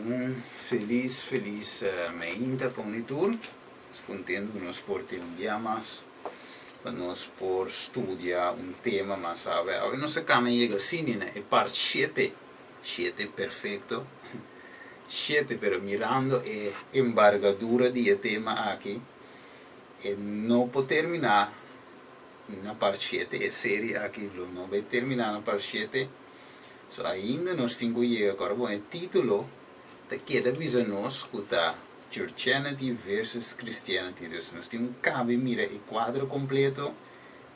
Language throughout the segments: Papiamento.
Un felis felis meinta pa un di tur. Nos contento cu nos por tin un dia mas pa nos por studia un tema mas awe. Awe nos a cana yega asina na e part shete, shete perfecto, shete pero mirando e embargadura di e tema aki e no por termina na part shete, e serie aki lo no bay termina na part shete. So ainda nos tin ku yega ku ora bon e título ta keda bisa nos ku ta Churchianity versus Christianity. Dus nos tin un kabe mira e kuadro kompleto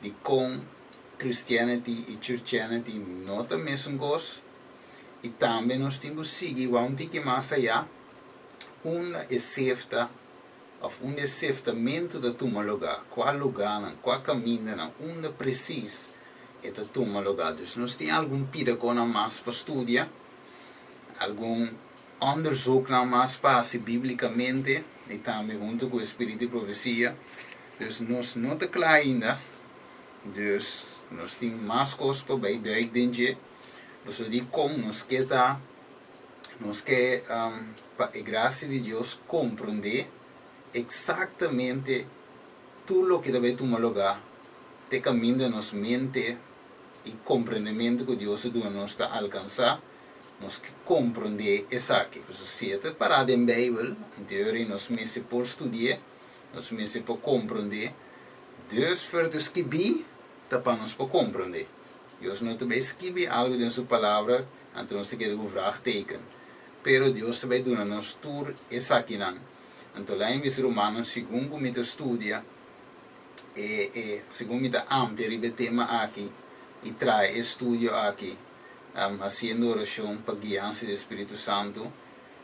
di kon Christianity i Churchianity no ta mesun kos i tambe nos tin ku sigui wak un tiki mas ayá unda e sefta òf unda e seftamentu ta tuma lugá, kua lugánan, kua kamindanan, unda presis e ta tuma lugá. Dus nos tin algun pidakonan mas pa studia, algun onderzoeknan mas pa hasi bíblikamente i tambe huntu ku e Spiritu di Profesia. Dus nos no ta kla ainda, dus nos tin mas kos pa bai duik den dje. Pasobra dikon nos ke ta, nos ke pa e grasia di Dios komprondé eksaktamente tur loke ta bai tuma lugá te kaminda nos mente i komprendementu ku Dios a duna nos ta alkansá, nos ke komprondé esaki. Pasobra si e ta pará den Beibel, anteori nos mester por studi'é, nos mester por komprondé. Dios for ta skibí ta pa nos por komprondé. Dios no ta bai skibí algu den su Palabra anto nos ta keda ku vraagteken. Pero Dios ta bai duna nos tur esakinan. Anto laña mis rumannan, segun ku mi ta studia, e e segun mi ta amplia riba e tema aki i traha e estudio aki, hasiendo orashon pa guiansa di e Spiritu Santu,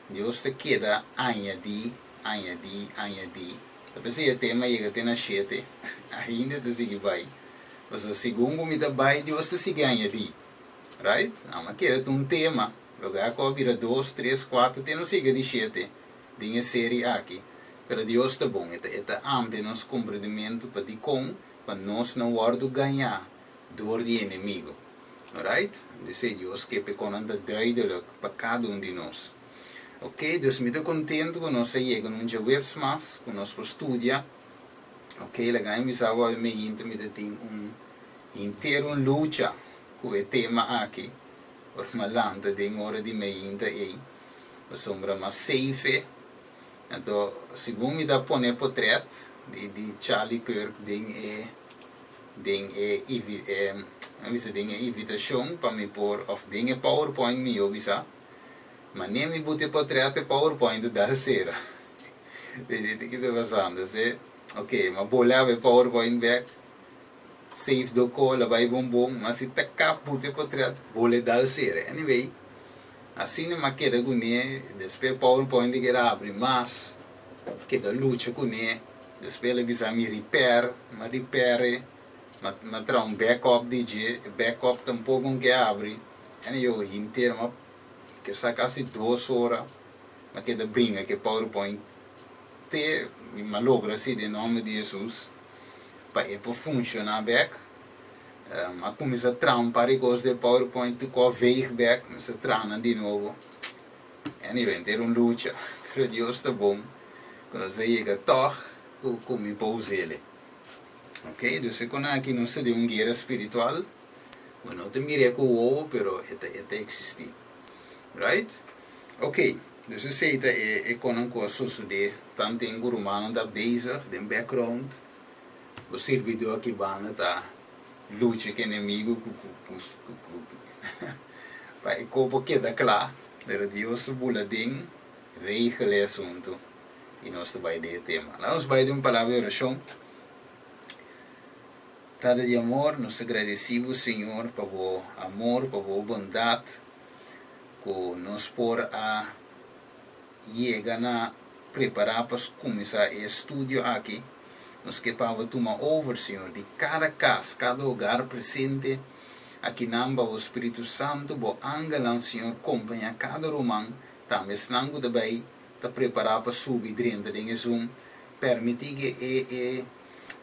Dios ta keda añadí, añadí, añadí. Ta p'esei e tema yega te na shete, ainda ta sigui bai. Pasobra segun ku mi ta bai, Dios ta sigui añadí. Right? Amo a kere ta un tema, loke a kaba bira dos, tres, kuater, te nos yega di shete. Den e seri aki. Pero Dios ta bon, e ta e ta amplia nos komprendimentu pa dikon pa nos no wòrdu gañá dor di enemigu. Alright? Dese Dios ke p'e konan ta duidelik pa kada un di nos. Ok, dus mi ta kontentu ku nos a yega na un djaweps mas ku nos por studia. Ok, laga mi bisa bo mi hinter mi ta tin un henter un lucha ku e tema aki. Ora mi a lanta den ora di meinta ei. Pasobra mas safe. Anto segun mi ta pone potret di di Charlie Kirk den e den e e mi bisa den e invitacion pa mi por of den e powerpoint miyo bisa mane mi buta e potret e powerpoint ta dar cera. Weet ki ta pasando se ok mi a bole aba e powerpoint bek save doko la bai bon bon ma si ta kap buta e potret bole dal cera anyway. Asina m'a keda kuné, despues powerpoint a keda habri mas, keda lucha kuné, despues el a bisa mi repair, m'a repair e, m'a traha un backup di dje, e backup tampoko no ke habri, ene yo henter m'a kesa kasi dos ora m'a keda bringa ku e powerpoint te m'a logra si den nomber di Jesus pa e por funshoná bek. A kuminsá traha un par di kos den powerpoint tur kos veeg bek, mester traha nan di nobo. Anyway, henter un lucha, pero Dios ta bon ku nos a yega tòg ku ku mi por us'el. Ok, dus e kon aki nos ta den un guera spiritual, bo no ta mir'é ku wowo pero e ta e ta eksistí. Right? Ok, dus esei ta e e konnan ku a sosodé tanten ku rumannan ta bezig den background. Bo sirbidó aki banda ta lucha ku enemigu ku pa e kopo keda kla, pero Dios ta bula den regel e asuntu i nos ta bai den e tema. Laga nos bai den un palabra di orashon. Tata di amor, nos ta gradesí bo Señor pa bo amor, pa bo bondat ku nos por a yega na prepará pa kuminsá e estudio aki, nos ke pa bo tuma over, Señor, di kada kas, kada hogar presente akinan pa bo Spiritu Santu, bo angelnan, Señor, kompañá kada ruman, tambe esnan ku ta bai ta prepará pa subi drenta den e Zoom. Permití ke e e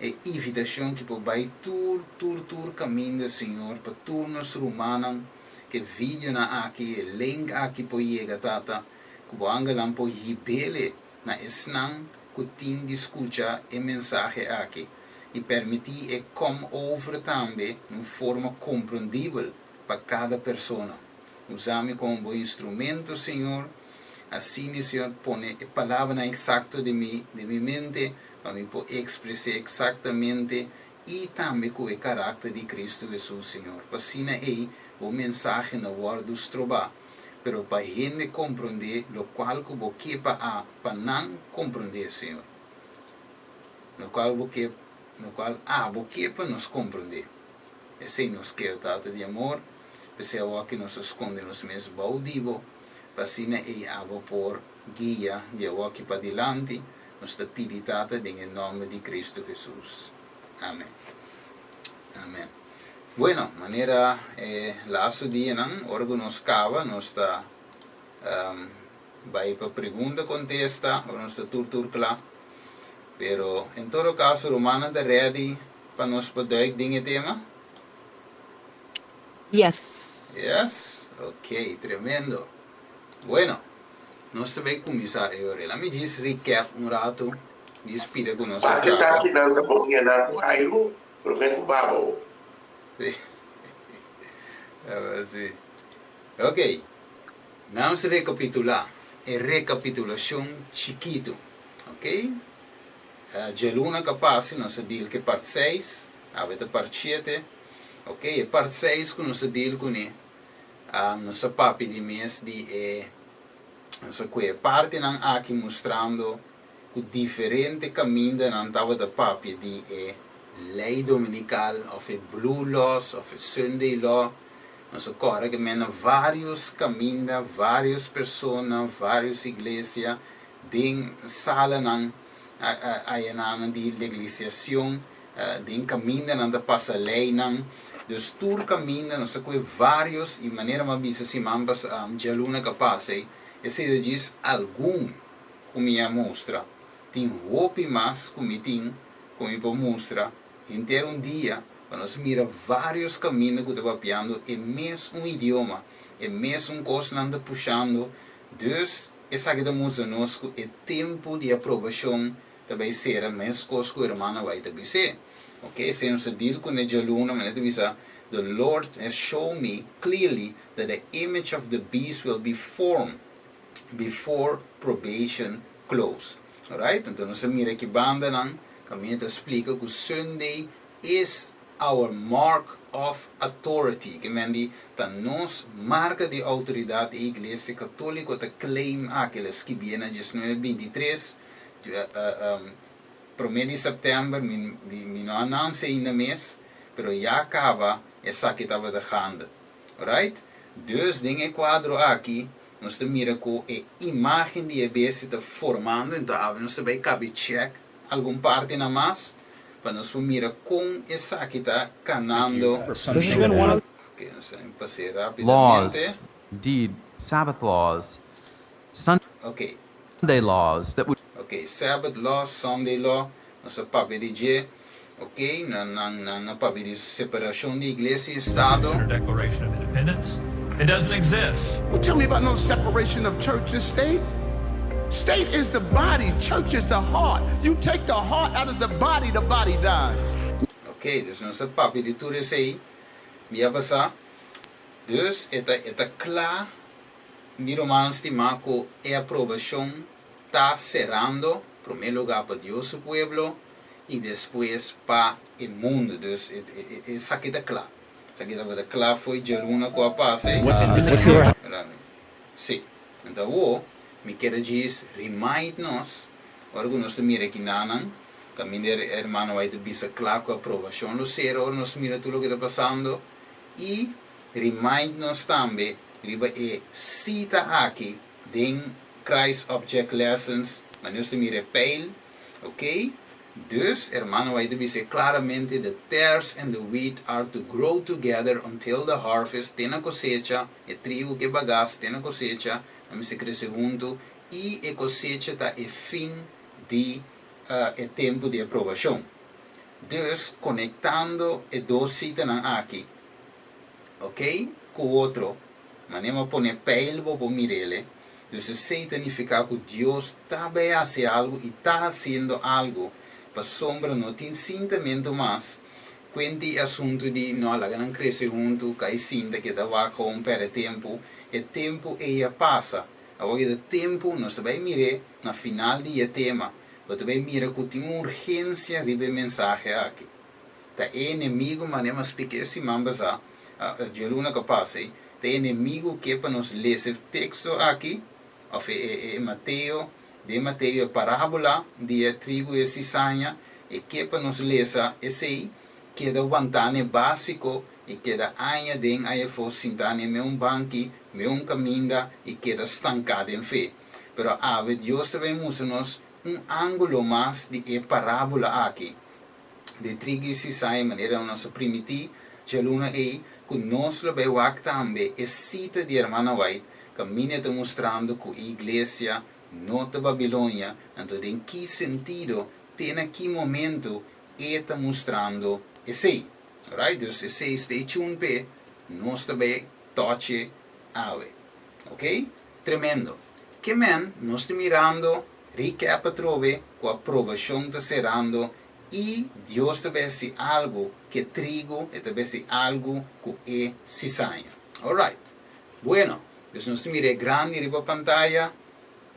e invitashon ki por bai tur, tur, tur kaminda, Señor, pa tur nos rumannan, ke videonan aki, e link aki por yega, Tata. Ku bo angelnan por hib'ele na esnan ku tin di skucha e mensahe aki i permití e kom over tambe na un forma komprondibel pa kada persona. Usa mi komo bo instrumento, Señor. Asina, Señor, pone e palabranan eksakto den mi den mi mente pa mi por ekspres'é eksaktamente i tambe ku e karakter di Kristu Hesus, Señor. Pa asina ei bo mensahe no wòrdu strobá, pero pa hende komprondé lokual ku bo ke pa a pa nan komprondé, Señor. Lokual bo ke, lokual abo ke pa nos komprondé. Esei nos ke, o Tata di amor, p'esei awoki nos a skonde nos mes bou di bo, pa asina ei abo por guia di awoki padilanti. Nos ta pidi, Tata, den e nòmber di Kristu Hesus. Amen. Amen. Bueno, manera e lastu dianan, ora ku nos kaba, nos ta bai pa pregunta kontesta, ora nos ta tur tur kla. Pero en todo kaso, rumannan ta ready pa nos por duik den e tema? Yes. Yes? Ok, tremendo. Bueno, nos ta bai kuminsá e ora. Laat mi djis recap un ratu, djis pida ku nos a Pake trata. takinan ta bon yená ku airu promé ku babo. Sí. Sí. Ok, nos rekapitulá, e rekapitulashon chikitu. Ok, djaluna ka pasa nos a deal ku e part seis, awe ta part shete. Ok, e part seis ku nos a deal kuné, nos a papia di mes di e, nos a kue e partinan aki mustrando ku diferente kamindanan tabata papia di e lei dominikal òf e blue laws òf e Sunday law. Nos a kòrda ke mena vários kaminda, vários persona, vários iglesia den salanan ayanan di leglisiacion, den kamindanan ta pasa leinan. Dus tur kaminda nos a kue vários i manera mi a bisa siman pasa, djaluna ka pasa ei, esei ta djis algun ku mi a mustra. Tin hopi mas ku mi tin ku mi por mustra henter un dia pa nos mira vários kaminda ku ta papiando e mes un idioma, e mes un kosnan ta pushando. Dus esaki ta mustra nos ku e tempu di aprobashon ta bai sera meskos ku hermana White ta bis'é. Oke, esei nos ta deal kuné djaluna, manera ta bisa, The Lord has shown me clearly that the image of the beast will be formed before probation close. Alright, anto nos a mira ki bandanan kaminda ta splika ku Sunday is our mark of authority, ke men di ta nos marka di outoridat. E Iglesia Katoliko ta claim aki, el a skibié na 1923, promé di sèptèmber, mi mi no a nanse ainda mes, pero ya kaba esaki tabata gande. Alright, dus den e kuadro aki nos ta mira ku e imágen di e bestia ta formando, enton awe nos ta bai kabe chèk algun partinan mas pa nos por mira kon esaki ta kanando. Ok, nos ta pas'é Laws, rápidamente. indeed, Sabbath laws, Sunday Ok. laws that would. Ok, Sabbath law, Sunday law, nos a papia di dje. Ok, nan nan nan a papia di separashon di iglesia i estado. Constitution or Declaration of Independence. It doesn't exist. Don't tell me about no separation of church and state. State is the body, church is the heart. You take the heart out of the body, the body dies. Ok, dus nos a papia di tur esei bia pasá. Dus e ta e ta kla, mi rumannan stimá, ku e aprobashon ta serando, promé lugá pa Dios su pueblo i despues pa e mundu. Dus esaki ta kla. Esaki tabata kla fo'i djaluna ku a pasa. Sí. Anto awor mi kier a djis remind nos, ora ku nos ta mira e kinanan, kaminda e hermano White ta bisa kla ku aprobashon lo sera ora nos mira tur loke ta pasando, i remind nos tambe riba e sita aki den Christ Object Lessons, manera nos ta mira e pijl, ok? Dus, hermano White ta bis'é claramente, The tares and the wheat are to grow together until the harvest, te na cosecha, e trigo cu e bagas te na cosecha, nan mester crece hunto, y e cosecha ta e fin di e tempo di aprobacion. Dus, conectando e dos citanan aki, ok, cu otro, manera mi a pone pijl bo por mir'ele. Dus esei ta nifiká ku Dios ta bai hasi algu i ta hasiendo algu, pasobra no tin sintamentu mas. Kuenta e asuntu di no a laga nan krese huntu, kai sinta keda wak gewoon pèrdè tempu. E tempu ei a pasa. Awor e ta tempu, nos ta bai mir'é na final di e tema. Bo ta bai mira ku tin un urgensia riba e mensahe aki. Ta e enemigu manera mi a splika e siman pasá, djaluna ku a pasa ei, ta e enemigu ke pa nos lesa e teksto aki, òf e e e Mateo, den Mateo e parábola di e trigu i e sisaña, e ke pa nos lesa esei, keda wantá na e básiko i keda aña den aña afó sintá na e meun banki, meun kaminda i keda stanká den fe. Pero awe Dios ta bai mustra nos un ángulo mas di e parábola aki. Di trigu i sisaña manera nos a primití djaluna ei ku nos lo bai wak tambe e sita di Hermana White kaminda e ta mustrando ku e iglesia no ta Babilonia, anto den ki sentido te na ki momento e ta mustrando esei. Alright, dus esei stay tuned p'e, nos ta bai toch'e awe. Ok? Tremendo. Ke men nos ta mirando recap atrobe ku aprobashon ta serando i Dios ta bai hasi algu ku e trigo, e ta bai hasi algu ku e sisaña. Alright. Bueno, dus nos ta mira e grandi riba pantaya.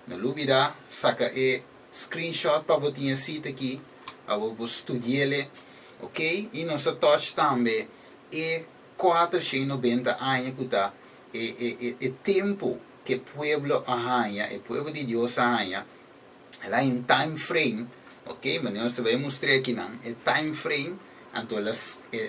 No lubida saka e screenshot pa bo tin e sita aki, pa bo por studi'ele. Ok, i nos ta touch tambe e 490 aña ku ta e e e e tempu ku e pueblo a haña, e pueblo di Dios a haña, el a haña un time frame, ok, manera nos ta bai mustr'é akinan, e time frame, anto el a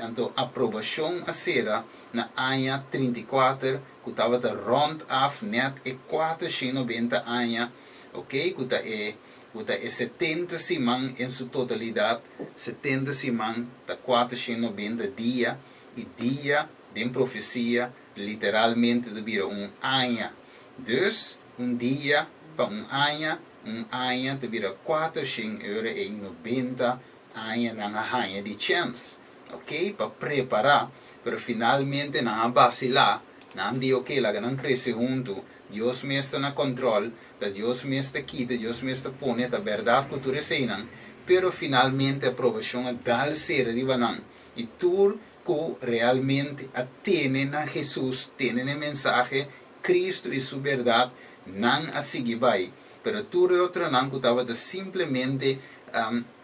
anto aprobashon a sera na aña 34, ku tabata rònt af nèt e 490 aña, ok, ku ta e ku ta e 70 siman en su totalidat, 70 siman ta 490 dia, i dia den profesia literalmente ta bira un aña. Dus, un dia pa un aña, un aña ta bira 400 euro ei 90 aña nan a haña di chèns, ok, pa prepará, pero finalmente nan a basilá, nan di ok, laga nan krese huntu, Dios mes ta na kòntròl, ta Dios mes ta kita, Dios mes ta pone, ta bèrdat ku tur eseinan, pero finalmente aprobashon a dal sera riba nan, i tur ku realmente a tene na Hesus, tene na e mensahe, Kristu i Su bèrdat, nan a sigui bai. Pero tur e otronan ku tabata simplemente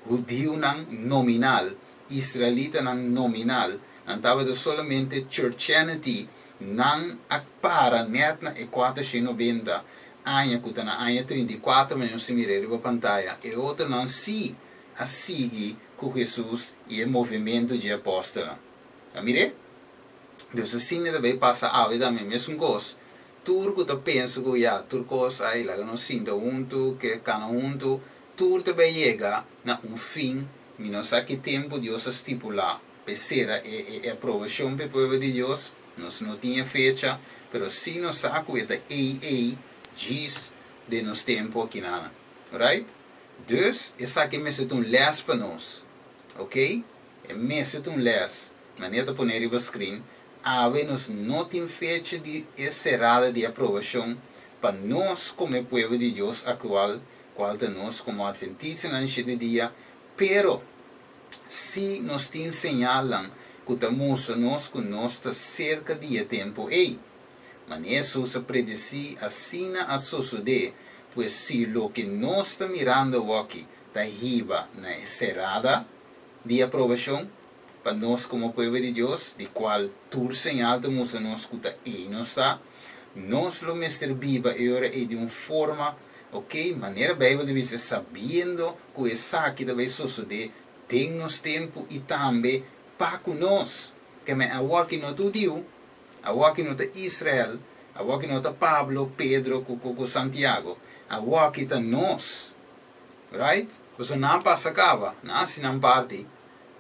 hudiunan nominal, israelitanan nominal, nan tabata solamente churchianity, nan a para nèt na e 490 aña ku ta na aña 34, manera nos ta mira riba pantaya. E otronan sí a sigui ku Hesus i e movementu dje apòstelnan. A mir'é? Dus asina ta bai pasa awe tambe mesun kos. Tur ku ta pensa ku ya tur kos ai laga nos sinta huntu, ke kana huntu, tur ta bai yega na un fin. Mi no sa ki tempu Dios a stipulá pa e sera e e aprobashon pa e pueblo di Dios. Nos no tin e fecha, pero sí nos sa ku e ta ei ei djis den nos tempu akinanan. Right? Dus, esaki mester ta un lès pa nos. Ok? E mester ta un lès. Manera ta pone riba screen, awe nos no tin fecha di e serada di aprobashon pa nos komo e pueblo di Dios aktual, kual ta nos komo Adventistanan di shete dia, pero sí nos tin señalnan ku ta mustra nos ku nos ta serka di e tempu ei. Manera Hesus a predesí, asina a sosodé, pues si loke nos ta mirando awoki ta hiba na e serada di aprobashon pa nos komo pueblo di Dios, di kual tur señal ta mustra nos ku ta ei nos ta, nos lo mester biba e ora ei di un forma, oke, manera Beibel ta bisa, sabiendo ku esaki ta bai sosodé den nos tempu i tambe pa ku nos. Keme awoki no ta hudiu, Awoki no ta Israel, awoki no ta Pablo, Pedro ku ku Santiago, awoki ta nos. Right? Pasobra nan a pasa kaba, nan a hasi nan parti.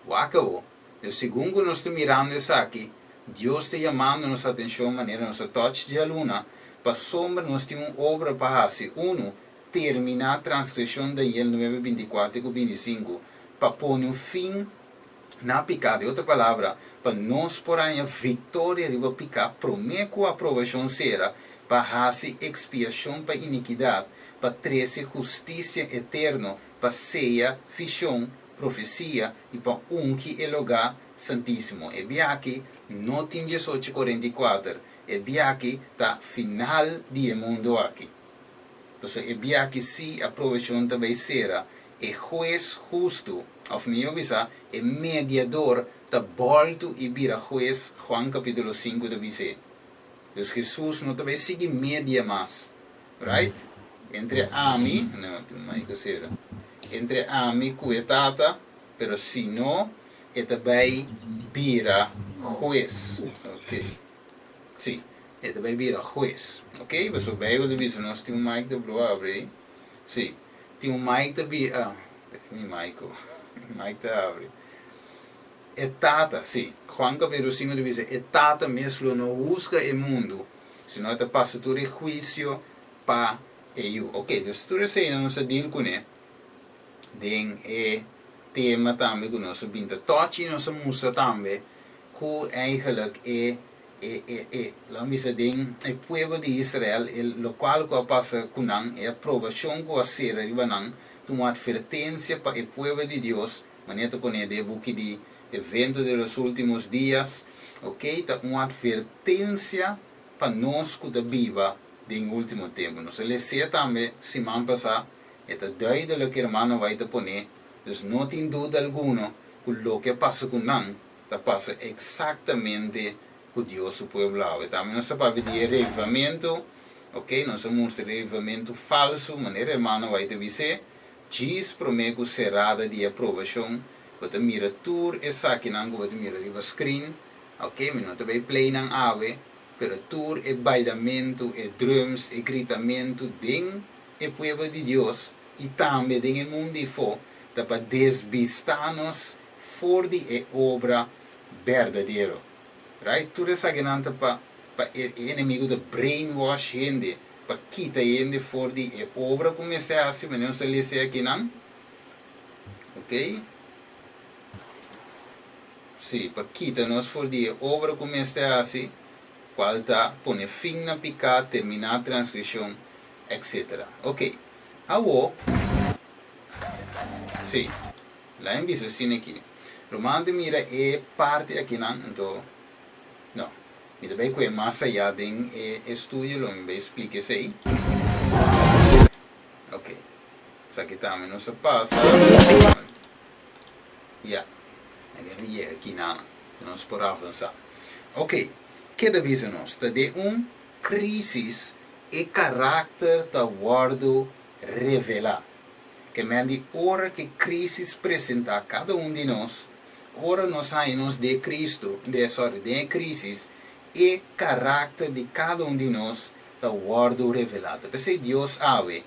Wak awo. Pero segun ku nos ta mirando esaki, Dios ta yamando nos atenshon manera nos a touch djaluna, pasobra nos tin un obra pa hasi, unu, terminá transgreshon Daniel nuebe 24 ku 25, pa pone un fin na piká, den otro palabra, pa nos por haña viktoria riba piká promé ku aprobashon sera. pa hasi ekspiashon pa inikidat, pa trese hustisia eterno, pa seya vishon, profesia, i pa ungi e lugá santísimo. E biaha no tin 1844, e biaha ta final di e mundu aki. Anto, e biaha si aprobashon ta bai sera, e hues hustu, òf mihó bisa, e mediador ta bòltu i bira hues, Juan kapítulo 5 ta bisa. Dus Hesus no ta bai sigui media mas, right? Entre ami, no, ku sera. Entre ami ku e Tata, pero si no, e ta bai bira hues. Ok. Si, e ta bai bira hues. Ok? Pasobra Beibel ta bisa nos tin un mic ta blo abri. Si, tin un mic ta bi ah, mi mic, mic ta abri. E Tata, si, Juan kapítulo 5 ta bisa, e Tata mes lo no husga e mundu, sino ta pasa tur e huisio pa e Yu. Ok, dus tur esei nos a deal kuné den e tema tambe ku nos a bin ta touch i nos a mustra tambe ku eigenlijk e laat bisa den e pueblo di Israel, e lokual ku a pasa ku nan, e aprobashon ku a sera riba nan, ta un atvertensia pa e pueblo di Dios, manera ta pone den e buki di Evento de los Últimos Días, ok, ta un atvertensia pa nos ku ta biba den último tempu. Nos a lesa tambe siman pasá, e ta duidelijk, hermano White ta pone, dus no tin duda alguno ku loke a pasa ku nan, ta pasa eksaktamente ku Dios su pueblo awe. Tambe nos a papia di revivamentu, ok, nos a mustra revivamentu falsu, manera hermano White ta bisa, djis promé ku serada di aprobashon, bo ta mira tur esakinan ku bo ta mira riba screen, ok, mi no ta bai play nan awe, pero tur e bailamentu, e drums, e gritamentu den e pueblo di Dios i tambe den e mundu afó, ta pa desvistá nos for di e obra berdadero. Right? Tur esakinan ta pa e enemigu ta brainwash hende, pa kita hende for di e obra ku mester hasi, manera nos a lesa akinan. Ok? Si, pa kita nos for di e obra ku mester hasi, kual ta pone fin na piká, terminá transgreshon, etc. Ok. Awo, si, laga mi bisa asina aki. Ruman ta mira e parti akinan, anto, no, mi ta bai ku e mas ayá den e estudio, lo mi bai splika esei. Ok. Esaki tambe nos a pasa. Ya. Aki no yega akinan, nos por avansá. Ok. Ke ta bisa nos? Ta den un krísis e karakter ta wòrdu revelá. Ke men di ora ku krísis presentá kada un di nos, ora nos haña nos den Kristu, den sorry, den e krísis, e karakter di kada un di nos ta wòrdu revelá. Ta p'esei Dios awe,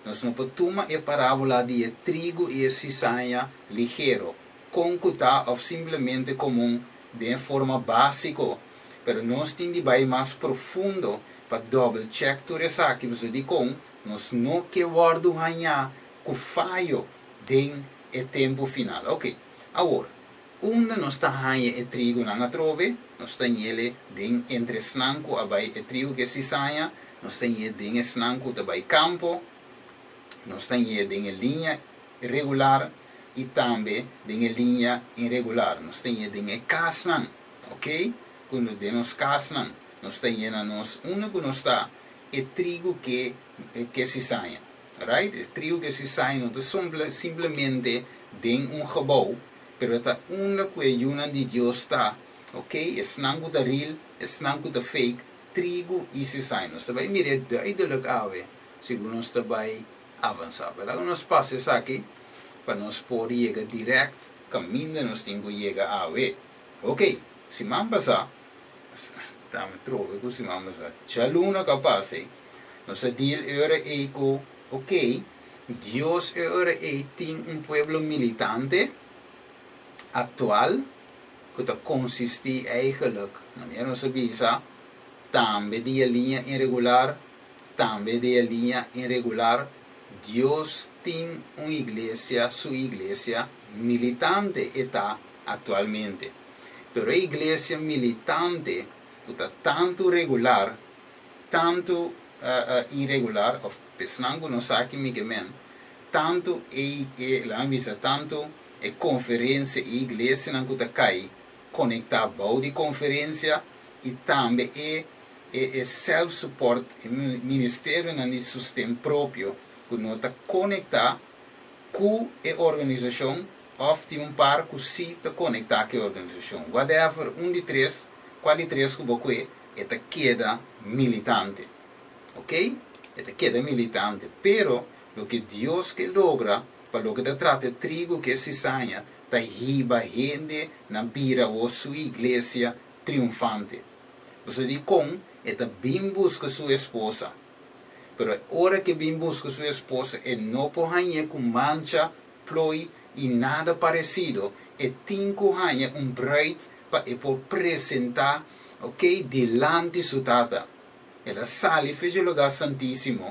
nos no por tuma e parábola di e trigu i e sisaña ligero, kon ku ta òf simplemente komun den e forma básiko, pero nos tin di bai mas profundo pa double check tur esaki, pasobra dikon nos no ke wòrdu hañá ku fayo den e tempu final. Ok, awor, unda nos ta haña e trigunan atrobe? Nos ta hañ'el den entre esnan ku a bai e trigu ku e sisaña, nos ta hañ'é den esnan ku ta bai kampo, nos ta hañ'é den e liña regular i tambe den e liña iregular. Nos ta hañ'é den e kasnan, ok, ku den nos kasnan nos ta hañ'é na nos unda ku nos ta e trigu ke ke sisaña. Right? E trigu ke sisaña no ta simplemente den un gebou, pero ta unda ku e yunan di Dios ta, ok, esnan ku ta real, esnan ku ta fake, trigu i sisaña. Nos ta bai mir'é duidelijk awe segun nos ta bai avansá. Pero laga nos pasa esaki pa nos por yega dirèkt kaminda nos tin ku yega awe. Ok, siman pasá, ta mi trobe ku siman pasá, djaluna ku a pasa ei, nos a deal e ora ei ku, ok, Dios e ora ei tin un pueblo militante aktual ku ta konsistí eigenlijk, manera nos a bisa, tambe di e liña iregular, tambe di e liña iregular. Dios tin un iglesia, su iglesia militante e ta aktualmente. Pero e iglesia militante ku ta tantu regular. Tantu iregular òf p'esnan ku no sa ki mi ke men, tantu e e laga mi bisa tantu e konferensia i iglesianan ku ta kai konektá bou di konferensia i tambe e e e self support e ministerionan di sosten propio ku no ta konektá ku e organisashon òf tin un par ku sí ta konektá ku e organisashon. Whatever, un di tres, kua di tres ku bo kue, e ta keda militante. Ok? E ta keda militante. Pero loke Dios ke logra pa loke ta trata e trigo ku e sisaña ta hiba hende na bira awor su iglesia triunfante. Pasobra dikon e ta bin buska su esposa? Pero ora ke bin buska su esposa e no por hañ'é ku mancha, ploi i nada paresido, e tin ku haña un bruid pa e por presentá, ok, dilanti su tata. El a sali fe dje lugá santísimo,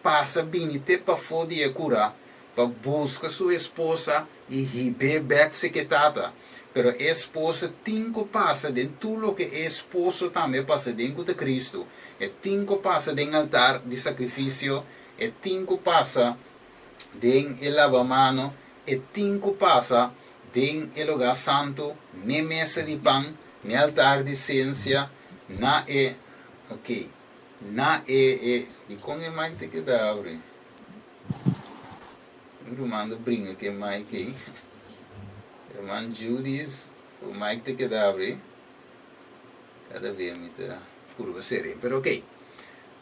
pasa bini te pafó di e kurá pa buska su esposa i hib'é bèk seke tata. Pero e esposa tin ku pasa den tur loke e esposo tambe a pasa den ku ta Kristu. E tin ku pasa den altar di sakrifisio, e tin ku pasa den e labamano, e tin ku pasa den e lugá santu, n'e mesa di pan, n'e altar di sensia, na e, ok, na e, e, dikon e mic ta keda abri? Un ruman ta bringa ku e mic ei. Ruman Judis, bo mic ta keda abri. Kada bes mi ta purba seri, pero ok.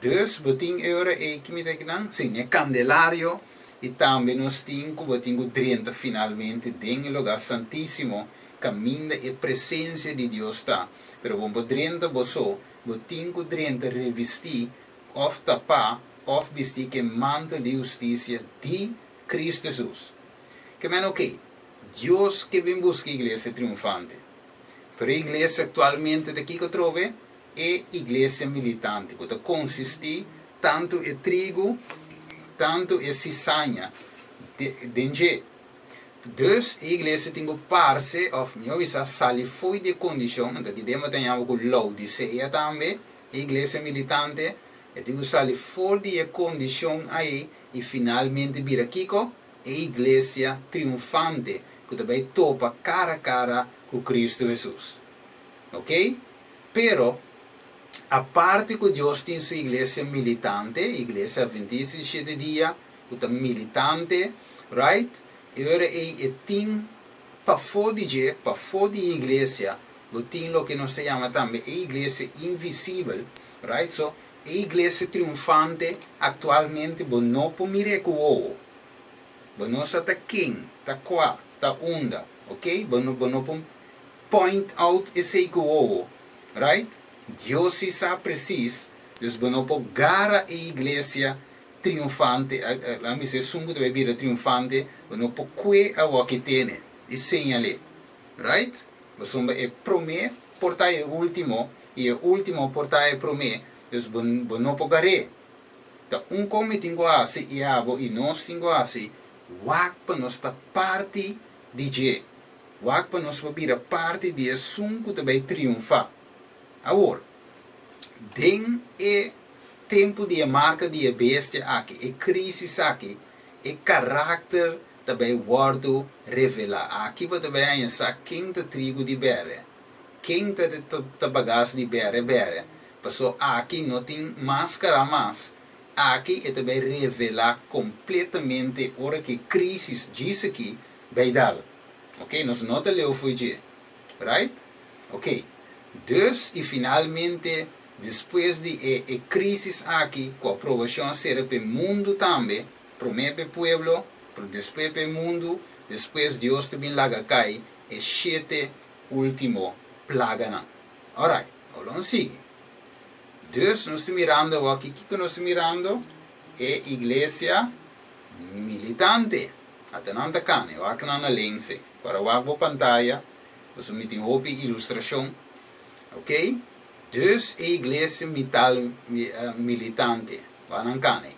Dus bo tin e ora ei ki mi ta kinan? Si, n'e kandelario i tambe nos tin ku bo tin ku drenta finalmente den e lugá santísimo kaminda e presensia di Dios ta. Pero bo por drenta bo so, bo tin ku drenta revistí òf tapá òf bistí ku e mantel di hustisia di Kristu Hesus. Ke men oke, Dios ke bin buska iglesia triunfante. Pero e iglesia aktualmente ta kiko atrobe? E iglesia militante, ku ta konsistí tantu e trigu tantu e sisaña den dje. Dus e iglesia tin ku parse, òf mihó bisa sali fo'i di e kondishon, anto aki den bo ta yama ku Laodisea tambe, e iglesia militante, e tin ku sali for di e kondishon ei i finalmente bira kiko? E iglesia triunfante ku ta bai topa kara kara ku Kristu Hesus. Oke? Pero, aparte ku Dios tin su iglesia militante, Iglesia Adventista di Shete Dia, ku ta militante, right? E ora ei e tin pafó di dje, pafó di e iglesia, bo tin loke nos ta yama tambe e iglesia invisibel, right? So, e iglesia triunfante aktualmente bo no por mir'é ku wowo. Bo no sa ta ken, ta kua, ta unda, ok? Bo no, bo no por point out esei ku wowo, right? Dios si sa presis, dus bo no por gara e iglesia triunfante, laga mi bisa esun ku ta bai bira triunfante, bo no por kue awoki tene i señal'é, right? Pasobra e promé por ta e último i e último por ta e promé, dus bo bo no por gar'é. Ta un kon mi tin ku hasi i abo i nos tin ku hasi, wak pa nos ta parti di dje. Wak pa nos por bira parti di esun ku ta bai triunfá. Awor, den e tempu di e marka di e bestia aki, e krísis aki, e karakter ta bai wòrdu revelá. Aki bo ta bai haña sa ken ta trigu di bèrè, ken ta ta bagas di bèrè bèrè, pasó aki no tin máskara mas. Aki e ta bai revelá kompletamente ora ku e krísis djis aki bai dal. Ok, nos no ta leu fo'i dje. Right? Ok. Dus i finalmente despues di e e crisis aki cu aprobacion a sera p'e mundo tambe, prome p'e pueblo, pero despues p'e mundo, despues Dios ta bin laga cay e shete ultimo plaganan. Alright, awor lo nos sigui. Dus nos ta mirando awor aki, kico nos ta mirando? E iglesia militante. Ata nan ta kane, wak nan na lense. Ora wak bo pantaya, pasobra mi tin hopi ilustrashon. Ok? Dus e iglesia mital militante, wak nan kane.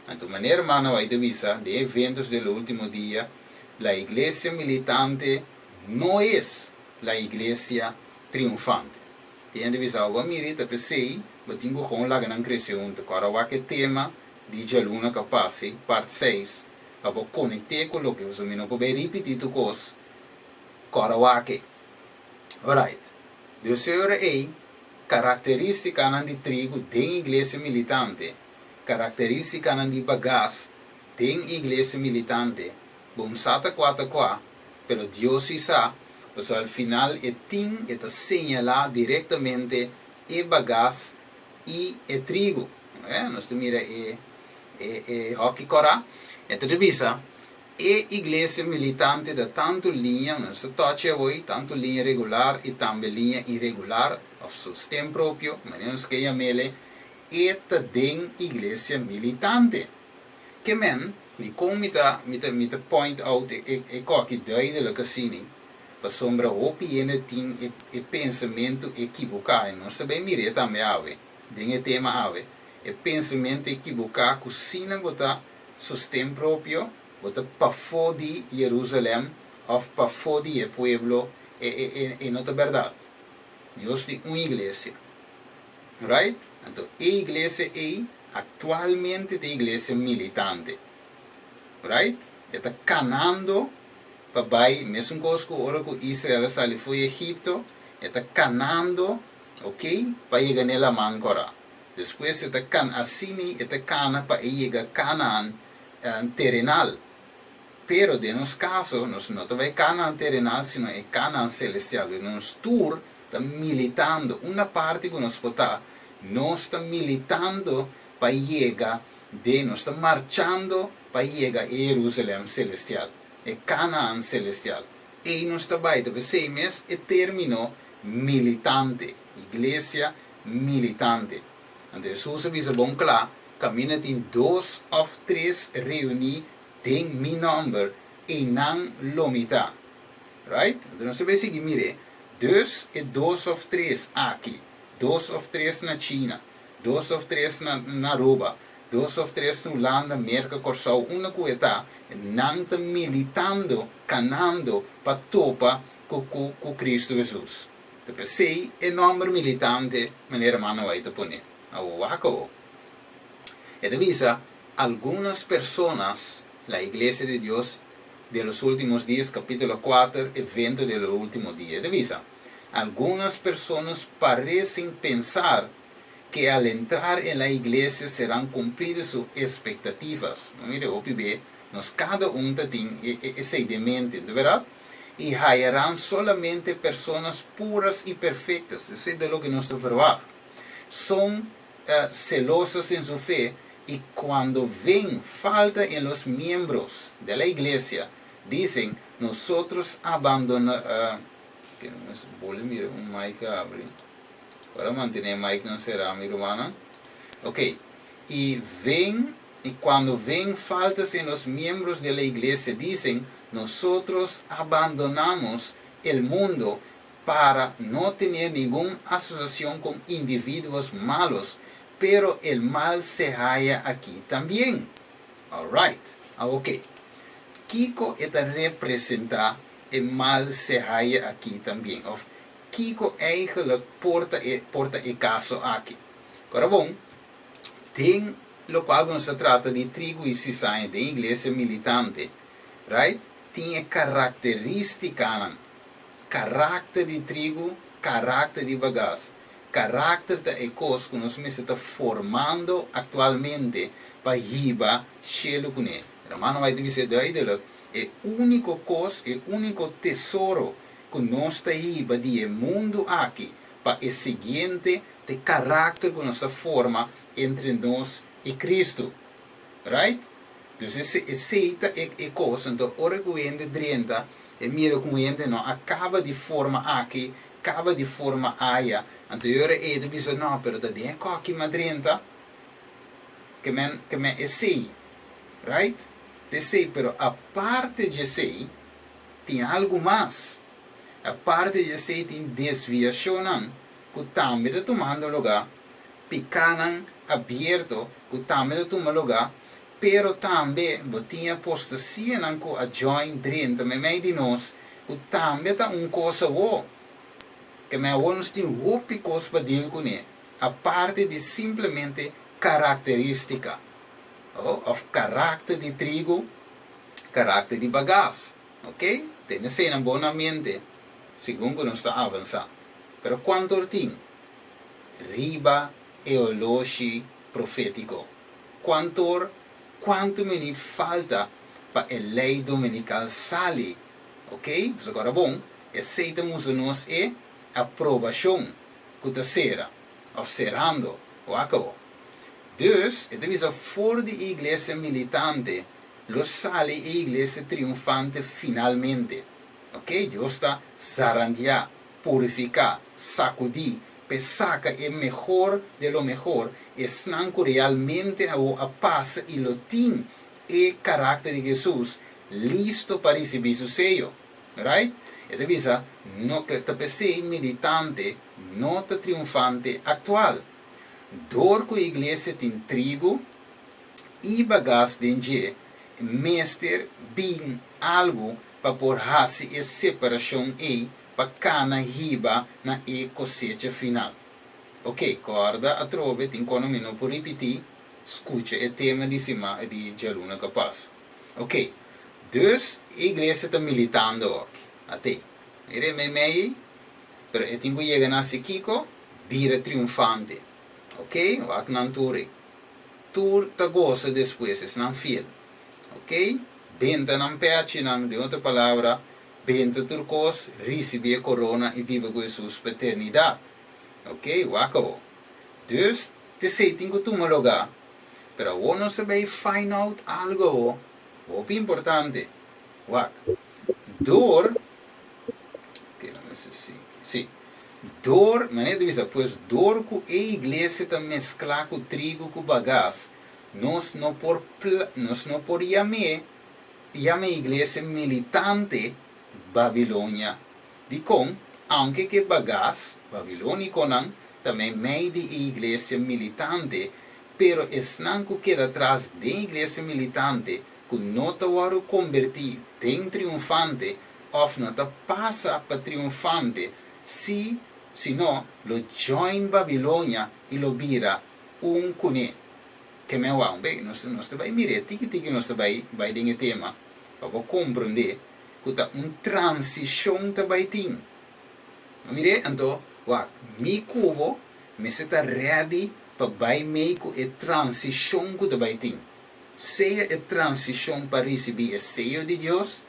Anto manera hermano White a bisa den Eventos del Ultimo Dia, la iglesia militante no es la iglesia triunfante. Tin hende bisa, Awor mira, ta p'esei. Bo tin ku gewoon laga nan krese huntu. Kòrda wak e tema di djaluna ku a pasa, part seis, pa bo konekt'é ku loke pasobra mi no por bai ripití tur kos. Kòrda wak e. Alright. Dus e ora ei, karakterístikanan di trigu den iglesia militante, karakterístikanan di bagas den iglesia militante, bo un sa ta kua ta kua, pero Dios si sa, pasobra al final e tin, e ta señalá direktamente e bagas i e trigu. Nos ta mira e e hòki kòrá. E ta bisa, E iglesia militante ta tantu liña, nos ta tòchi awoi, tantu liña regular i tambe liña iregular, òf sosten propio, manera nos ke yam'ele, e ta den iglesia militante. Ke men, dikon mi ta mi ta mi ta point out e e kòki duidelijk asini? Pasobra hopi hende tin e e pensamentu ekiboká, i nos ta bai mir'é tambe awe, den e tema awe, e pensamentu ekiboká ku si nan bo ta sosten propio, bo ta pafó di Jerusalèm òf pafó di e pueblo, e e e e no ta bèrdat. Dios tin un iglesia. Right? Anto e iglesia ei aktualmente ta e iglesia militante. Right? E ta kanando pa bai, mesun kos ku ora ku Israel a sali for di Egipto, e ta kanando, ok, pa yega n'e laman kòrá. Despues e ta kan asini e ta kana pa e yega Kanaan terenal. Pero den nos kaso, nos no ta bai Kanaan terenal, sino e Kanaan selestial. Nos tur ta militando, unda parti ku nos por ta, nos ta militando pa yega den, nos ta marchando pa yega e Jerusalem selestial, e Kanaan selestial. Ei nos ta bai, ta p'esei mes e término militante, iglesia militante. Anto Hesus a bisa bon kla, Kaminda tin dos òf tres reuní den mi nòmber, einan lo mi ta. Right? Anto nos ta bay sigui mir'é. Dus e dos of tres aki, dos of tres na China, dos of tres na na Aruba, dos of tres na Hulanda, Merka, Kòrsou, unda ku e ta, nan ta militando, kanando pa topa ku ku ku Kristu Hesus. Ta p'esei e nòmber militante manera Mano White ta pone. Awor wak awor. E ta bisa, Algunas personas, la Iglesia de Dios de los Últimos Días, capítulo kuater, Evento de lo Último Dia. E ta bisa, Algunas personas parecen pensar que al entrar en la iglesia serán cumplidas sus expectativas. No mira hopi be, nos cada un ta tin esei den mente, no ta berdad? Y hallarán solamente personas puras y perfectas. Esei ta loke nos ta verwagt. Son celosas en su fe y cuando ven falta en los miembros de la iglesia, dicen, Nosotros abandona Bolbe mira un mic a abri. Ora mantene micnan cerá mi rumannan. Ok, y ven y cuando ven faltas en los miembros de la iglesia, dicen, Nosotros abandonamos el mundo para no tener ningun asociacion con individuos malos, pero el mal se haya aki tambien. Alright. Awoke, kiko e ta representa e mal se haya aki tambien? Of kiko eigenlijk por ta e por ta e caso aki? Ora bon, den locual cu nos ta trata di trigo y cizaña den iglesia militante, right, tin e caracteristicanan Karakter di trigu, karakter di bagas. Karakter ta e kos ku nos mester ta formando aktualmente pa hiba shelu kuné. Hermano White ta bisa duidelik, e úniko kos, e úniko tesoro ku nos ta hiba di e mundu aki pa e siguiente ta e karakter ku nos ta forma entre nos i Kristu. Right? Dus esei ta e kos. Anto ora ku hende drenta, e mira ku un hende no a kaba di forma aki, kaba di forma aya. Anto e ora ei ta bisa, no, pero ta den e kòki mi a drenta. Ke men, ke men esei. Right? Ta esei, pero aparte dje esei, tin algu mas. Aparte dje esei tin desviashonnan ku tambe ta tumando lugá. Pikánan abierto ku tambe ta tuma lugá, pero tambe bo tin e apostasianan ku a join drenta meimei di nos ku tambe ta un kos awor. Ke mei awor nos tin hopi kos pa deal kuné. Aparte di simplemente karakterístika, òf karakter di trigu, karakter di bagas. Ok? Tene eseinan bon na mente segun ku nos ta avansá. Pero kuantu or tin riba e oloshi profétiko? Kuantu or, kuantu minüt falta pa e lei dominikal sali? Ok? Pasobra ora bon, esei ta mustra nos e aprobashon ku ta sera, òf serando, wak awor. Dus, e ta bisa for di e iglesia militante lo sali e iglesia triunfante finalmente. Ok, Dios ta zarandiá, purifiká, sakudí, p'e saka e mehor de lo mehor, esnan ku realmente awor a pasa i lo tin e karakter di Hesus listo pa risibí su seyo. Right? E ta bisa, no ke ta p'esei militante no ta triunfante aktual. Dor ku iglesia tin trigu i bagas den dje, mester bin algu pa por hasi e separashon ei pa kana hiba na e kosecha final. Oke, kòrda atrobe tin kono mi no por ripití, skucha e tema di sima di djaluna kapas. Oke, dus e iglesia ta militando oki. At'é. Mira e meimei ei? Pero e tin ku yega na hasi kiko? Bira triunfante. Oke, wak nan tur ei. Tur ta gosa despues, esnan fiel. Oke, benta nan pechinan, den otro palabra, benta tur kos, risibí e korona i biba ku Hesus pa eternidat. Oke, wak awo. Dus, t'esei tin ku tuma lugá. Pero awor nos ta bay find out algo awor, hopi importante. Wak, door, ok, lo mester sigui, si, door, manera ta bisa, pues door ku e iglesia ta mesklá ku trigo ku bagas, nos no por pla, nos no por yam'é, yama e iglesia militante Babilonia. Dikon? Aunke ku e bagas, babilónikonan, ta meimei di e iglesia militante, pero esnan ku keda tras den iglesia militante ku no ta wòrdu kombertí den triunfante òf no ta pasa pa triunfante, si sino lo join Babilonia i lo bira un kuné. Ke men wou? Be, nos nos ta bai mir'é tiki tiki nos ta bai bai den e tema pa bo komprondé ku ta un transishon ta bai tin. Mir'é anto, wak, mi ku bo mester ta ready pa bai mei ku e transishon ku ta bai tin. Sea e transishon pa risibí e seyo di Dios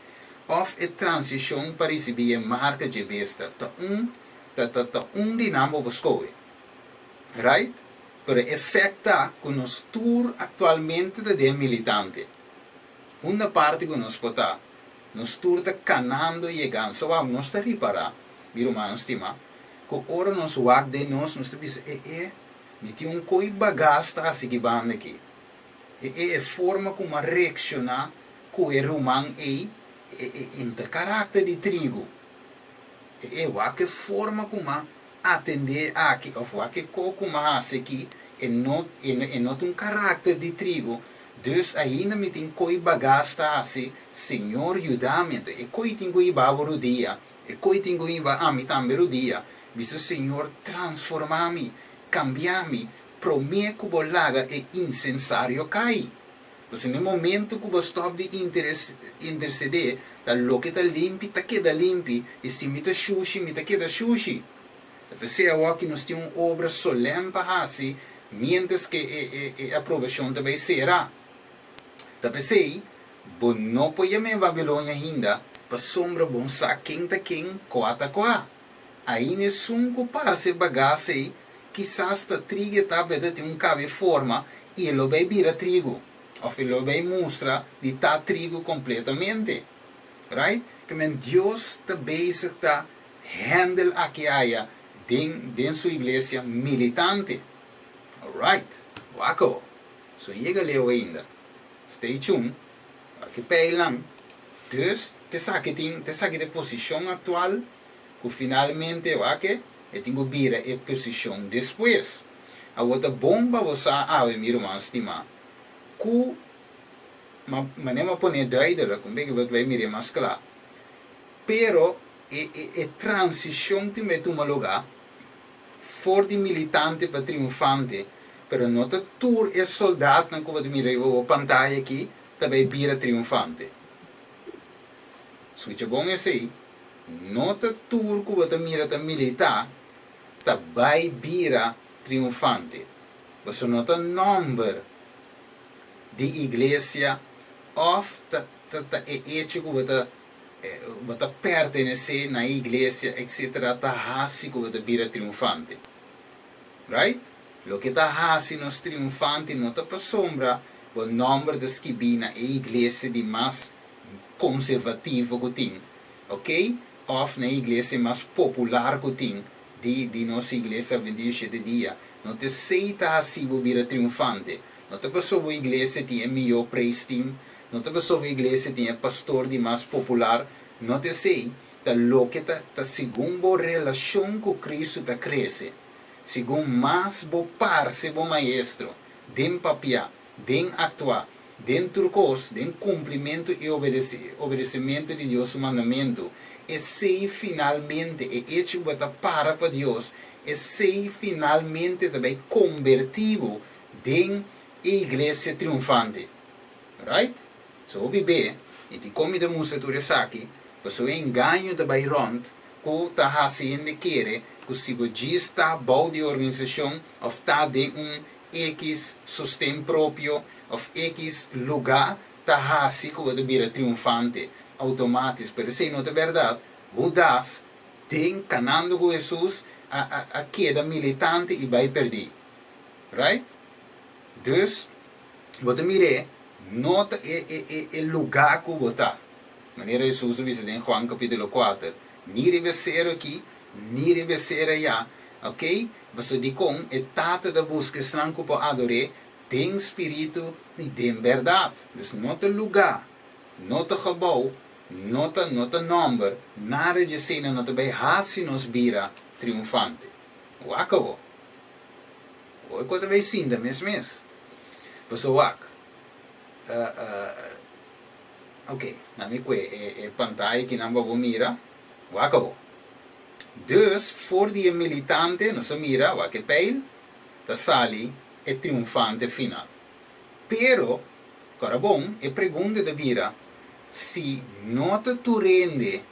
òf e transishon pa risibí e marka dje besta, ta un ta ta ta un di nan bo por skohe. Right? Pero e efèkt ta ku nos tur aktualmente ta den militante. Unda parti ku nos por ta, nos tur ta kanando yegando. So wou nos ta ripará, mi rumannan stimá, ku ora nos wak den nos, nos ta bisa, E e, mi tin un koi bagas ta hasi ki banda aki. E e e forma ku mi a reakshoná ku e ruman ei, e e e no ta karakter di trigu. E e wak e forma ku mi a atendé aki òf wak e ko ku mi a hasi aki, e no e no e no ta un karakter di trigu. Dus ainda mi tin koi bagas ta hasi, Señor yuda mi. Anto e koi tin ku hiba bo rudia, e koi tin ku hiba ami tambe rudia. Bisa Señor transformá mi, kambia mi, Promé ku bo laga e insensario kai. Pasobra na e momento ku bo stòp di intersedé, ta loke ta limpi ta keda limpi, i si mi ta shushi, mi ta keda shushi. Ta p'esei awor ki nos tin un obra solèm pa hasi miéntras ke e aprobashon ta bai sera. Ta p'esei bo no por yam'é Babilonia ainda, pasobra bo no sa ken ta ken, kua ta kua. Ainda esun ku parse bagas ei kisas ta trigo e ta beta tin un kabe forma i e lo bay bira trigo of e lo bay mustra di ta trigo completamente. Right? Ke men Dios ta bezig ta handle aki aya den den su iglesia militante. Alright. Wak awo. So yega leu ainda. Stay tuned. Wak e pijlnan. Dus t'esaki tin t'esaki ta e posicion actual ku finalmente wak e tin ku bira e posishon despues. Awor ta bon pa bo sa awe, mi ruman stimá, ku ma manera mi a pone duidelijk, un beke bo ta bai mir'é mas kla, pero e e e transishon tin bai tuma lugá. For di militante pa triunfante, pero no ta tur e soldatnan ku bo ta mira riba bo pantaya aki ta bai bira triunfante. Skucha bon esei, no ta tur ku bo ta mira ta militá ta bai bira triunfante. Pasobra no ta nòmber di iglesia òf ta ta e echo ku bo ta bo ta pertenesé na e iglesia etcetera ta hasi ku bo ta bira triunfante. Right? Loke ta hasi nos triunfante no ta pasobra bo nòmber ta skibí na e iglesia di mas konservativo ku tin, ok, òf na e iglesia mas popular ku tin di di nos Iglesia Adventista Shete Dia. No ta esei ta hasi bo bira triunfante. No ta pasobra bo iglesia tin e mihó praise team, no ta pasobra bo iglesia tin e pastor di mas popular, no ta esei. Ta loke ta ta segun bo relashon ku Kristu ta krese, segun mas bo parse bo Maestro den papia, den aktua, den tur kos, den kumplimentu i obedesementu di Dios su mandamentu, esei finalmente, e echo ku bo ta para pa Dios, esei finalmente ta bai kombertí bo den e iglesia triunfante. Right? So hopi be, i dikon mi ta mustra tur esaki? Pasobra e engaño ta bai rònt ku ta hasi hende kere ku si bo djis ta bou di organisashon òf ta den un X sosten propio òf X lugá ta hasi ku bo ta bira triunfante outomátis. Pero esei no ta bèrdat. Hudas, den kanando ku Hesus, a a a keda militante i bai pèrdí. Right? Dus, bo ta mir'é, no ta e e e e lugá ku bo ta. Manera Hesus a bisa den Juan kapítulo kuater, Ni riba e seru akí, ni riba e seru ayá. Oké? Pasobra dikon e Tata ta buska esnan ku por ador'é den spiritu i den bèrdat. Dus no ta lugá, no ta gebou, no ta no ta nòmber, nada dje eseinan no ta bai hasi nos bira triunfante. Wak awor. Hoy ku ta bai sinta mes mes. Pasobra wak, ok, nan mi kue e pantaya kinan pa bo mira. Wak awor. Dus for di e militante nos a mira wak e pijl ta sali e triunfante final. Pero, kora bon, e pregunta ta bira si no ta tur hende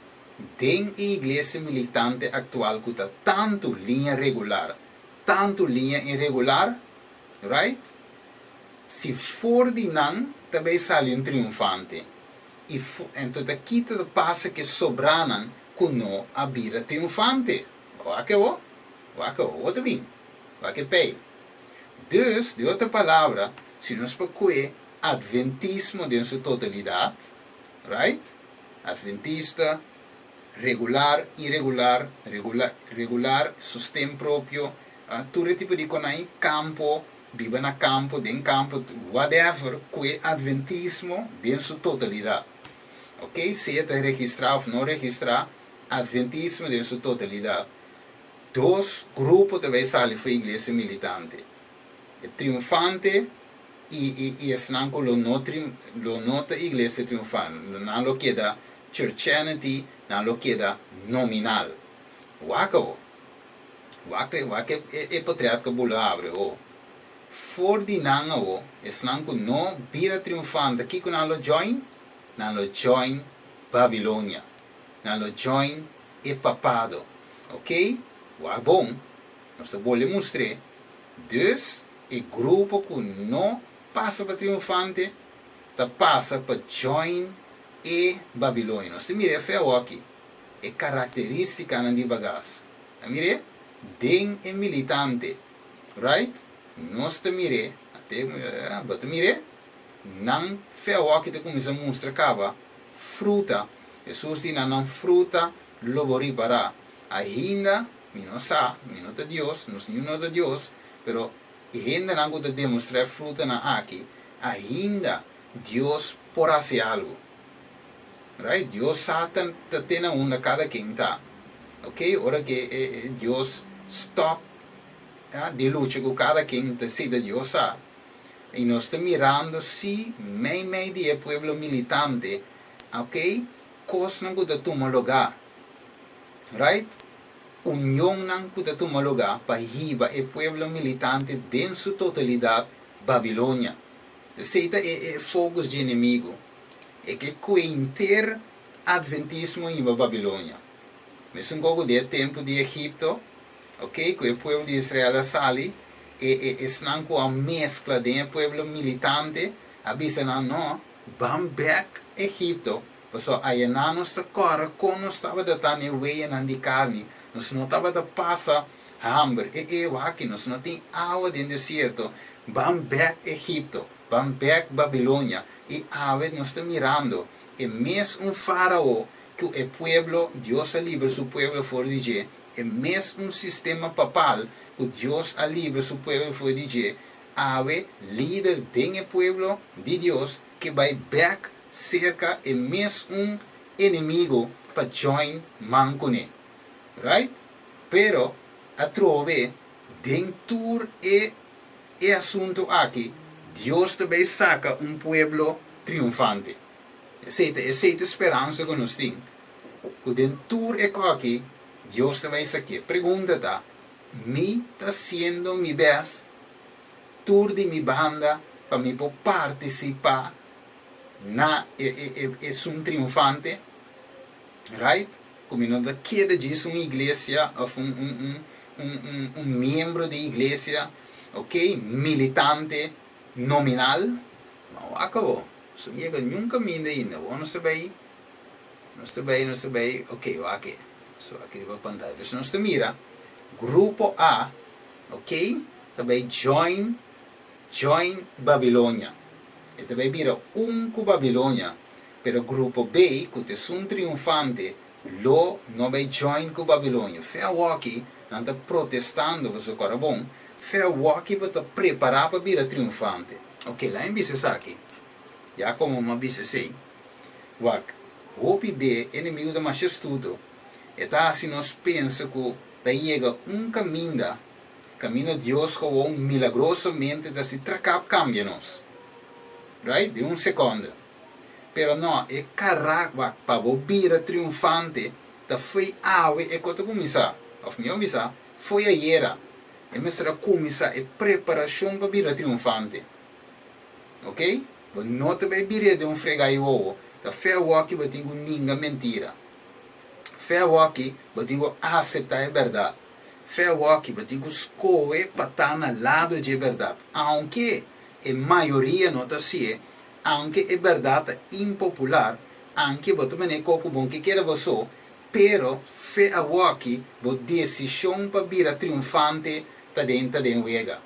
den e iglesia militante aktual ku ta tantu liña regular, tantu liña irregular, right? Si for di nan ta bay sali un triunfante. I ento ta kita ta pasa ku e sobranan ku no a bira triunfante. Wak e ho, wak e ho ta bin, wak e pei. Dus, di otro palabra, si nos por kue adventismo den su totalidat, right? Adventista, regular, iregular, regular, regular, sosten propio, tur e tipo di konai, kampo, biba na kampo, den kampo, whatever, kue adventismo den su totalidat. Ok, sea ta registrá òf no registrá, Adventismo den su totalidat. Dos grupo ta bai sali for iglesia militante, e triunfante i i i esnan ku lo no triun lo no ta iglesia triunfante, nan lo keda churchianity, nan lo keda nominal. Wak awo. Wak wak e e potret ku bo lo habri awo. For di nan awo, esnan ku no bira triunfante, kiko nan lo join? Nan lo join Babilonia. Nan lo join e papado. Ok, wak bon, nos ta bolbe mustr'é. Dus, e grupo ku no pasa pa triunfante ta pasa pa join e Babilonia. Nos ta mira e fe awoki, e karakterístikanan di bagas. A mir'é? Den e militante. Right? Nos ta mir'é, ate, bo ta mir'é? Nan fe awoki ta kuminsá mustra kaba fruta. Hesus di nan, Nan fruta lo bo ripará. Ainda mi no sa, mi no ta Dios, nos niun no ta Dios, pero e hendenan ku ta demostrá e frutanan aki, ainda Dios por hasi algu. Right? Dios sa ta te na unda kada ken ta. Ok, ora ke e Dios stòp di lucha ku kada ken, ta si ta Dios sa. I nos ta mirando si mei mei di e pueblo militante, ok, kosnan ku ta tuma lugá. Right? Unionnan ku ta tuma lugá pa hiba e pueblo militante den su totalidat Babilonia. Esei ta e e focus dje enemigu. E ke kue henter Adventismo hiba Babilonia. Mesun kos ku den e tempu di Egipto, ok, ku e pueblo di Israel a sali, e e esnan ku a meskla den e pueblo militante a bisa nan, No, ban bèk Egipto, Pasobra ayanan nos ta kòrda kon nos tabata ta na e weyanan di karni. Nos no tabata pasa hamber. E e wak-ki, nos no tin awa den desierto. Ban bèk Egipto, ban bèk Babilonia. I awe nos ta mirando e mes un Fárao ku e pueblo, Dios a libra su pueblo for di dje, e mes un sistema papal ku Dios a libra su pueblo for di dje, awe lider den e pueblo di Dios ke bai bèk serka e mes un enemigo pa join man kuné. Right? Pero atrobe den tur e e asunto aki Dios ta bay saka un pueblo triunfante. Esey ta esey ta speransa ku nos tin, ku den tur e koki Dios ta bay sak'é. Pregunta ta, Mi ta hasiendo mi best tur di mi banda pa mi por partisipá na e e e esun triunfante? Right? Ku mi no ta keda djis un iglesia òf un un un un un un miembro di iglesia, ok, militante nominal. No, wak awor. Nos no yega niun kaminda ainda. Awor nos ta bai, nos ta bai, nos ta bai, ok, wak e. Nos ta wak riba pantaya. Dus nos ta mira grupo A, ok, ta bai join join Babilonia. E ta bai bira un ku Babilonia, pero grupo B, ku ta esun triunfante, lo no bai join ku Babilonia. Fe awoki nan ta protestando pasobra ku ora bon, fe awoki bo ta prepará pa bira triunfante. Oke, laga mi bisa esaki, ya komo mi a bisa esei, wak, hopi be enemigu ta masha astuto, e ta hasi nos pensa ku ta yega un kaminda Kaminda Dios gewoon milagrosamente ta si trakap kambia nos. Right? Den un sekonde. Pero no, e karakba pa bo bira triunfante ta fo'i awe e ko ta kuminsá. Òf mihó bisá, fo'i ayera e mester a kuminsá e preparashon pa bira triunfante. Ok? Bo no ta bai bir'é den un fregá i wowo. Ta fe awoki bo tin ku ninga mentira. Fe awoki bo tin ku aseptá e bèrdat. Fe awoki bo tin ku skohe pa ta na lado dje bèrdat, aunke e mayoria no ta hasié, aunke e bèrdat ta impopular, anke bo ta manera koko bon ke keda bo so, pero fe awoki bo desishon pa bira triunfante ta den ta den wega.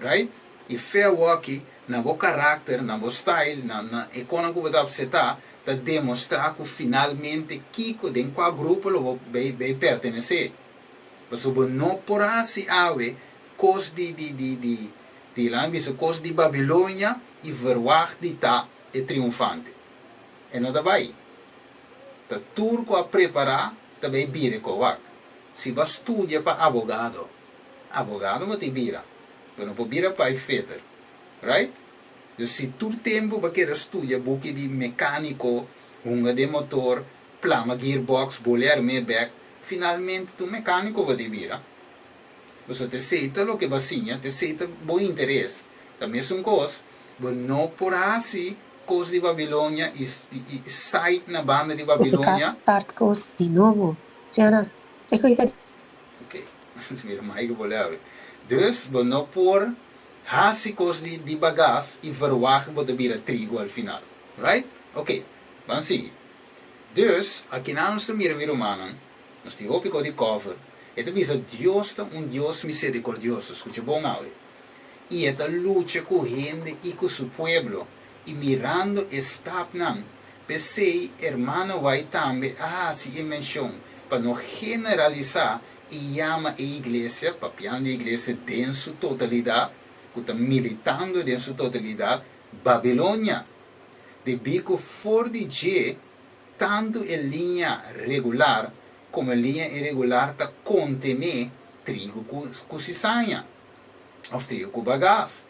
Right? I fe awoki na bo karakter, na bo style, na na e konan ku bo ta apseptá, ta demostrá ku finalmente kiko, den kua grupo lo bo bay bay pertenesé. Pasobra bo no por hasi awe kos di di di di di laga mi bisa kos di Babilonia i verwagt di ta e triunfante. E no ta bay. Ta tur ku a prepará ta bay bira e kowak. Si bo a studia pa abogado, Abogado bo tin bira, bo no por bira pai feter, right? Dus si tur tempu bo a keda studia buki di mecanico, hunga den motor, plama gearbox, bole arm'é bek, finalmente ta un mecanico bo tin bira. Pasobra ta esei ta loke bo a siña, ta esei ta bo interes. Ta mesun kos, bo no por hasi kos di Babilonia i site na banda di Bo ta Babilonia. start kos di nobo, Jana. E koe ta. Ok, mira Mike bo lèbre. Dus bo no por hasi kos di di bagas i verwagt bo ta bira trigo al final. Right? Ok, ban sigui. Dus, akinan nos ta mira mi rumannan, nos tin hopi kos di cover. E ta bisa Dios ta un Dios misericordioso, skucha bon awe. I e ta lucha ku hende i ku su pueblo, i mirando e stapnan P'esei, Hermano White tambe a hasi e menshon pa no generalisá i yama e iglesia, papiando di iglesia den su totalidat, ku ta militando den su totalidat, Babilonia, debí ku for di dje tantu e liña regular komo e liña iregular ta kontené trigu ku sisaña. Of trigo ku bagas.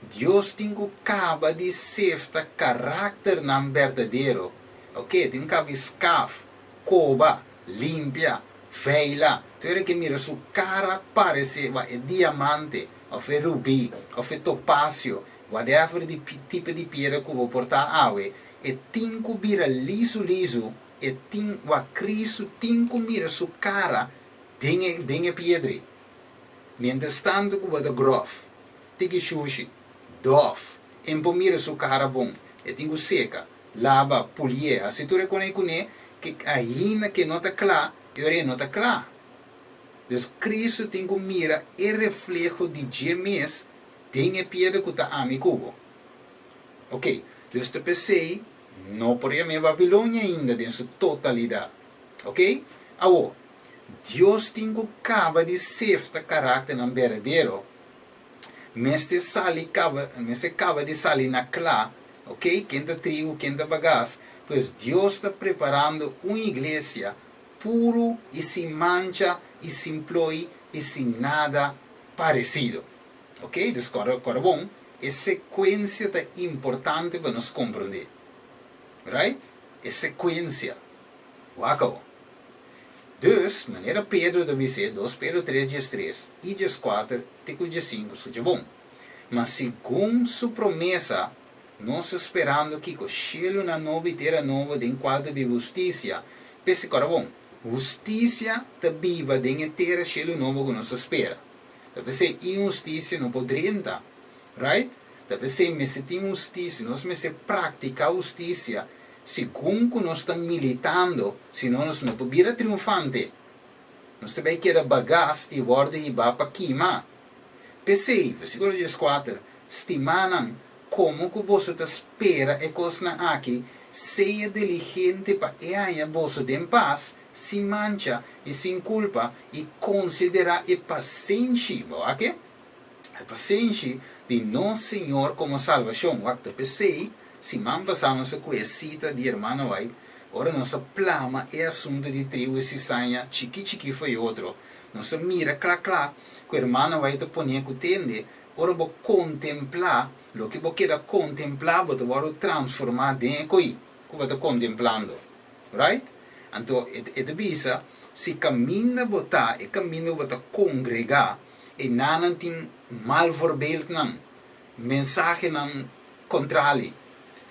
Dios tin ku kaba di sefta karakternan berdadero. Ok, tin ku kaba di skaf, koba, limpia, veila, Tur e ke mira su kara parese wa e diamante òf e rubí òf e topasio, whatever di tipo di piedra ku bo por ta awe, e tin ku bira lizu lizu, e tin wa Cristo tin ku mira su kara den e den e piedra ei. Mientras tanto ku bo ta gròf, tiki shushi, dòf, e por mira su kara bon, e tin ku seka, laba, pulié, hasi tur e kos ei kuné, ke ainda ke no ta kla, e ora ei no ta kla. Dus Cristo tin ku mira e refleho di dje mes den e piedra ku ta ami ku bo. Ok, dus ta p'esei no por yam'é Babilonia ainda den su totalidat. Ok? Awor, Dios tin ku kaba di sefta karakternan berdadero, mester sali kaba, mester kaba di sali na kla, ok, ken ta trigu, ken ta bagas, pues Dios ta preparando un iglesia puru i sin mancha i sin ploi i sin nada paresido. Ok, dus kòrda, kòrda bon, e sekuensia ta importante pa nos komprondé. Right? E sekuensia. Wak awor. Dus, manera Pedro ta bis'é, dos Pedro tres diestres i dieskuater te ku diesinku, skucha bon, Ma segun su promesa, nos ta sperando kiko? Shelunan nobo i tera nobo den kual ta biba hustisia. P'esei, kòrda bon, hustisia ta biba den e tera shelu nobo ku nos ta spera. Ta p'esei inhustisia no por drenta. Right? Ta p'esei mester tin hustisia, nos mester praktiká hustisia segun ku nos ta militando, sino nos no por bira triunfante. Nos ta bai keda bagas i wòrdu hibá pa kima. P'esei, versíkulo dieskuater, Stimánan, komo ku boso ta spera e kosnan aki, sea diligente pa e haña boso den pas, sin mancha i sin kulpa, i konsiderá e pasenshi, bo wak e? E pasenshi di nos Señor komo salbashon. Wak ta p'esei, siman pasá nos a kue sita di Hermana White, ora nos a plama e asuntu di triu i sisaña chiki chiki for e otro, nos a mira kla kla ku Hermana White ta pon'é ku tende, ora bo kontemplá loke bo keda kontemplá bo ta wòrdu transformá den e koi ku bo ta kontemplando. Right? Anto e ta bisa, si kaminda bo ta, e kaminda ku bo ta kongregá, E nannan tin mal voorbeeldnan, mensahenan kontrali.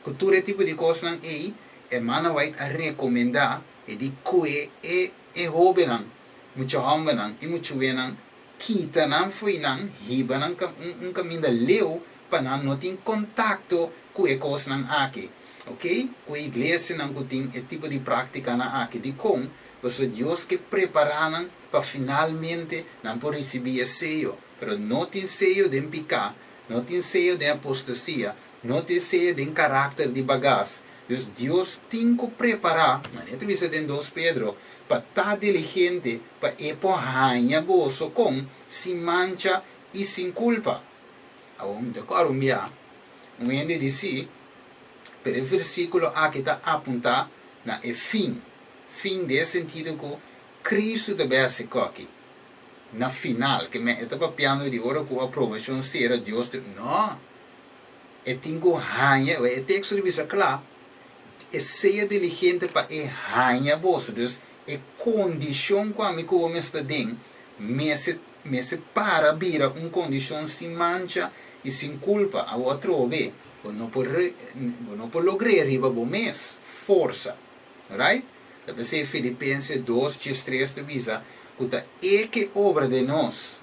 Ku tur e tipo di kosnan ei, Hermana White a rekomendá e di kue e e hóbennan, mucha hòmbernan i muchuenan, kita nan fo'i nan, hiba nan un kaminda leu pa nan no tin kontakto ku e kosnan aki. Oke, ku e iglesianan ku tin e tipo di práktikanan aki. Dikon? Pasobra Dios ke prepará nan pa finalmente nan por risibí e seyo. Pero no tin seyo den piká, no tin seyo den apostasia, no tin seyo den karakter di bagas. Dus Dios tin ku prepará, manera ta bisa den dos Pedro, pa ta diligente pa e por haña boso kon sin mancha i sin kulpa. Awor mi ta kòrda un bia, un hende di si, pero e versíkulo aki ta apuntá na e fin, fin den e sentido ku Cristo ta bay haci coki. Na final, ke men e ta papiando di ora cu aprobacion cera, Dios ta. No! E tin cu haña, e texto ta bisa cla, e sea diligente pa e haña boso. Dus, e condicion cu ami cu bo mester ta den, mester, mester para bira un condicion sin mancha y sin culpa. Awor atrobe, bo no por, bo no por logr'é riba bo mes forsa. Right? Ta p'esei Filipense dos diestres ta bisa ku ta E ke obra den nos,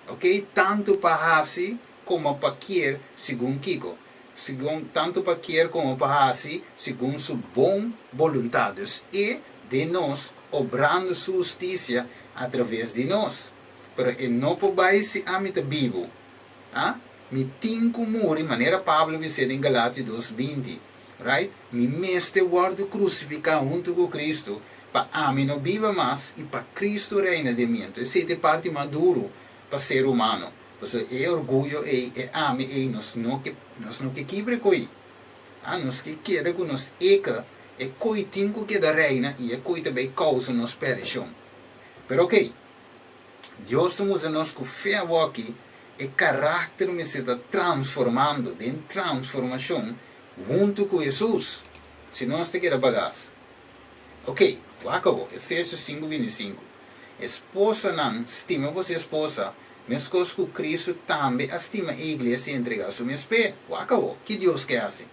ok, tantu pa hasi komo pa kier segun kiko? Segun, tantu pa kier komo pa hasi segun su bon boluntat. Dus E den nos, obrando su hustisia atraves di nos. Pero e no por bai si ami ta bibu. Ah? Mi tin ku muri, manera Pablo bis'é den Galatio dos 20. Right? Mi mester wòrdu krusifiká huntu ku Kristu pa ami no biba mas i pa Kristu reina den mi. Anto esei ta e parti mas duru pa ser humano, pasobra e orguyo ei, e ami ei, nos no ke, nos no ke kibra e koi. Ah, nos ke keda ku nos eka, e koi tin ku keda reina i e koi ta bai kousa nos perdishon. Pero okey, Dios ta mustra nos ku fe awoki e karakter mester ta transformando, den transformashon huntu ku Hesus, si no nos ta keda bagas. Ok, wak awor, Efesios sinku binti i sinku. Esposanan, stima boso esposa, meskos ku Kristu tambe a stima e iglesia i entregá su mes p'e. Wak awor, ki Dios ke hasi?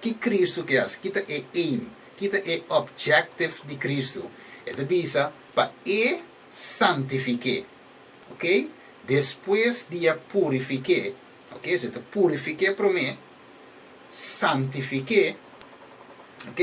Ki Kristu ke hasi? Ki ta e aim? Ki ta e objective di Kristu? E ta bisa pa e santifik'é. Ok? Despues di a purifik'é, ok, so e ta purifik'é promé, santifik'é, ok,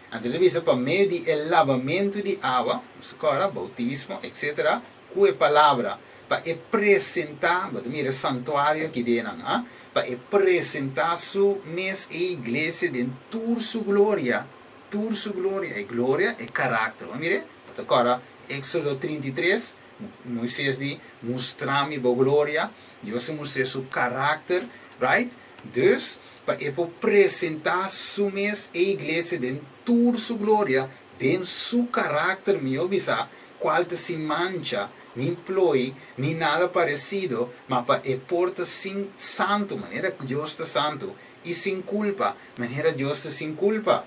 anto e ta bisa pa medio di e labamentu di awa, nos ta kòrda, boutismo, etsetera, ku e palabra, pa e presentá, bo ta mira e santuario aki den nan, ha, pa e presentá su mes e iglesia den tur su gloria, tur su gloria, e gloria, e karakter, bo a mira? Bo ta kòrda Éxodo 33, Moisés di, Mustra mi bo gloria, Dios a mustr'é su karakter, right? Dus, pa e por presentá su mes e iglesia den tur su gloria, den su karakter, mihó bisá, kual ta sin mancha, ni ploi, ni nada paresido, ma pa e por ta sin santu, manera Dios ta santu, i sin kulpa, manera Dios ta sin kulpa.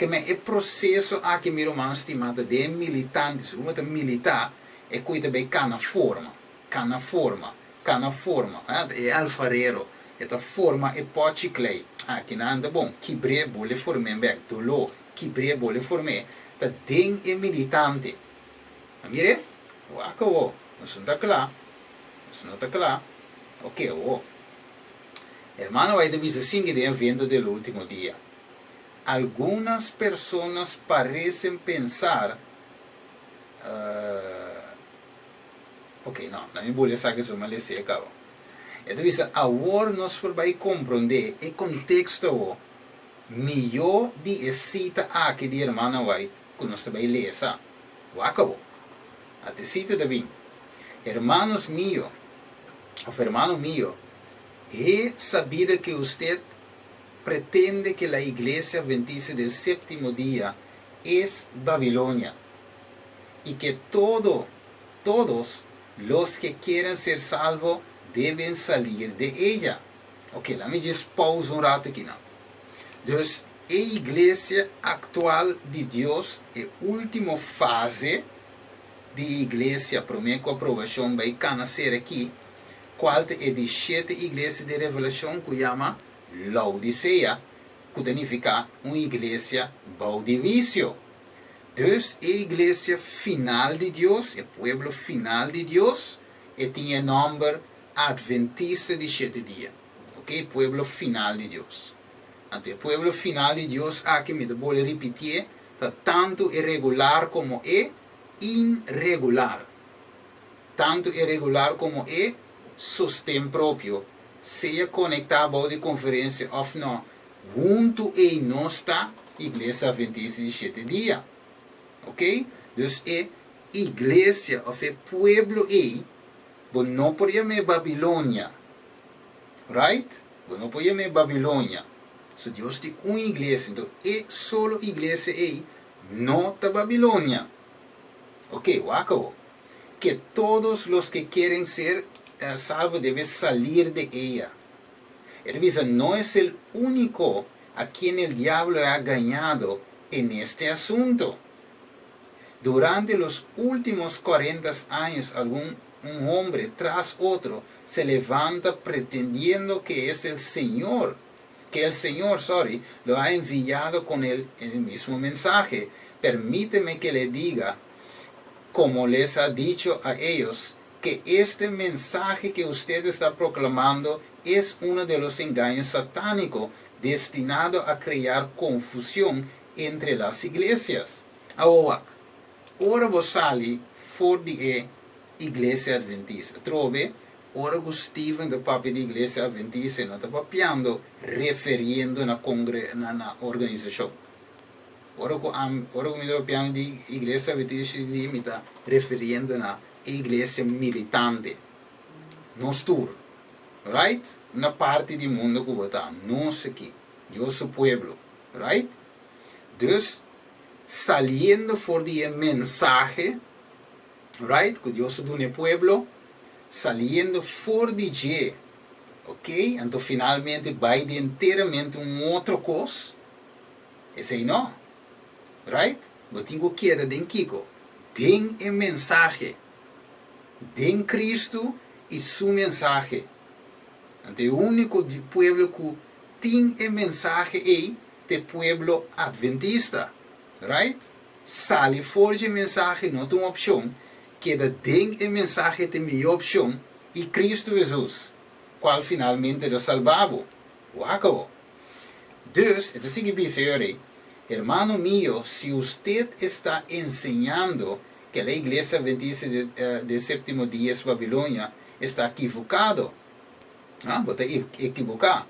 Ke men e proseso aki mi ruman stima ta den militante, segun bo ta milita e koe ta bay kana forma, kana forma, kana forma, e alfarero e ta forma e pochi klei, aki nan ta bon, kibr'é bole form'é bek, doló, kibr'é bole form'é, ta den e militante. A mir'é? Wak awo, nos no ta kla, nos no ta kla, oke awo. Hermano White ta bisa sinki den evento del ultimo dia. Algunas personas parecen pensar, Ok, no, na mi buli esaki so mi a lesa e caba. E ta bisa, Awor nos por bai comprende e contexto awo miyo di e cita aki di Hermana White cu nos ta bai lesa. Wak awo. Ata e cita ta bin, Hermanos mio, of hermano mio, he sabido que usted pretende que la Iglesia Adventista del Séptimo Día es Babilonia y que todo, todos, los que quieren ser salvo deben salir de ella. Ok, laat mi djis pausa un rato aki nan. Dus, e iglesia actual di Dios, e ultimo fase di iglesia prome cu aprobacion bay cana ser aki, cual ta e di shete iglesia di Revelacion cu yama Laodisea, ku ta nifiká un iglesia bou di huisio. Dus e iglesia final di Dios, e pueblo final di Dios, e tin e nòmber Adventista di Shete Dia. Oke, pueblo final di Dios. Anto e pueblo final di Dios aki, mi ta bolbe ripitié, ta tantu e regular komo e inregular. Tantu e regular komo e sosten propio, sea konektá bou di konferensia òf nò, huntu ei nos ta Iglesia Adventista di Shete Dia. Oke? Dus e iglesia òf e pueblo ei, bo no por yam'é Babilonia. Right? Bo no por yam'é Babilonia. So Dios tin un iglesia, enton e solo iglesia ei no ta Babilonia. Oke, wak awor. Que todos los que quieren ser salvo debe salir de ella. E ta bisa, No es el único a quien el diablo ha gañado en este asunto. Durante los últimos cuarentas años algún un hombre tras otro se levanta pretendiendo que es el Señor, que el Señor, sorry, lo ha enviado con el, el mismo mensaje. Permíteme que le diga, como les ha dicho a ellos, que este mensaje que usted está proclamando es uno de los engaños satánicos destinado a crear confusión entre las iglesias. Awor wak, ora bo sali for di e Iglesia Adventista, atrobe, ora ku Steven ta papia di Iglesia Adventista e no ta papiando referiendo na congre na na organisashon. Ora ku ami ora ku mi ta papiando di Iglesia Adventista di mi ta referiendo na e iglesia militante. Nos tur. Right? Na parti di mundo ku bo ta. Nos aki. Dios su pueblo. Right? Dus, saliendo for di e mensahe, right, ku Dios a duna e pueblo, saliendo for di dje, ok, anto finalmente bai di enteramente un otro kos, esei no. Right? Bo tin ku keda den kiko? den e mensahe, den Kristu i Su mensahe. Anto e úniko pueblo ku tin e mensahe ei ta e pueblo Adventista. Right? Sali for dje mensahe no ta un opshon, keda den e mensahe ta e mihó opshon i Kristu Hesus, kual finalmente ta salba bo. Wak awo. Dus, e ta sigui bisa e ora ei, Hermano mio, si usted está enseñando que la Iglesia Adventista de Séptimo Dia es Babilonia, está equivocado. Ah, bo ta ekiboká.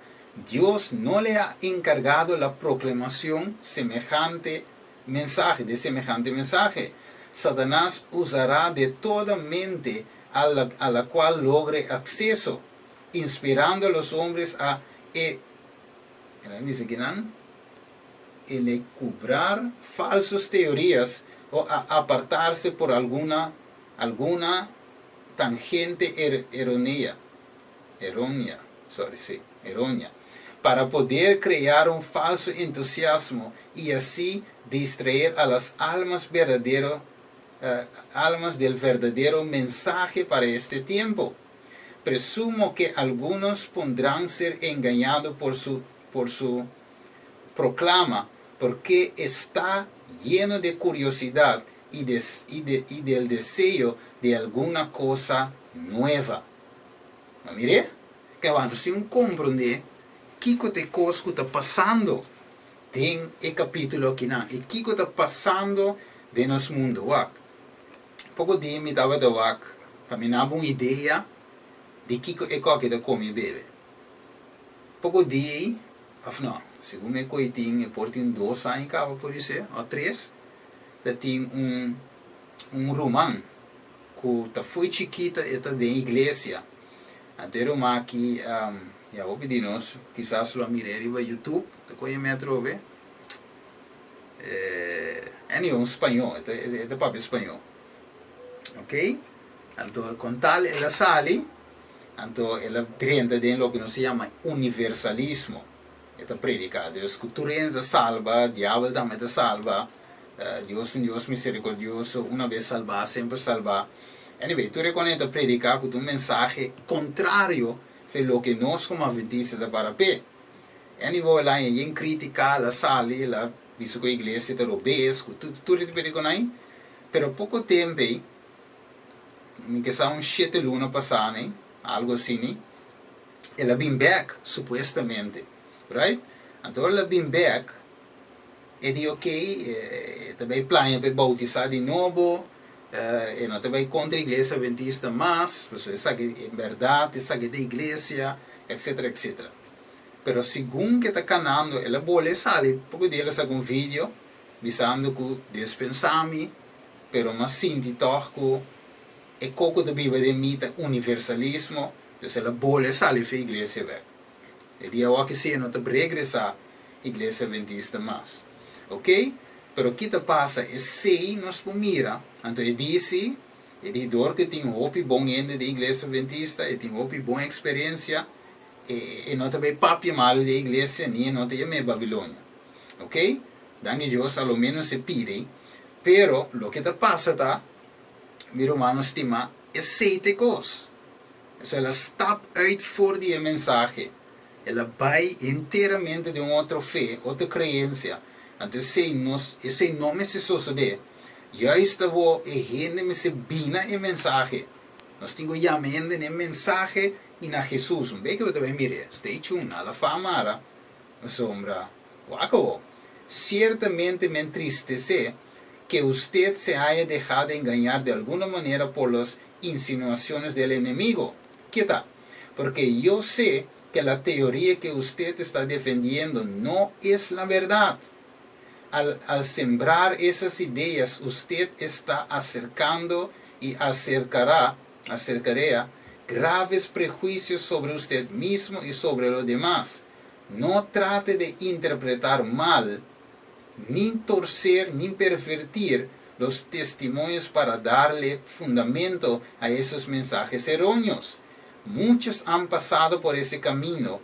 Dios no le ha enkargado la proklamacion semehante mensahe, de semehante mensahe. Satanas usará de toda mente a la, a la cual logre acceso, inspirando a los hombres a e, el a bisa kinan? Elecubrar falsos teorías o a apartarse por alguna, alguna tangente er, erronea, errónea, sorry, sí, errónea, para poder crear un falso entusiasmo y así distraer a las almas verdadero, almas del verdadero mensaje para este tiempo. Presumo que algunos pondrán ser engañados por su, por su proclama, porque está lleno de curiosidad y, de, y, de, y del deseo de alguna cosa nueva. Ma mire, kaba nos tin komprondé kiko ta e kos ku ta pasando den e kapítulo akinan i kiko ta pasando den nos mundu. Wak, poko dia mi tabata wak pa mi naba un idea di kiko e kòki ta kome i bebe. Poko dia ei, òf no, segun mi e koi tin, e por tin dos aña kaba podisé, òf tres, ta tin un un ruman ku ta fo'i chikita e ta den iglesia. Anto e ruman aki, ya hopi di nos kisas lo a mir'é riba YouTube, ta koñe mi atrobe. Anyway, un spañó, e ta e ta papia spañó. Ok, anto kon tal el a sali, anto el a drenta den loke nos ta yama universalismo. E ta prediká dus ku tur hende ta salba, diabel tambe ta salba, Dios un Dios miserikordioso, una bes salbá semper salbá. Anyway, tur e kos e ta prediká ku ta un mensahe kontrario fe loke nos komo atventista ta para p'e. Anyway, el a haña yen krítika, el a sali, el a bisa ku e iglesia ta robes, ku tur e tipo di kos ei. Pero poko tempu ei, mi ke sa un shete luna pasá nei, algu asina, el a bin bek supuestamente, right? Anto ora el a bin bek, e di ok, e ta bay plania pa e bautisa di nobo, e no ta bay contra iglesia adventista mas, pasobra esaki en berdad esaki ta iglesia, etcetera, etcetera. Pero segun ke ta canando, el a bole sali, poko dia el a saca un video bisando cu despensa mi, pero mi a sinti toch cu e koko ta biba den mi ta universalismo, dus el a bole sali for iglesia bek. E dia awor ki si e no ta regresá iglesia adventista mas. Ok, pero ki ta pasa? Esei nos por mira, anto e di si, e di dor ku e tin hopi bon hende den iglesia adventista, e tin hopi bon eksperensia, e e no ta bai papia malu di e iglesia ni e no ta yam'é Babilonia. Ok, danki Dios a lo menos e pidi, pero loke ta pasa ta, Mi rumannan stimá, esei ta e kos. Esei el a stap uit for di e mensahe. El a bai henteramente den un otro fe, otro kreensia. Anto esei nos, esei no mester sosodé. Juist awor e hende mester bina e mensahe. Nos tin ku yama e hende na e mensahe i na Hesus. Un bes ku bo ta bai mir'é, stay tuned, a la fama ara. Pasobra, wak awor, ciertamente me entristece que usted se haya dejado engañar de alguna manera por las insinuaciones del enemigo. Ke ta? Porque yo sé que la teoría que usted está defendiendo no es la verdad. Al, al sembrar esas ideas, usted está acercando y acercará, acercaría graves prejuicios sobre usted mismo y sobre los demás. No trate de interpretar mal, ni torcer ni pervertir los testimonios para darle fundamento a esos mensajes erróneos. Muchos han pasado por ese camino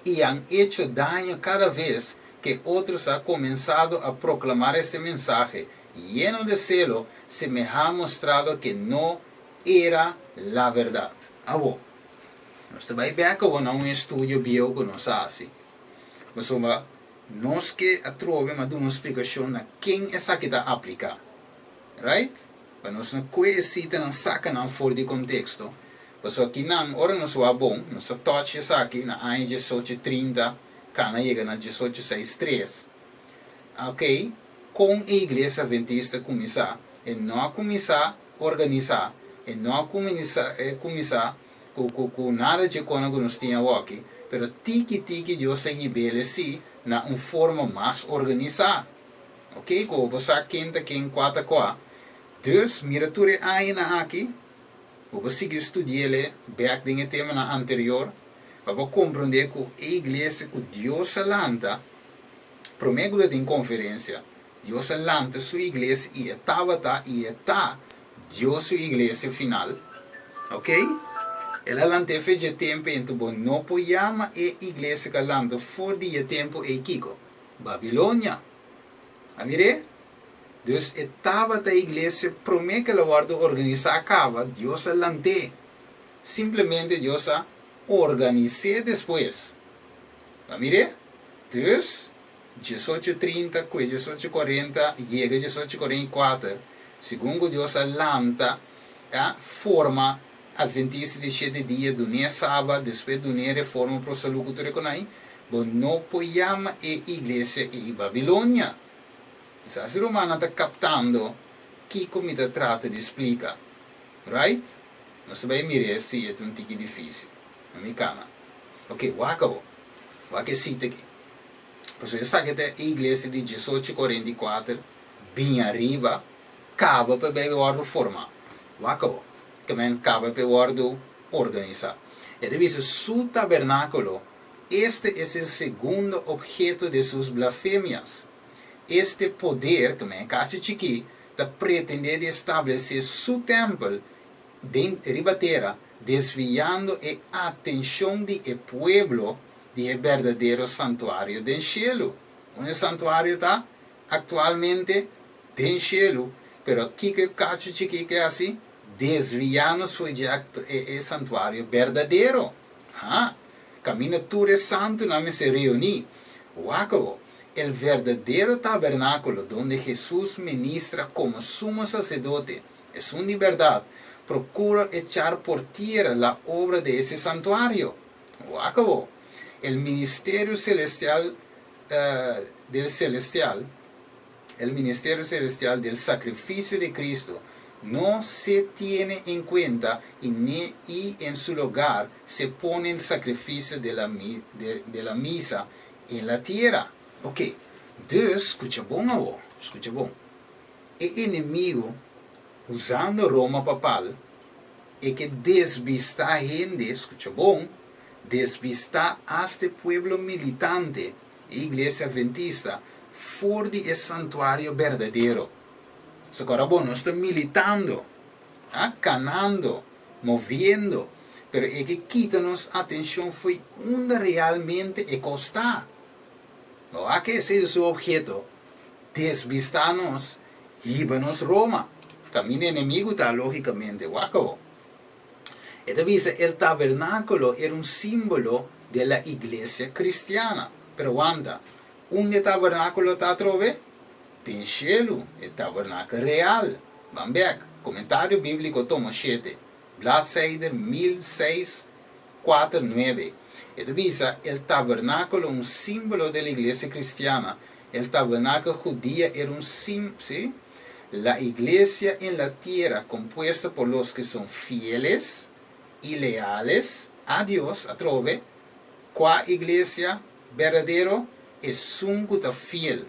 y han hecho daño cada vez que otros han comenzado a proclamar ese mensaje. Lleno de celo, se me ha mostrado que no era la verdad. Awo, nos ta bai bek awo na un estudio bieu ku nos a hasi. Pasobra nos ke atrobe ma duna un splikashon na ken esaki ta apliká. Right? Pa nos no kue e sitanan saka nan for di konteksto. Pasobra kinan, ora nos wak bon, nos a touch esaki na aña diesocho 30, kana yega na 18 6 3. Ok, kon e Iglesia Adventista a kuminsá? E no a kuminsá organisá, e no a kuminsá kuminsá ku ku ku nada dje kona ku nos tin awoki, pero tiki tiki Dios a hib'el sí na un forma mas organisá. Ok, ku bo sa ken ta ken, kua ta kua. Dus, mira tur e añanan aki, bo por sigui studi'el bèk den e temanan anterior, pa bo komprondé ku e iglesia ku Dios a lanta, promé ku ta tin konferensia, Dios a lanta su iglesia i e tabata i e ta Dios su iglesia final. Ok? El a lant'é fe dje tempu ei, enton bo no por yama e iglesia ku a lanta for di e tempu ei kiko? Babilonia. A mir'é? Dus e tabata e iglesia promé ku el a wòrdu organisá kaba, Dios a lant'é. Simplemente Dios a organis'é despues. A mir'é? Dus, 18 30 ku e 18 40 yega 18 44, segun ku Dios a lanta, a forma Adventista di Shete Dia, dun'é Sabat, despues dun'é Reforma pro salú ku tur e konai, bo no por yama e iglesia ei Babilonia. Sa si rumannan ta kaptando kiko mi ta trata di splika. Right? Nos ta bai mir'é si e ta un tiki difísil. Na mi kama. Ok, wak awo. Wak e sita aki. Pasobra esaki ta e iglesia di 18 44 bin ariba, kaba pa e bai wòrdu formá. Wak awo. Ke men kaba pa e wòrdu organisá. E ta bisa su tabernákulo, este es el segundo objeto de sus blasfemias. Este poder, ke men e kachi chikí, ta pretendé di establesé su tèmpel den riba tera, desviando e atenshon di e pueblo di e berdadero santuario den shelu. Unda e santuario ta aktualmente? Den shelu. Pero kiko e kachu chikí ke hasi? Desviá nos for dje e santuario berdadero. Ha! Kaminda tur e santunan mester reuní. Wak awo, el verdadero tabernákulo donde Hesus ministra komo Sumo Saserdote, esun di bèrdat, prokura echar por tierra la obra de ese santuario. Wak awo, el ministerio celestial del celestial, el ministerio celestial del sacrificio de Cristo no se tiene en cuenta y ni y en su lugar se pone el sacrificio de la de la misa en la tierra. Ok, dus skucha bon awo, skucha bon. E enemigo, usando Roma papal, e ke desbistá hende, skucha bon, desbistá asta e pueblo militante, e Iglesia Adventista, for di e santuario berdadero. So kòrda bon, nos ta militando, a, kanando, moviendo, pero e ke kita nos atenshon fo'i unda realmente e kos ta. No a ke esei ta su obheto, desbistá nos, hiba nos Roma. Kaminda enemigu ta, lógikamente. Wak awo. E ta bisa, El tabernákulo era un símbolo de la iglesia kristiana. Pero wanta, unda e tabernákulo ta atrobe? Den shelu, e tabernakel real. Ban bèk, Komentario Bíbliko tomo 7, bladzijde 1649. E ta bisa, El tabernákulo un símbolo de la iglesia cristiana. El tabernáculo judía era un sim, sí? La iglesia en la tierra compuesta por los que son fieles y leales a Dios, atrobe, kua iglesia berdadero? Esun ku ta fiel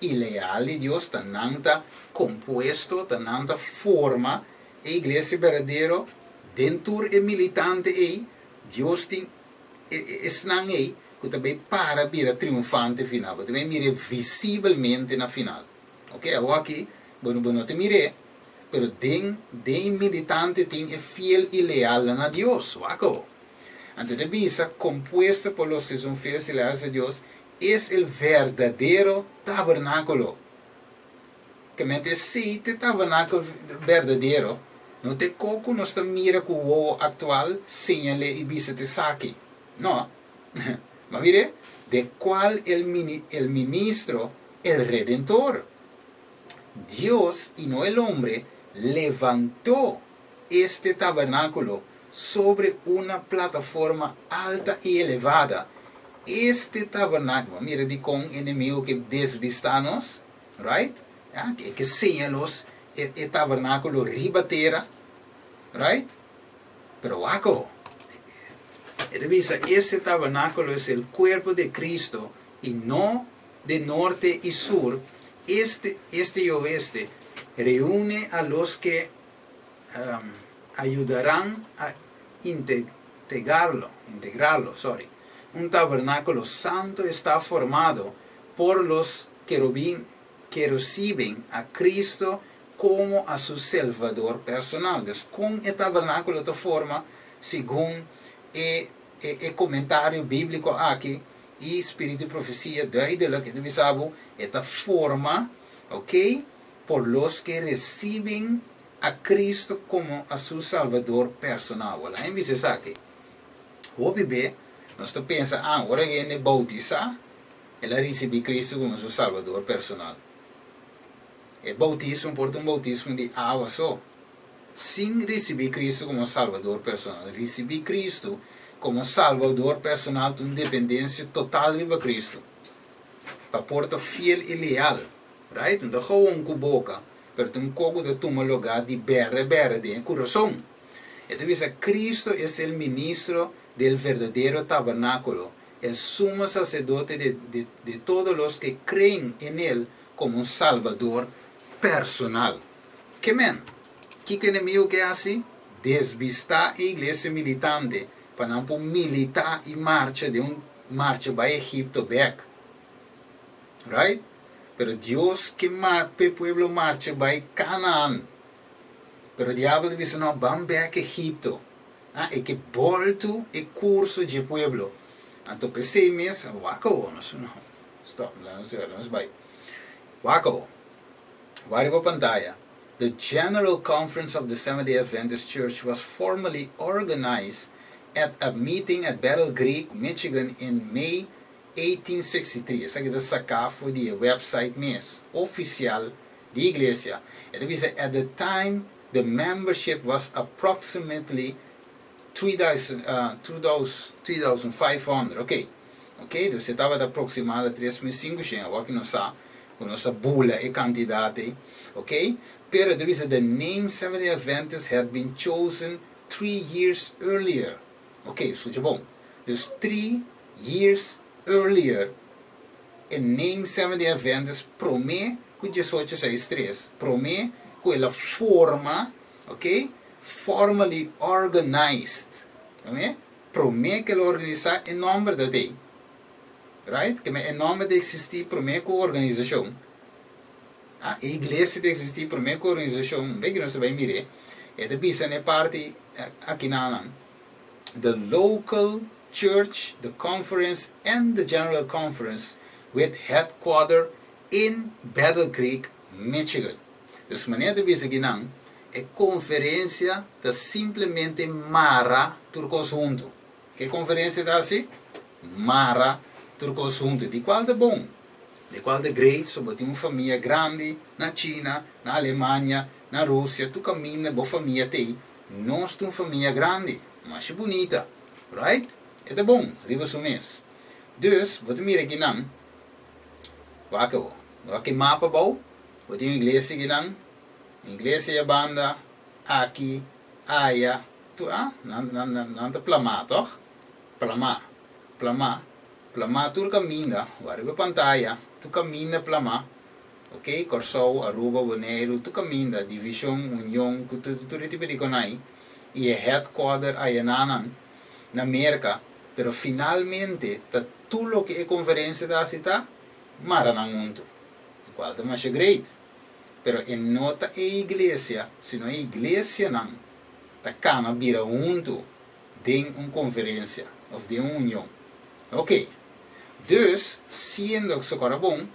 i leal di Dios, ta nan ta kompuesto, ta nan ta forma e iglesia berdadero. Den tur e militante ei, Dios tin esnan ei ku ta bai para bira triunfante final. Bo ta bai mir'é visibelmente na final. Ok, awor aki bo bo no ta mir'é, pero den den militante tin e fiel i lealnan na Dios. Wak awor. Anto ta bisa, compuesto por los que son fieles y leales a Dios, es el verdadero tabernáculo. Ke men esei ta e tabernakel berdadero, no ta e kos ku nos ta mira ku wowo aktual, señal'é i bisa ta esaki. No. Ma mira, de kual el el ministro, el Redentor. Dios, y no el hombre, levantó este tabernáculo sobre una plataforma alta y elevada. Este tabernákulo, mira dikon enemigu ke desbistá nos, right? Ya, e ke seña nos e e tabernákulo riba tera, right? Pero wak awo, e ta bisa este tabernákulo es el cuerpo de Cristo y no de norte y sur, este, este y oeste, reúne a los que ayudarán a integrarlo, integrarlo, sorry. Un tabernáculo santo está formado por los querubín que reciben a Cristo como a su Salvador personal. Dus kon e tabernákulo ta forma segun e e e komentario bíbliko aki i Spiritu di Profesia duidelijk e ta bisa bo e ta forma, ok, por los que reciben a Cristo como a su Salvador personal. Wèl, a bisa esaki. Hopi be nos ta pensa, ah, ora hende boutisá, el a risibí Cristo como su Salvador personal. E boutismo por ta un boutismo di awa so, sin risibí Cristo como Salvador personal. Risibí Cristo como Salvador personal ta un dependencia total riba Cristo, pa por ta fiel i leal. Right? No ta gewoon ku boka, pero ta un kos ku ta tuma lugá di bèrè bèrè den e kurason. E ta bisa, Cristo es el ministro del verdadero tabernáculo, el sumo sacerdote de de de todos los que creen en él como un salvador personal. Ke men? Kiko enemigu ke hasi? Desbistá e iglesia militante pa nan por militá i marcha den un marcha bai Egipto bèk. Right? Pero Dios ke p'e pueblo marcha bai Canaan. Pero diabel ta bisa, No, ban bek Egipto. Ah, e ke boltu e curso dje pueblo. Anto p'esei mes, wak awor, nos, no, stop, laga nos, laga nos bai. Wak awor. Wak riba pantaya. The General Conference of the Seventh-day Adventist Church was formally organized at a meeting at Battle Creek, Michigan in May 1863, esaki ta saká for di e website mes ofisial di iglesia. E ta bisa, At the time, the membership was approximately 3,500. Ok, ok, dus e tabata aproximado 3500, awor ki nos sa ku nos a bula e kantidat ei, ok. Pero e ta bisa, The name Seventh-day Adventist had been chosen 3 years earlier. Ok, skucha bon. Dus 3 years earlier, e name Seventh-day Adventist promé ku 1863, promé ku el a forma, ok, formally organized. Ok? Promé ku el a organisá e nòmber ei. Right? Ke e nòmber ta eksistí promé ku organisashon. Ah, e iglesia ta eksistí promé ku organisashon. Bin ku nos bai mira. E ta bisa na e parti aki na the local church, the conference and the general conference with headquarter in Battle Creek, Michigan. Dus manera ta bisa akinan, e konferensia ta simplemente mara tur kos huntu. Ki konferensia ta asina? Mara tur kos huntu. Di kual ta bon? Di kual ta great, so bo tin un famia grandi na China, na Alemania, na Rusia, tur kaminda bo famia tin, nos tin un famia grandi, mas bunita, right? E ta bon, riba su mes. Dus, bo mira akinan, wak bo, wak e mapa bou, bo tin iglesia akinan, iglesia banda, aki, aya, tu, ah, nan, nan, nan, nan ta plamá, toch? Plamá, plamá, plamá tur kaminda, riba pantaya, tur kaminda plamá, ok? Kòrsou, Aruba, Boneiru, tur kaminda, Divishon, Union, tur tur tipo di kos ei, i e headquarter ayanan na Merka, pero finalmente ta tur loke e konferensia ta ta mara nan huntu. Kual ta mas great. Pero e no ta e iglesia, sino e iglesianan ta kana bira huntu den un konferensia òf den un union. Ok. Dus, siendo ku bon,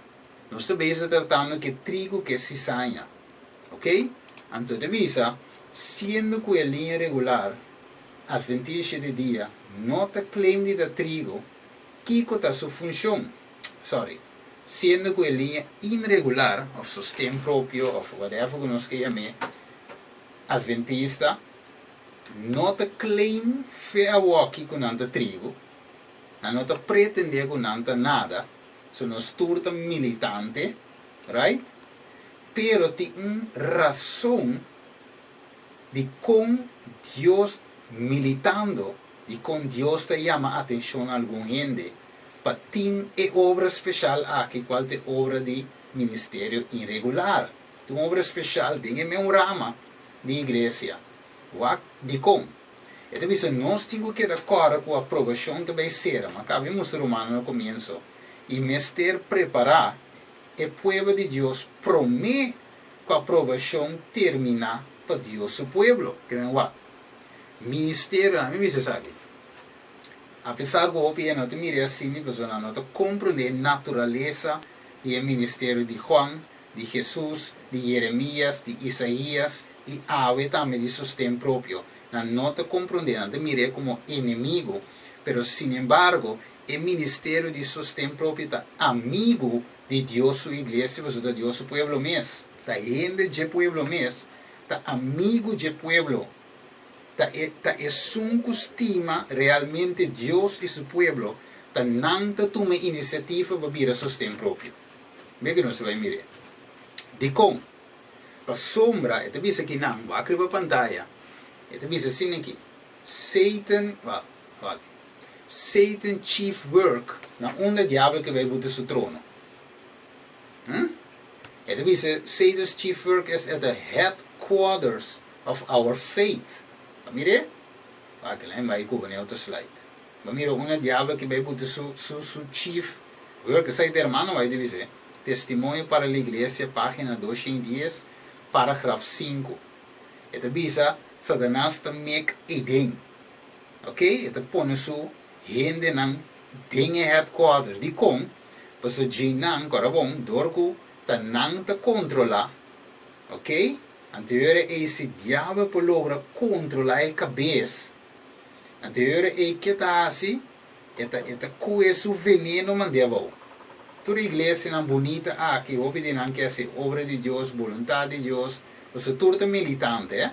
Nos ta bezig tratando ku e trigo ku e sisaña. Ok? Anto e ta bisa, siendo ku e liña regular, Adventista di dia, no ta claim di ta trigo, kiko ta su funshon? Sorry. Siendo ku e liña inregular, òf sosten propio, òf whatever ku nos ke yam'é, Adventista, no ta claim fe awoki ku nan ta trigo, nan no ta pretendé ku nan ta nada, so nos tur ta militante, right? Pero tin un rason dikon Dios militando, dikon Dios ta yama atenshon na algun hende pa tin e obra speshal aki kual ta e obra di ministerio inregular. Tin un obra speshal den e meun rama di iglesia. Wak dikon. E ta bisa nos tin ku keda kòrda ku aprobashon ta bai sera, ma kaba e mustra rumannan na komienso, i mester prepará e pueblo di Dios promé ku aprobashon terminá pa Dios su pueblo. Ke men wak. Ministerionan, mi bisa esaki, apesar ku hopi hende no ta mira e asina pasobra nan no ta komprondé e naturalesa di e ministerio di Juan, di Hesus, di Jeremias, di Isaías i awe tambe di sosten propio. Nan no ta komprondé, nan ta mir'é komo enemigu, pero sinembargo e ministerio di sosten propio ta amigu di Dios su iglesia, pasobra ta Dios su pueblo mes, ta hende dje pueblo mes, ta amigu dje pueblo, ta e ta esun ku stima realmente Dios i su pueblo, ta nan ta tuma e inisiativa pa bira sosten propio. Mira ku nos ta bai mir'é. Dikon? Pasobra e ta bisa kinan, wak riba pantaya, e ta bisa asina aki, Satan, wak, wak, Satan chief work, na unda diabel ke bai buta su trono? Hm? E ta bisa, Satan's chief work is at the headquarters of our faith. Bo mir'é? Wak, lain bai ku bo n'e otro slide. Bo mira unda diabel ke bai buta su, su, su chief work? Esaki ta hermano White ta bisa, Testimonio para la Iglesia, página 210, paragraf 5. E ta bisa, Satanas ta mek ei den. Ok, e ta pone su hendenan den e headquarters. Dikon? Pasobra djeinan, kòrda bon, dor ku ta nan ta kontrolá, ok, anterior ei si diabel por logra kontrolá e kabes, anterior ei ke ta hasi? E ta e ta kue su veneno mand'é abou. Tur iglesianan bunita aki, hopi di nan ke hasi obra di Dios, boluntat di Dios, pasobra tur ta militante, eh.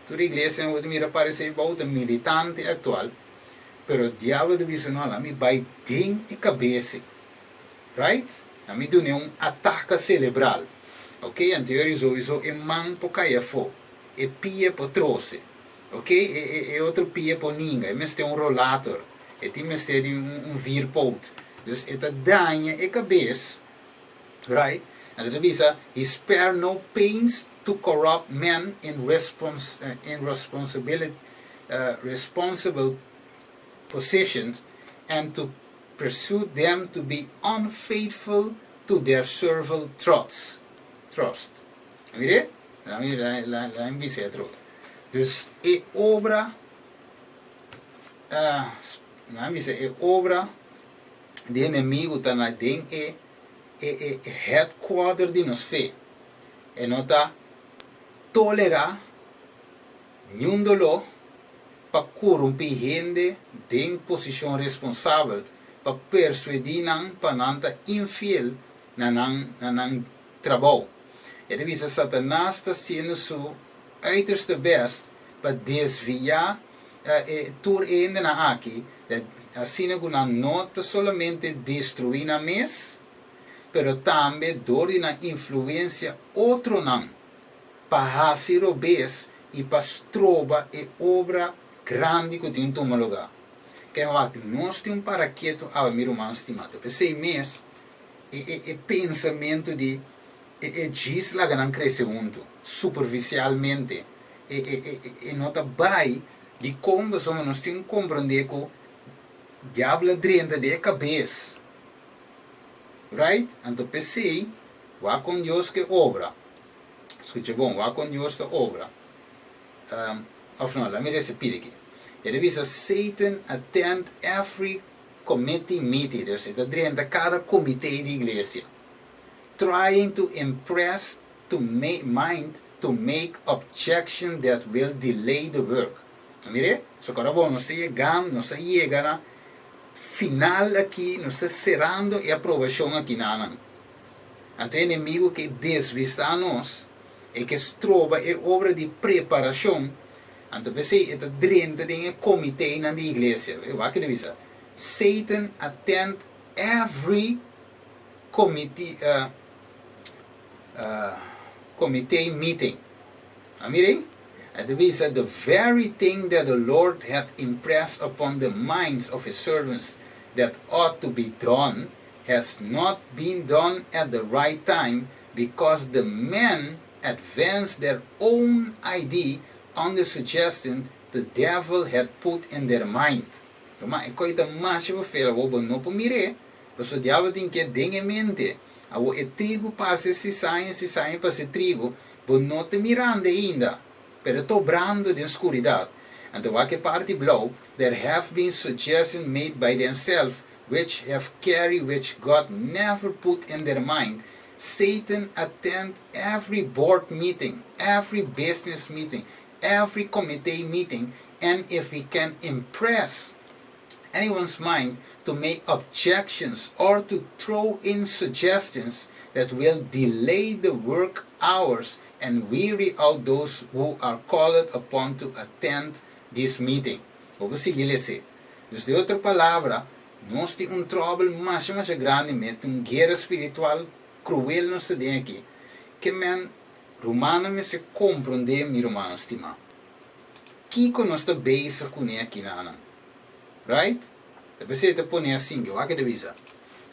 Tur iglesianan ku bo ta mira aparesé bou ta militante aktual, pero diablo ta bisa no, laat mi bai den e kabes ei, right? Laat mi dun'é un ataka selebral, ok? Anto yori souiso e man por kai afó, e pia por trose, ok? E e e otro pia por ninga, e mester un rolator, e tin mester di un un vierpoot, dus e ta daña e kabes. Right? Anto ta bisa, He spare no pains to corrupt men in respons in responsibility responsible positions and to persuade them to be unfaithful to their servile trusts. Trust. A mir'é? Laat mi laat mi bisa e atrobe. Dus e obra, laat mi bisa e obra di enemigu ta na den e e e headquarter di nos fe. E no ta tolerá niun doló pa korumpí hende den posishon responsabel, pa persuedí nan pa nan ta infiel na nan na nan trabou. E ta bisa Satanas ta hasiendo su uiterste best pa desviá e tur e hendenan aki, asina ku nan no ta solamente destruí nan mes, pero tambe dor di nan influensia otronan pa hasi robes i pa stroba e obra grandi ku tin tuma lugá. Ken wak nos tin un para ketu awe, mi ruman stimá. Ta p'esei mes e e e pensamentu di e e djis laga nan krese huntu, superfisialmente, e e e e no ta bai dikon pasobra nos tin ku komprondé ku diabel a drenta den e kabes, right? Anto p'esei wak kon Dios ke obra, skucha bon, wak kon Dios ta obra, òf no, lami resa pidi aki, e ta bisa Satan attend every committee meeting, dus e ta drenta kada komité di iglesia. Trying to impress to mind to make objection that will delay the work. Mir'é? So kòrda bon, nos ta yegando, nos ta yega na final aki, nos ta serando e aprobashon aki nanan. Anto e enemigu ke desvistá nos, e ke stroba e obra di preparashon, anto p'esei e ta drenta den e komiténan di iglesia. Wak ke ta bisa, Satan attend every committee committee meeting. A mira ei? E ta bisa, The very thing that the Lord had impressed upon the minds of his servants that ought to be done, has not been done at the right time because the men advanced their own idea on the suggestion the devil had put in their mind. Tuma, e koi ta masha befel awor bo no por mir'é, pasobra diabel tin ke den e mente. Awor e trigu parse sisaña, sisaña parse trigu, bo no ta mirando ainda, pero e ta obrando den skuridat. Anto wak e parti blou, There have been suggestions made by themselves which have carried which God never put in their mind, Satan attend every board meeting, every business meeting, every committee meeting, and if he can impress anyone's mind to make objections or to throw in suggestions that will delay the work hours and weary out those who are called upon to attend this meeting. Bo por sigui lese. Dus den otro palabra, nos tin un tròbel masha masha grandi met un guera spiritual kruel nos ta den aki. Ke men, rumannan mester komprondé, mi rumannan stimá. Kiko nos ta bezig kuné akinanan? Right? Ta p'esei ta pone asin, ke wak e ta bisa.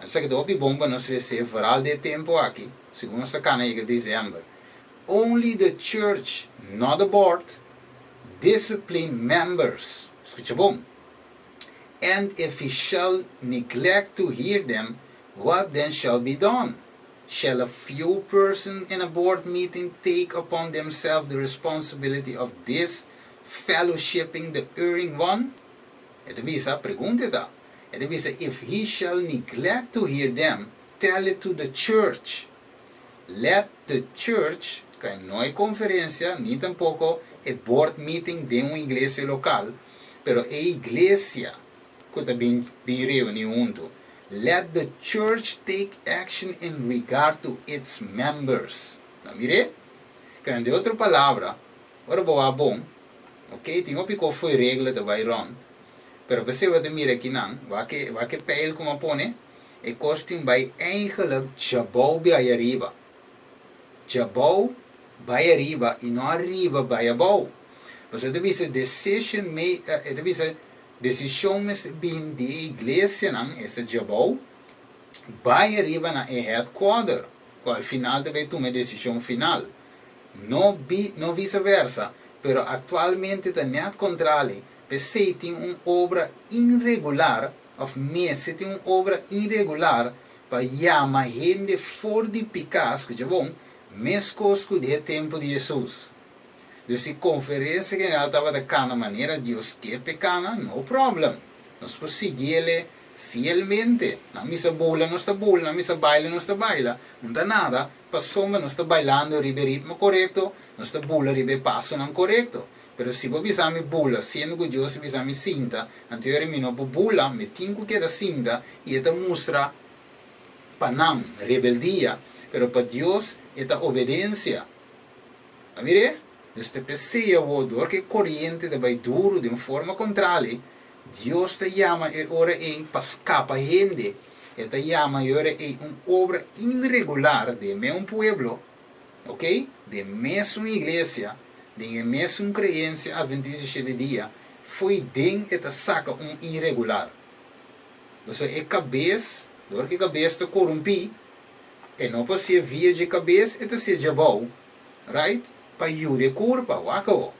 Esaki ta hopi bon pa nos resé vooral den e tempu aki, segun nos ta kana yega desèmber. Only the church, not the board, discipline members. Skucha bon. And if he shall neglect to hear them, what then shall be done? Shall a few person in a board meeting take upon themselves the responsibility of disfellowshipping the erring one? E ta bisa, pregunta e ta. E ta bisa, if he shall neglect to hear them, tell it to the church. Let the church, ka no e konferensia, ni tampoko e board meeting den un iglesia lokal, pero e iglesia ku ta bin bin reuní huntu. Let the church take action in regard to its members. Na mir'é? Ka den otro palabra, ora bo wak bon, ok, tin hopi kos fo'i regla ta bai rònt, pero p'esei bo ta mira kinan, wak e wak e pijl ku mi a pone, E kos tin bai eigenlijk djabou bai ariba. Djabou bai ariba i no ariba bai abou. Pasobra e ta bisa decision ma e ta bisa desishon mester bin di e iglesianan, esta djabou, bai ariba na e headquarter, ku al final ta bai tuma e desishon final. No bi no visa versa, pero aktualmente ta nèt kontrali, p'esei tin un obra inregular Of mester tin un obra iregular pa yama hende for di piká, skucha bon, meskos ku di e tempu di Hesus. Dus si konferensia general tabata kana manera Dios ke p'e kana, no problem. Nos por siguiele fielmente. Nan misa bula, nos ta bula, nan misa baila, nos ta baila. No ta nada, pasobra nos ta bailando riba e ritmo korekto, nos ta bula riba e pasonan korekto. Pero si bo bisa mi bula, siendo ku Dios a bisa mi sinta, anto yora mi no por bula, mi tin ku keda sinta, i e ta mustra pa nan rebeldia, pero pa Dios e ta obedensia. A mir'é? Dus ta p'esei awor, dor ku e koriente ta bai duru den un forma kontrali, Dios ta yama e ora ei pa skapa hende, e ta yama e ora ei un obra inregular den meun un pueblo, Ok, den mesun iglesia, den e mesun creencia Adventista di Shete Dia, fo'i den e ta saca un irregular. Pasobra e cabes, dor cu e cabes ta corumpi, e no por hacié via dje cabes, e ta hacié djabou, right, pa yuda e curpa. Wak awo.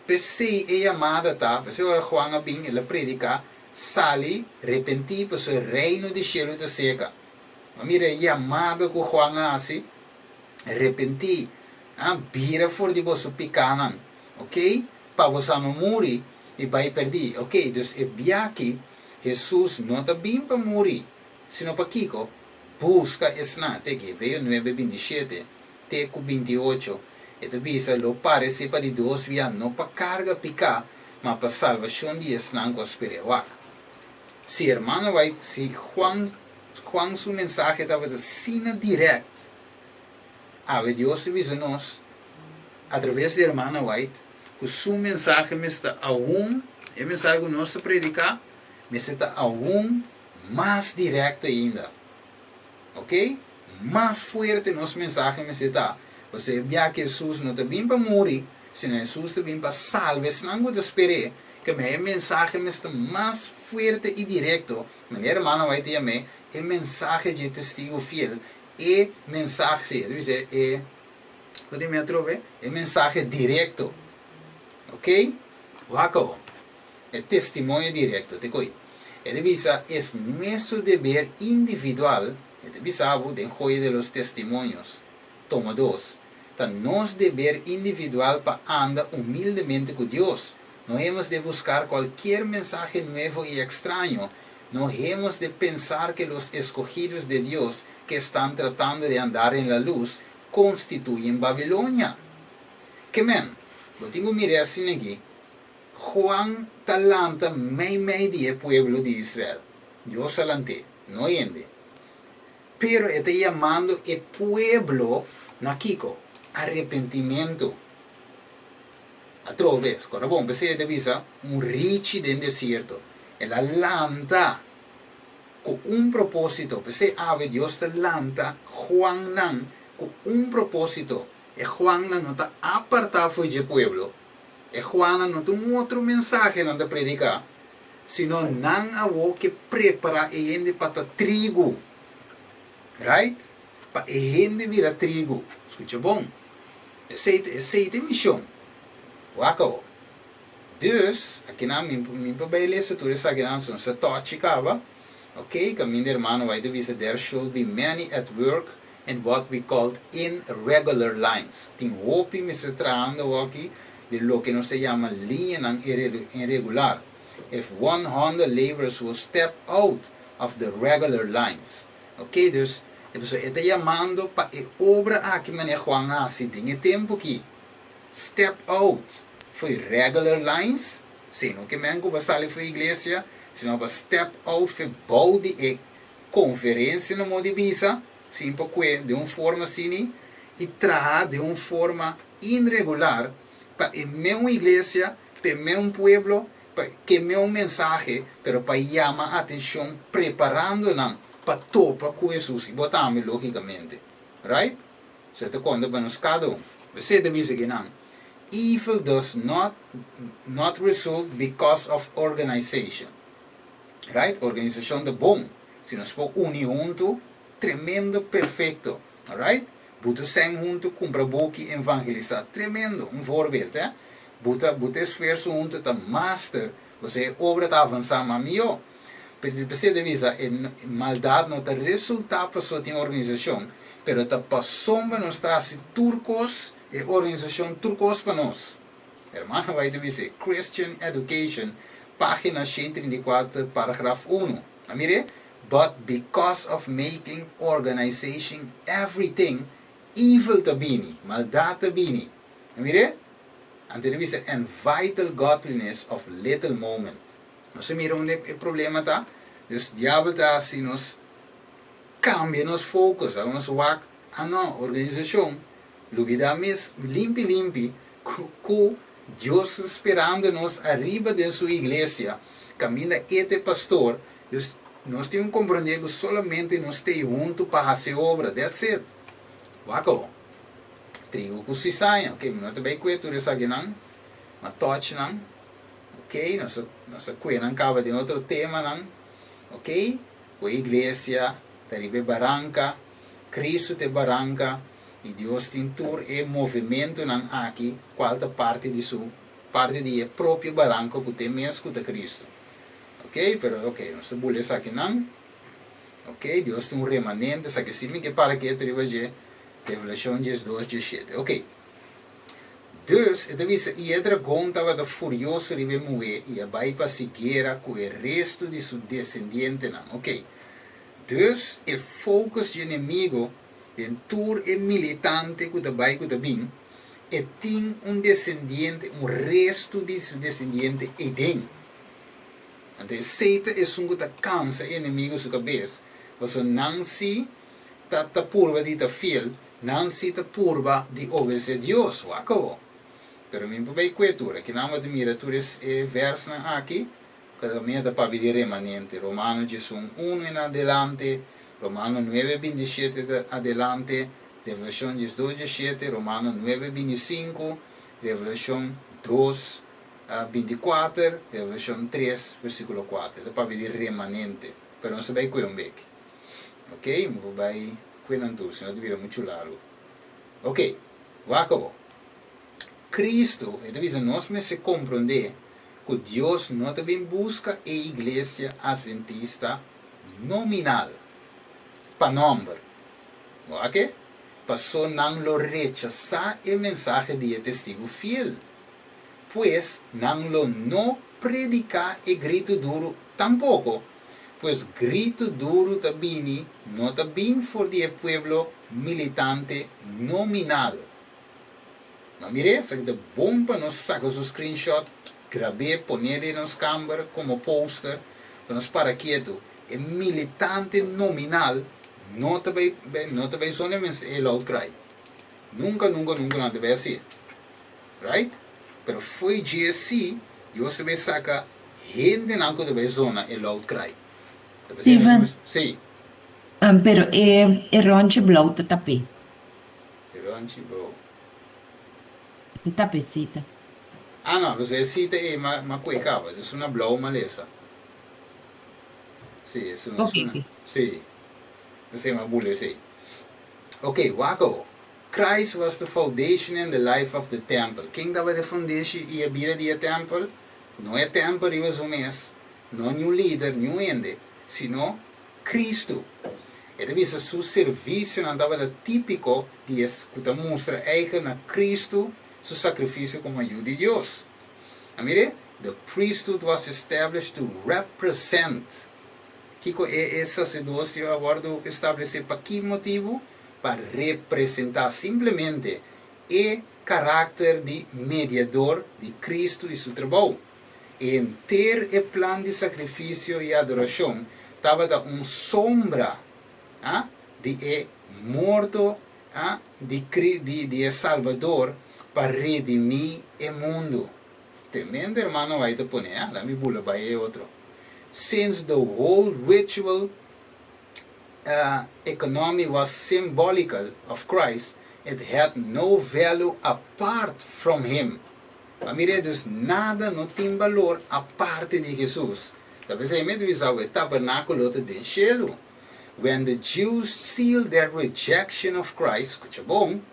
P'esey e yamada ta, p'esey ora Juan a bin, el a predica, Sali, repentí, pasobra e reino di shelu ta seca. A mira e yamada cu Juan a haci, Repentí, a bira for di boso pikánan, ok, pa boso no muri i bai pèrdí. Ok, dus e biaha aki Hesus no ta bin pa muri, sino pa kiko? buska esnan, te aki, Hebreo nuebe 27 te ku 28, e ta bisa, lo paresé pa di dos bia no pa karga piká, ma pa salbashon di esnan ku a sper'é. Wak. Si hermano White, si Juan, Juan su mensahe tabata asina dirèkt, awe Dios ta bisa nos, atraves di hermana White, ku su mensahe mester ta aun, e mensahe ku nos ta prediká, mester ta aun mas dirèkt ainda. Ok? Mas fuerte nos mensahe mester ta. Pasobra e bia ku Hesus no ta bin pa muri, sino Hesus ta bin pa salba esnan ku ta sper'é, ke me e mensahe mester ta mas fuerte i direkto, manera hermana White ta yam'é, e mensahe dje testigu fiel, e mensahe, si, e ta bisa e, ku tin mi atrobe? E mensahe direkto. Ok? Wak awor. E testimonio direkto, te koe. E ta bisa, Es nuestro deber individual, e ta bisa bo den Joya de los Testimonios, tomo dos, ta nos deber individual pa anda humildemente ku Dios. No hemos de buscar cualkier mensahe nuevo y extraño, no hemos de pensar que los escogidos de Dios que están tratando de andar en la luz constituyen Babilonia. Ke men, bo tin ku mira e asina aki, Juan ta lanta meimei di e pueblo di Israel. Dios a lant'é, no hende. Pero e ta yamando e pueblo na kiko? Arepentimentu. Atrobe, skora bon, p'esei e ta bisa, un richi den desierto. El a lanta ku un propósito. P'esei awe Dios ta lanta Juannan ku un propósito. E Juannan no ta apartá fo'i dje pueblo. E Juannan no ta un otro mensahe nan ta prediká, sino nan awor ke prepará e hende pa ta trigu. Right? Pa e hende bira trigu. Skucha bon. Esei ta, esei ta e mishon. Wak awor. Dus, akinan mi, mi por bai lesa tur esakinan, so nos a tòchi kaba. Ok, kaminda hermano White ta bisa, There should be many at work in what we called irregular lines. Tin hopi mester trahando awor aki di loke nos ta yama liñanan irregular. If 100 laborers will step out of the regular lines. Ok, dus, e pasobra e ta yamando pa e obra aki manera Juan a hasi den e tempu aki. Step out fo'i regular lines, si no ke men ku bo sali fo'i iglesia, sino bo step out fo'i bou di e konferensia no modo di bisa, sin por kue den un forma asini i traha den un forma inregular pa e meun iglesia, pa e meun pueblo, pa ke meun mensahe, pero pa yama atenshon preparando nan pa topa ku Hesus i bo tambe logikamente. Right? So e ta konta pa nos kada un. Esei ta bisa kinan, Evil does not not result because of organization. Right? Organisashon ta bon. Si nos por uni huntu, tremendo perfekto. Alright? Buta sèn huntu, kumpra buki, evangelisá. Tremendo! Un voorbeeld, hè? Buta, buta esfuerso huntu ta master, pasobra e obra ta avansá mas mihó. Pero p'esei ta bisa, e maldat no ta resultá pasobra tin organisashon, pero ta pasobra nos ta hasi tur kos, e organisashon tur kos pa nos. Hermano White ta bisa, Christian Education, página 134, paragraf unu. A mir'é? But because of making organization everything, evil ta bini, maldat ta bini. A mir'é? Anto e ta bisa, and vital godliness of little moment. Nos a mira unda e problema ta? Dus diabel ta hasi nos kambia nos focus, laga nos wak, ah no, organisashon, lubida mes limpi limpi ku Dios ta sperando nos ariba den su iglesia, kaminda E ta e pastor, dus nos tin ku komprendé ku solamente nos stay huntu pa hasi obra, that's it. Wak awor, trigo ku sisaña, ok, mi no ta bai kue tur esakinan, ma touch nan, ok, nos a nos a kue nan kaba den otro temanan, ok, ku e iglesia ta riba e baranka, Cristo ta e baranka, I Dios tin tur e movementunan aki kual ta parti di su parti di e propio baranko ku t'e mes ku ta Cristo. Ok, pero ok, nos ta bula esakinan. Ok, Dios tin un remanente, esaki si mi ke para ketu riba dje, Revelashon 12, 17. Ok. Dus, e ta bisa, I e dragon tabata furioso riba e muhé i a bai pa hasi guera ku e restu di su desendientenan. Ok. Dus e focus dje enemigo den tur e militante ku ta bai ku ta bin, e tin un desendiente, un restu di su desendiente eiden. Anto esei ta esun ku ta kansa e enemigo su kabes, pasobra nan si ta ta purba di ta fiel, nan si ta purba di obedesé Dios. Wak awo. Pero mi por bai kue tur. Aki nan bo ta mira tur e vèrsnan aki, Kada mia ta papia di remanente. Romano 11, unu en adelante, Romano 9, 27 adelante, Revelashon 12, 17, Romano 9, 25, Revelashon 2, 24, Revelashon 3, versíkulo 4. E ta papia di remanente. Pero nos ta bai kue un bek. Ok, mi por bai kue nan tur, sino ta bira muchu largu. Ok, wak awor. Cristo, e ta bisa nos mester comprende cu Dios no ta bin busca e iglesia adventista nominal, pa nomber. Bo a ke? Paso nan lo rechasa e mensahe di e testigo fiel. Pues nan lo no predica e grito duro tampoco, pues grito duro ta bini no ta bin for di e pueblo militante nominal. No mir'é, esaki ta bon pa nos saka su screenshot, grab'é, pon'é den nos kamber komo poster pa nos para kietu. E militante nominal no ta bai no ta bai zona e loud cry. Nunka, nunka, nunka nan ta bai hasié. Right? Pero fo'i dje sí Dios ta bai saka hendenan ku ta bai zona e loud cry. Ta p'esei nos Steven. Sí. Pero e e ròntje blou ta tap'é. Ronchi bo. Di tapesita. Ah no, pues e sita ei ma ma kue kaba, es una blou malesa. Si, es un, es Ok, una, ok. si. Esei ma bula esei. Ok, wak awo. Christ was the foundation and the life of the temple. Ken tabata e fundeshi i e bida di e tempel? No e tempel riba su mes, no niun lider, niun hende, sino Kristu. E ta bisa su servisionan tabata típiko di es ku ta mustra eigen na Kristu su sakrifisio komo Yu di Dios. A mir'é, The priesthood was established to represent. Kiko e e saserdosio a wòrdu establesé pa ki motibu? Pa representá simplemente e karakter di mediador di Kristu i su trabou. Henter e plan di sakrifisio i adorashon tabata un sombra di e morto di di e Salbador pa redimí e mundu. Tremendo hermano White a pone, ah, la mi bula bai e otro. Since the whole ritual economy was symbolical of Christ, it had no value apart from him. Pa mira dus nada no tin balor aparte di Hesus. Ta p'esei mi a bisa awe tabernakulo ta den shelu. When the Jews sealed their rejection of Christ, skucha bon,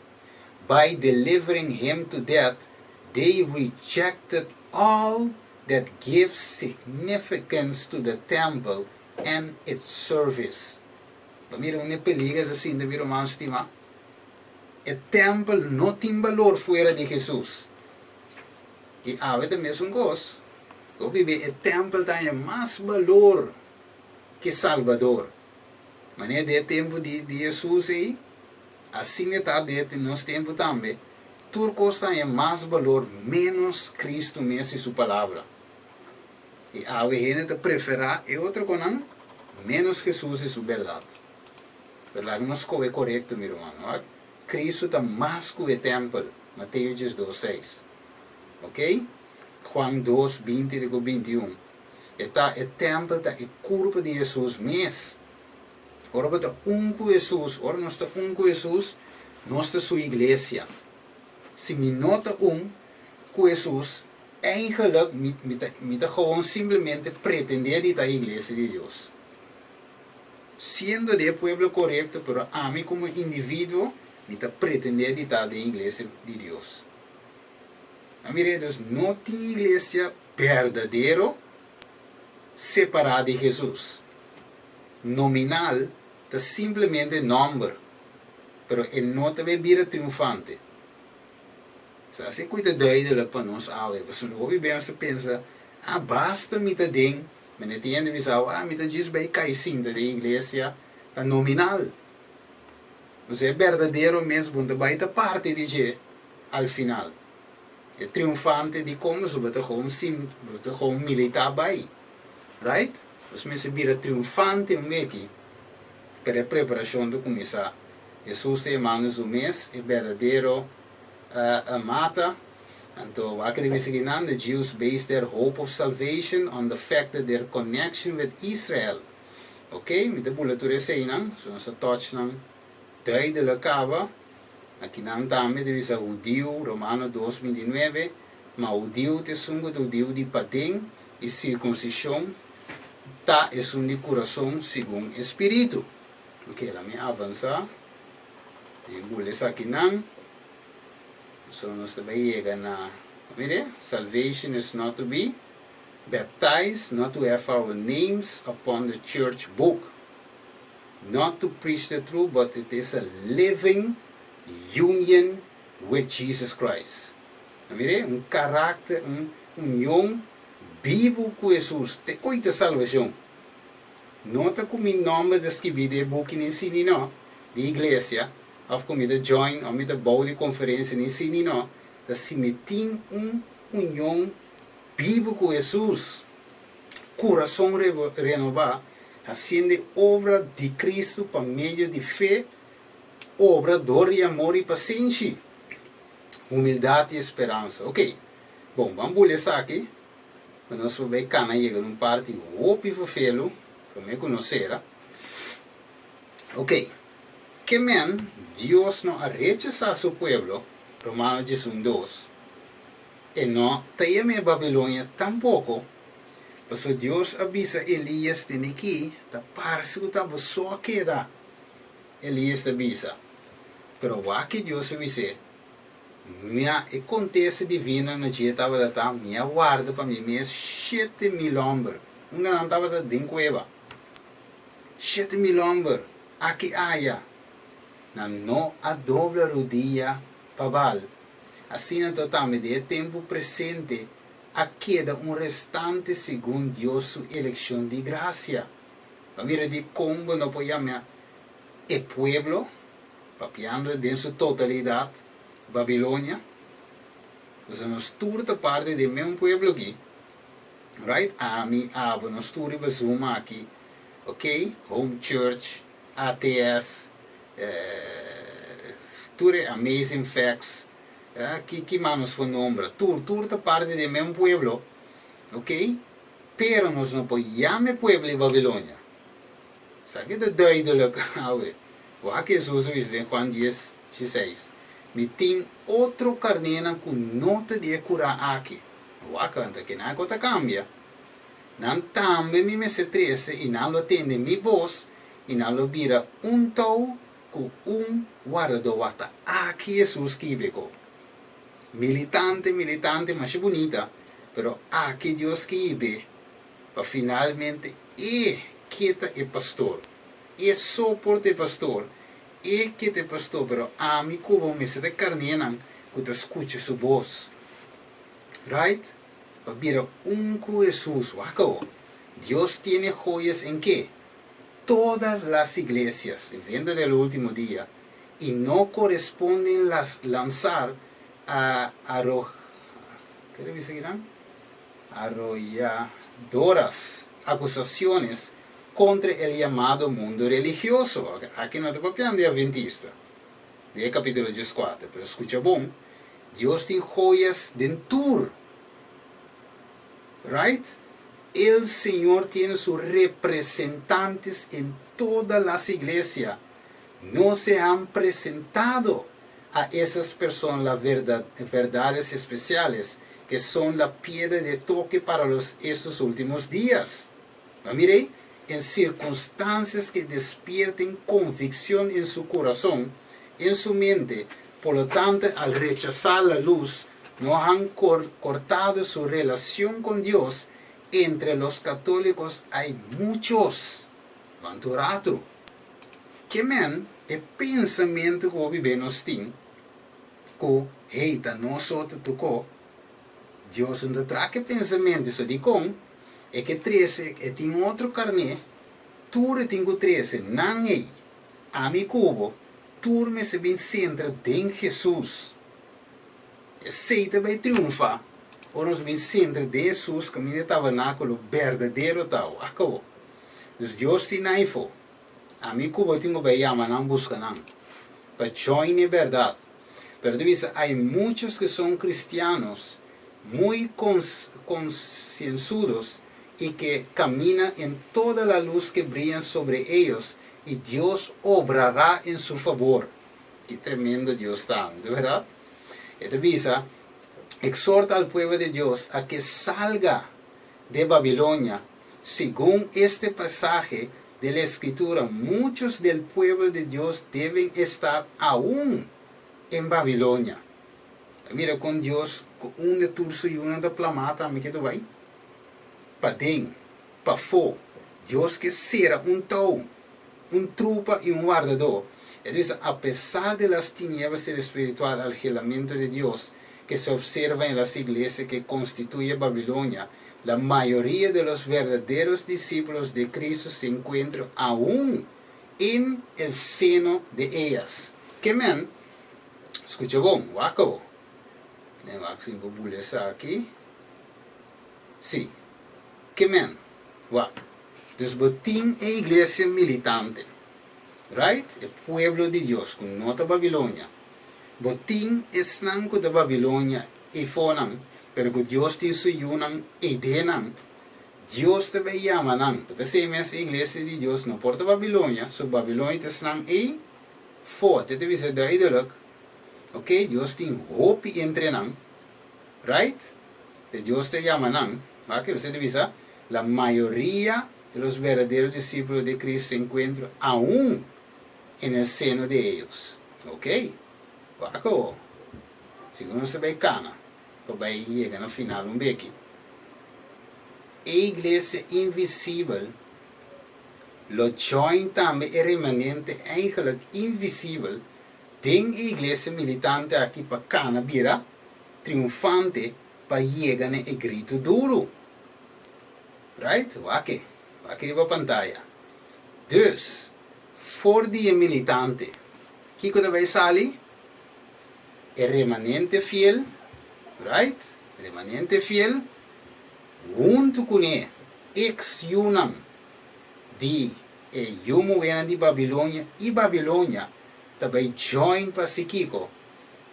by delivering him to death, they rejected all that gives significance to the temple and its service. Pa mira un e peliger ta sinta mi ruman stima. E tèmpel no tin balor fuera di Hesus. I awe ta mesun kos. Hopi be e tèmpel ta haña mas balor ke Salbador. Manera den e tempu di di Hesus ei, asina e ta den nos tempu tambe, tur kos ta haña mas balor ménos Kristu mes i su Palabra. I awe hende ta preferá e otro konan ménos Hesus i su bèrdat. Pero laga nos skohe korekto, mi ruman. Wak, Kristu ta mas ku e tèmpel, Mateo 12, seis. Oké? Juan 2, 20 te ku 21. E ta, e tèmpel ta e kurpa di Hesus mes. Ora bo ta un ku Hesus, ora nos ta un ku Hesus, nos ta Su iglesia. Si mi no ta un ku Hesus, eigenlijk mi, mi ta, mi ta gewoon simplemente pretendé di ta iglesia di Dios. Siendo di e pueblo korekto, pero ami komo individuo mi ta pretendé di ta den iglesia di Dios. A mir'é dus no tin iglesia berdadero separá di Hesus. Nominal ta simplemente nòmber, pero e no ta bay bira triunfante. Sa así ku ta duidelik pa nos awe, pasobra hopi bes nos ta pensa, ah basta mi ta den. Mi no tin hende bisa bo, ah, mi ta djis bai kai sinta den iglesia. Ta nominal. Nos e berdadero mes bo no ta bai ta parti di dje al final. E triunfante di kon pasobra bo ta gewoon sim bo ta gewoon militá bai. Right? Nos mester bira triunfante un meki, pero e preparashon ta kuminsá. Hesus ta yamando su mes e berdadero mata. Anto wak riba esaki nan, The Jews based their hope of salvation on the fact that their connection with Israel. Ok, mi ta bula tur eseinan, so nos a touch nan duidelijk kaba. Akinan tambe ta bisa hudiu, Romano dos 29, ma hudiu ta esun ku ta hudiu di paden, i sirkunsishon ta esun di kurason segun e spiritu. Ok, laat mi avansa. Mi bula esakinan. So nos ta bai yega na, mire, salvation is not to be baptized, not to have our names upon the church book, not to preach the truth, but it is a living union with Jesus Christ. Mire, un karakter, un union bibu ku Hesus, te koi ta salbashon. No ta ku mi nòmber ta skibí den e buki ni si ni no di iglesia, òf ku mi ta join òf mi ta bou di konferensia ni si ni no, ta si mi tin un union bibu ku Hesus, kurason renobá, hasiendo e obra di Kristu pa medio di fe, obra dor di amor i pasenshi, humildat i speransa. Oke, bon, ban bula esaki pa nos por bai kana yega na un parti hopi vervelu promé ku nos sera. Oke, ke men Dios no a rechasá su pueblo, Romano 11, E no ta yam'é Babilonia tampoko, pasobra Dios a bisa Elías tene ki ta parse ku ta bo so a keda. Elías ta bisa, Pero wak Dios a bis'é, Mi a e kontesta divino na dje tabata ta, Mi a warda pa mi mes 7000 hòmber, unda nan tabata den kueba. 7000 hòmber, aki aya. Nan no a dobla rudia pa Baal. Asina to tambe den e tempu presente a keda un restante segun Dios su elekshon di grasia. Bo a mira dikon bo no por yama e pueblo, papiando den su totalidat, Babilonia? Pasobra nos tur ta parti di e mesun pueblo aki, right? Ami, abo, nos tur riba Zoom aki, ok? Home Church, ATS, tur e Amazing Facts, ki ki mas nos por nombra, tur, tur ta parti di e mesun pueblo, ok, pero nos no por yama e pueblo di Babilonia. Sa ki ta duidelijk awe? Wak Hesus a bisa den Juan dies, dieseis, Mi tin otro karnénan ku no ta di e kurá aki. Wak, anta kinan ku ta kambia. Nan tambe mi mester trese i nan lo tende mi bos i nan lo bira un tou ku un wardadó. Wak ta aki Hesus skibi ko. Militante, militante masha bunita, pero aki Dios skibi pa finalmente E ke ta e pastor. E so por ta e pastor, E ke ta e pastor, pero ami ku bo mester ta e karnénan ku ta skucha su bos. Right? Pa bira un ku Hesus. Wak awo. Dios tiene joyas en ke? Todas las iglesias, evento del ultimo dia, y no corresponden las lanzar a arro, ke ta bisa kinan? Arrolladoras acusaciones contra el llamado mundo religioso. Aki no ta papiando di adventista, den e capítulo 14, pero scucha bon, Dios tin joyas den tur. Right? El Señor tiene sus representantes en todas las iglesias. No se han presentado a esas personas las verdad, verdades especiales que son la piedra de toque para los estos últimos días. Ma mire, en circunstancias que despierten convicción en su corazón, en su mente, por lo tanto, al rechazar la luz, no han cortado su relación con Dios. Entre los católicos hay muchos. Kuantu ratu? Ke men e pensamentu ku hopi be nos tin ku, Hey, ta nos so ta tokó. Dios no ta traha ke pensamentu. So dikon e ke trese, e tin otro karné. Tur e tin ku trese nan ei. Ami ku bo, tur mester bin sentra den Hesus. Esei ta bai triunfa ora nos bin sentra den Hesus kaminda e tabernakulo berdadero ta. Wak awor. Dus Dios tin aifo. Ami ku bo tin ku bai yama nan buska nan pa join e bèrdat. Pero ta bisa hay muchos que son cristianos muy concienzudos y que camina en toda la luz que brillan sobre ellos y Dios obrará en su favor. Ki tremendo Dios ta, no ta bèrdat? E ta bisa, Exhorta al pueblo de Dios a que salga de Babilonia, segun este pasahe de la Escritura, muchos del pueblo de Dios deben estar aun en Babilonia. Ta mira kon Dios ku unda tur su yunan ta plamá tambe ke ta bai? Paden, pafó. Dios ke sera un tou, un trupa i un wardadó. E ta bisa, Apesar de las tinieblas del espiritual algelamiento de Dios que se observa en las iglesias que constituye Babilonia, la mayoria de los verdaderos discípulos de Cristo se encuentran aún en el seno de ellas. Ke men? Skucha bon, wak bo. Den wak si bo bula esaki. Sí. Ke men? Wak. Dus bo tin e iglesia militante. Right? E pueblo di Dios ku no ta Babilonia. Bo tin esnan ku ta Babilonia eifonan, pero ku Dios tin su yunan eidenan. Dios ta bai yama nan. Ta p'esei mes e iglesia di Dios no por ta Babilonia, so Babilonia ta esnan ei fo. Te ta bisa duidelijk. Ok, Dios tin hopi entre nan. Right? Pe Dios ta yama nan. Wak ke ta bisa, La mayoria de los verdaderos discípulos de Cristo se encuentran aún en el seno de ellos. Ok, wak awo. Segun nos ta bai kana pa bai yega na final un beki. E iglesia invisibel lo join tambe e remanente eigenlijk invisibel den e iglesia militante aki pa kana bira triunfante pa yega na e gritu duru. Right? Wak e. Wak riba pantaya. Dus, for di e militante, kiko ta bai sali? E remanente fiel, right? Remanente fiel, huntu kuné ex yunan di e yu muhénan di Babilonia i Babilonia ta bai join pa hasi kiko?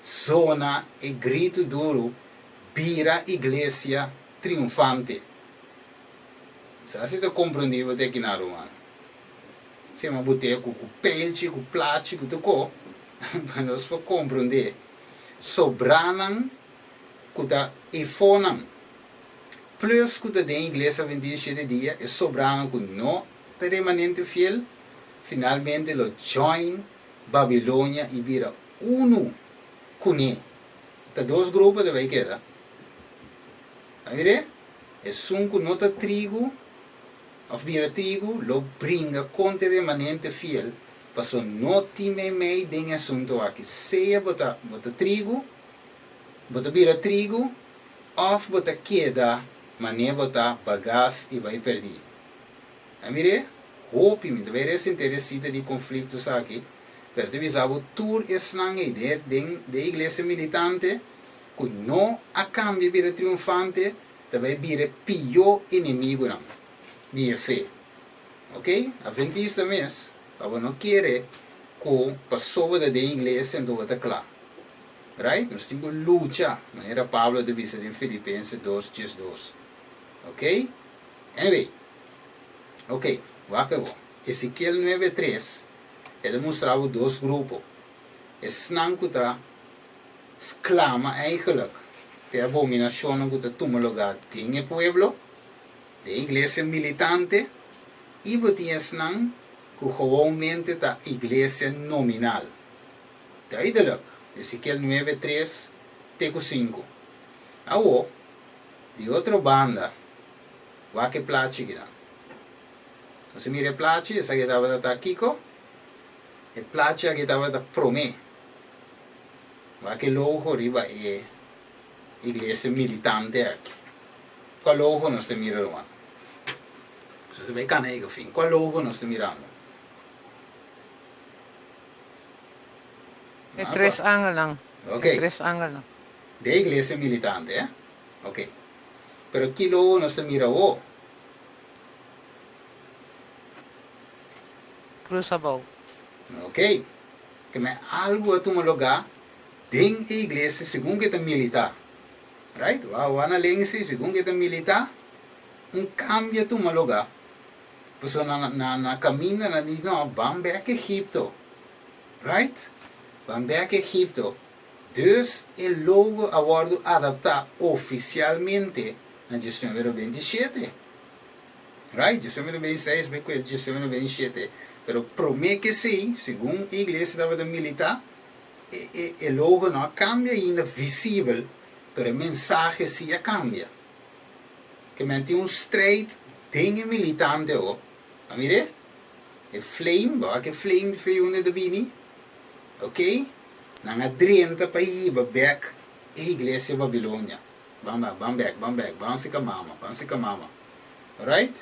Zona e gritu duru bira iglesia triunfante. Sa si ta komprondí bo te kina ruman. Si ma bo te ku ku pelchi, ku plachi, ku tur ko, pa nos por komprondé. Sobranan ku ta efonan, plus ku ta den iglesia Adventista shete dia, e sobranan ku no ta remanente fiel, finalmente lo join Babilonia i bira unu kuné. Ta dos grupo ta bai keda. A mir'é? Esun ku no ta trigu òf bira trigu lo bringa kontra e remanente fiel, pasobra no tin meimei den e asuntu aki. Sea bo ta bo ta trigu, bo ta bira trigu, òf bo ta keda manera bo ta bagas i bai pèrdí. A mir'é? Hopi mi ta bai resentí e sita di konfliktos aki, pero ta bisa bo tur esnan ei den den iglesia militante ku no a kambia bira triunfante ta bai bira e pió enemigunan di e fe. Ok? Adventista mes, pa bo no kere ku pasobra ta den iglesia anto bo ta kla. Right? Nos tin ku lucha, manera Pablo ta bisa den Filipense dos diesdos. Ok? Anyway, ok, wak awor. Ezekiel nuebe tres, e ta mustra bo dos grupo. Esnan ku ta sklama eigenlijk p'e abominashonnan ku ta tuma lugá den e pueblo, den e iglesia militante, i bo tin esnan ku gewoonmente ta iglesia nominal. Duidelijk, Ezekiel nuebe tres te ku sinku. Awor, di otro banda, wak e plachi kinan. Nos a mira e plachi, esaki tabata ta kiko? E plachi aki tabata promé. Wak e logo riba e iglesia militante aki. Kua logo nos ta mira ruman? Nos ta bai kana yega fin. Kua logo nos ta mirando? E tres angelnan. Ok. E tres angelnan. De iglesia militante, eh? Ok. Pero ki logo nos ta mira awo? Cruz abou. Ok. Ke men algu a tuma lugá den e iglesia segun ku e ta militá. Right? Wou wou na lense segun ku e ta militá, un kambio a tuma lugá. Pasobra na na na kaminda nan di no, ban bèk Egipto. Right? Ban bèk Egipto. Dus e logo a wòrdu adaptá ofisialmente na 1927. Right? 1926 bai ku e 1927. Pero promé ku esei, segun e iglesia tabata militá, e e e logo no a kambia ainda visibel, pero e mensahe sí a kambia. Ke men tin un strijd den e militante ho. A mir'é? E flame, bo a ke flame di fe unda e ta bini? Ok, nan a drenta pa hiba bek e iglesia Babilonia. Ban ban, ban bek, ban bek, ban sika mama, ban sika mama. Alright?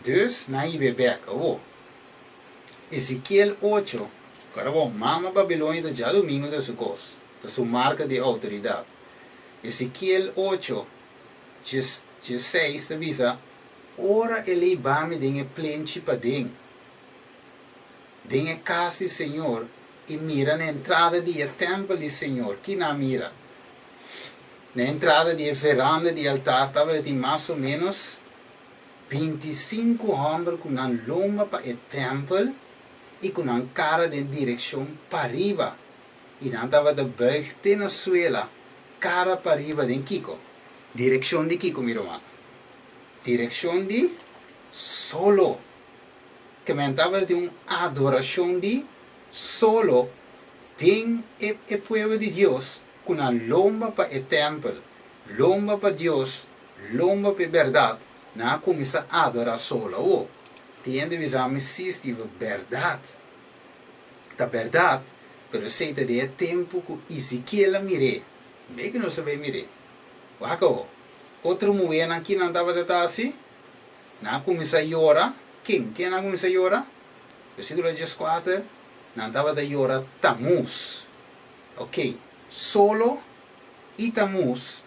Dus nan hiba e bek. Awo, Ezekiel ocho, Ora bo, mama Babilonia ta djadumingu ta su kos, ta su marka di outoridat. Ezekiel ocho, djesseis ta bisa, Ora e lei bami den e plenchi paden, den e kas di Señor i mira na entrada di e tèmpel di Señor. Ki nan a mira? Na entrada di e veranda di altar tabata tin mas o ménos bintisinku hòmber ku nan lomba pa e tèmpel i ku nan kara den direkshon pariba, i nan tabata bùig te na suela, kara pariba den kiko? Direkshon di kiko, mi ruman? Direkshon di solo. Ke men tabata tin un adorashon di solo den e e pueblo di Dios ku nan lomba pa e tèmpel, lomba pa Dios, lomba pa e bèrdat, nan a kuminsá adorá solo. Awor, tin hende bisa mi, Sí, Steven, bèrdat. Ta bèrdat, pero esei ta den e tempu ku Ezekiel a mir'é. Mei ku nos a bai mir'é. Wak awor, otro muhénan kinan tabata ta hasi? Nan a kuminsá yora. Ken? Ken a kuminsá yora? Versíkulo dieskuater, Nan tabata yora Tamuz. Oké, solo i Tamuz,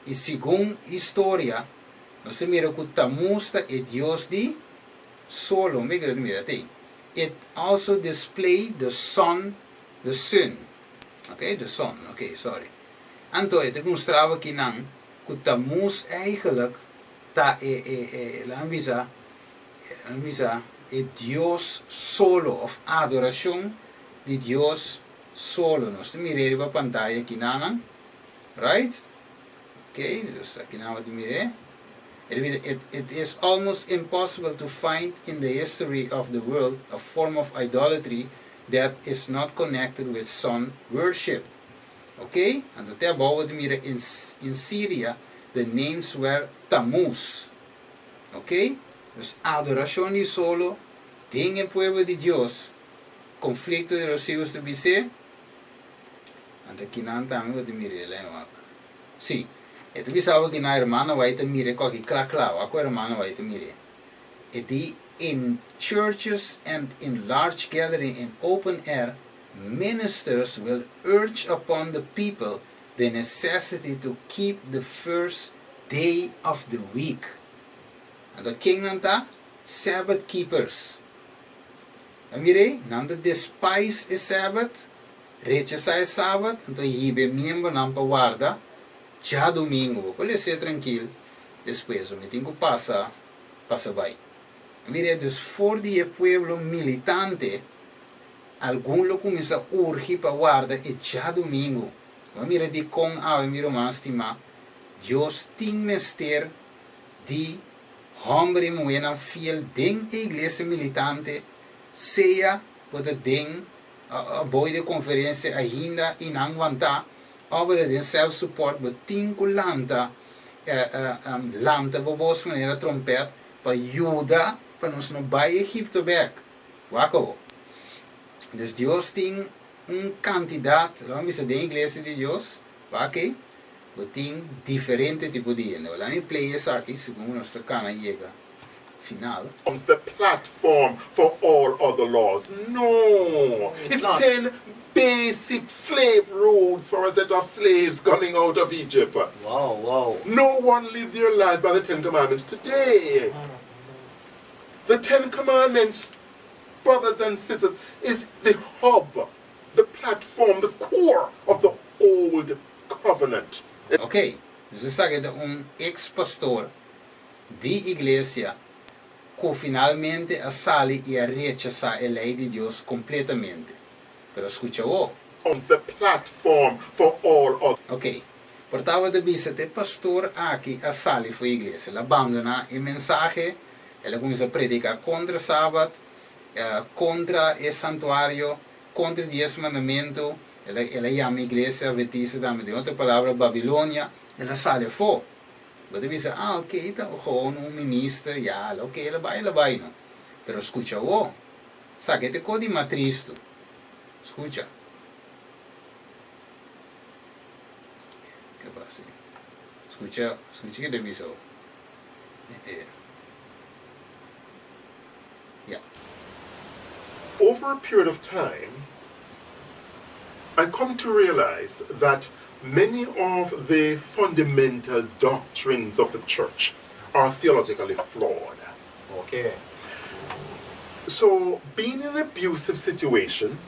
i segun historia, nos ta mira ku Tamuz ta e dios di solo. Mira kiko ta mira te. It also display the sun, the sun. Oké, the sun, oké, sorry. Anto e ta mustraba kinan ku Tamuz eigenlijk ta e e e laga mi bisa laga mi bisa e Dios solo of adoracion di Dios solo. Nos ta mir'é riba pantaya akinanan, right? Ok, dus akinan bo ta mir'é. E ta bisa, It it is almost impossible to find in the history of the world a form of idolatry that is not connected with sun worship. Ok, anto te abou bo ta mira in in Syria the names were Tammuz. Ok, dus adoracion di solo den e pueblo di Dios, conflicto di los hijos ta bis'é, anto kinan tambe bo ta mira el en wak. Si, e ta bisa bo kinan hermano White ta mira e koki kla kla, wak ku hermano White ta mir'é. E di in churches and in large gathering in open air Ministers will urge upon the people the necessity to keep the first day of the week. Anto ken nan ta? Sabbath keepers. A mir'é, nan ta despise e Sabbath, rechasá e Sabbath, anto hiba e miembronan pa warda djadumingu. Bo por les'é trankil despues, mi tin ku pasa, pasa bai. A mir'é, dus for di e pueblo militante, Algun lo kuminsá urgi pa warda e djadumingu. Bo a mira dikon awe, mi ruman stimá? Dios tin mester di hòmber i muhénan fiel den e iglesia militante, sea bo ta den bou di konferensia ainda i nan wantá, òf bo ta den self-support, bo tin ku lanta, lanta bo bos manera trompèt pa yuda pa nos no bai Egipto bèk. Wak awor. Dus Dios tin un kantidat, laga mi bisa den iglesia di Dios, wak ei, bo tin diferente tipo di hende. Laga mi play esaki segun ku nos ta kana yega. final. The platform for all other laws. No! It's It's not. 10 basic slave rules for a set of slaves coming out of Egypt. Wow, wow. No one lives their life by the Ten Commandments today. The Ten Commandments, brothers and sisters, is the hub, the platform, the core of the old covenant. Ok, nos a sa ta un ex pastor di iglesia ku finalmente a sali i a rechasá e lei di Dios kompletamente. Pero skucha o. The platform for all other Ok, por tabata bisa te pastor aki a sali for di iglesia, el a bandoná e mensahe, el a kuminsá prediká kontra sabat, kontra e santuario, kontra e dies mandamentu, el a el a yama iglesia adventista tambe, den otro palabra Babilonia, el a sali afó. Bo ta bisa, ah ok, ta gewoon un minister, ya, ok, el a bai, el a bai no. Pero skucha awor, sa ke ta e kos di mas tristu. Skucha. Ke pasa aki? Skucha, skucha ke ta bisa awor. E, ya. Over a period of time, I come to realize that many of the fundamental doctrines of the church are theologically flawed. So, being in an abusive situation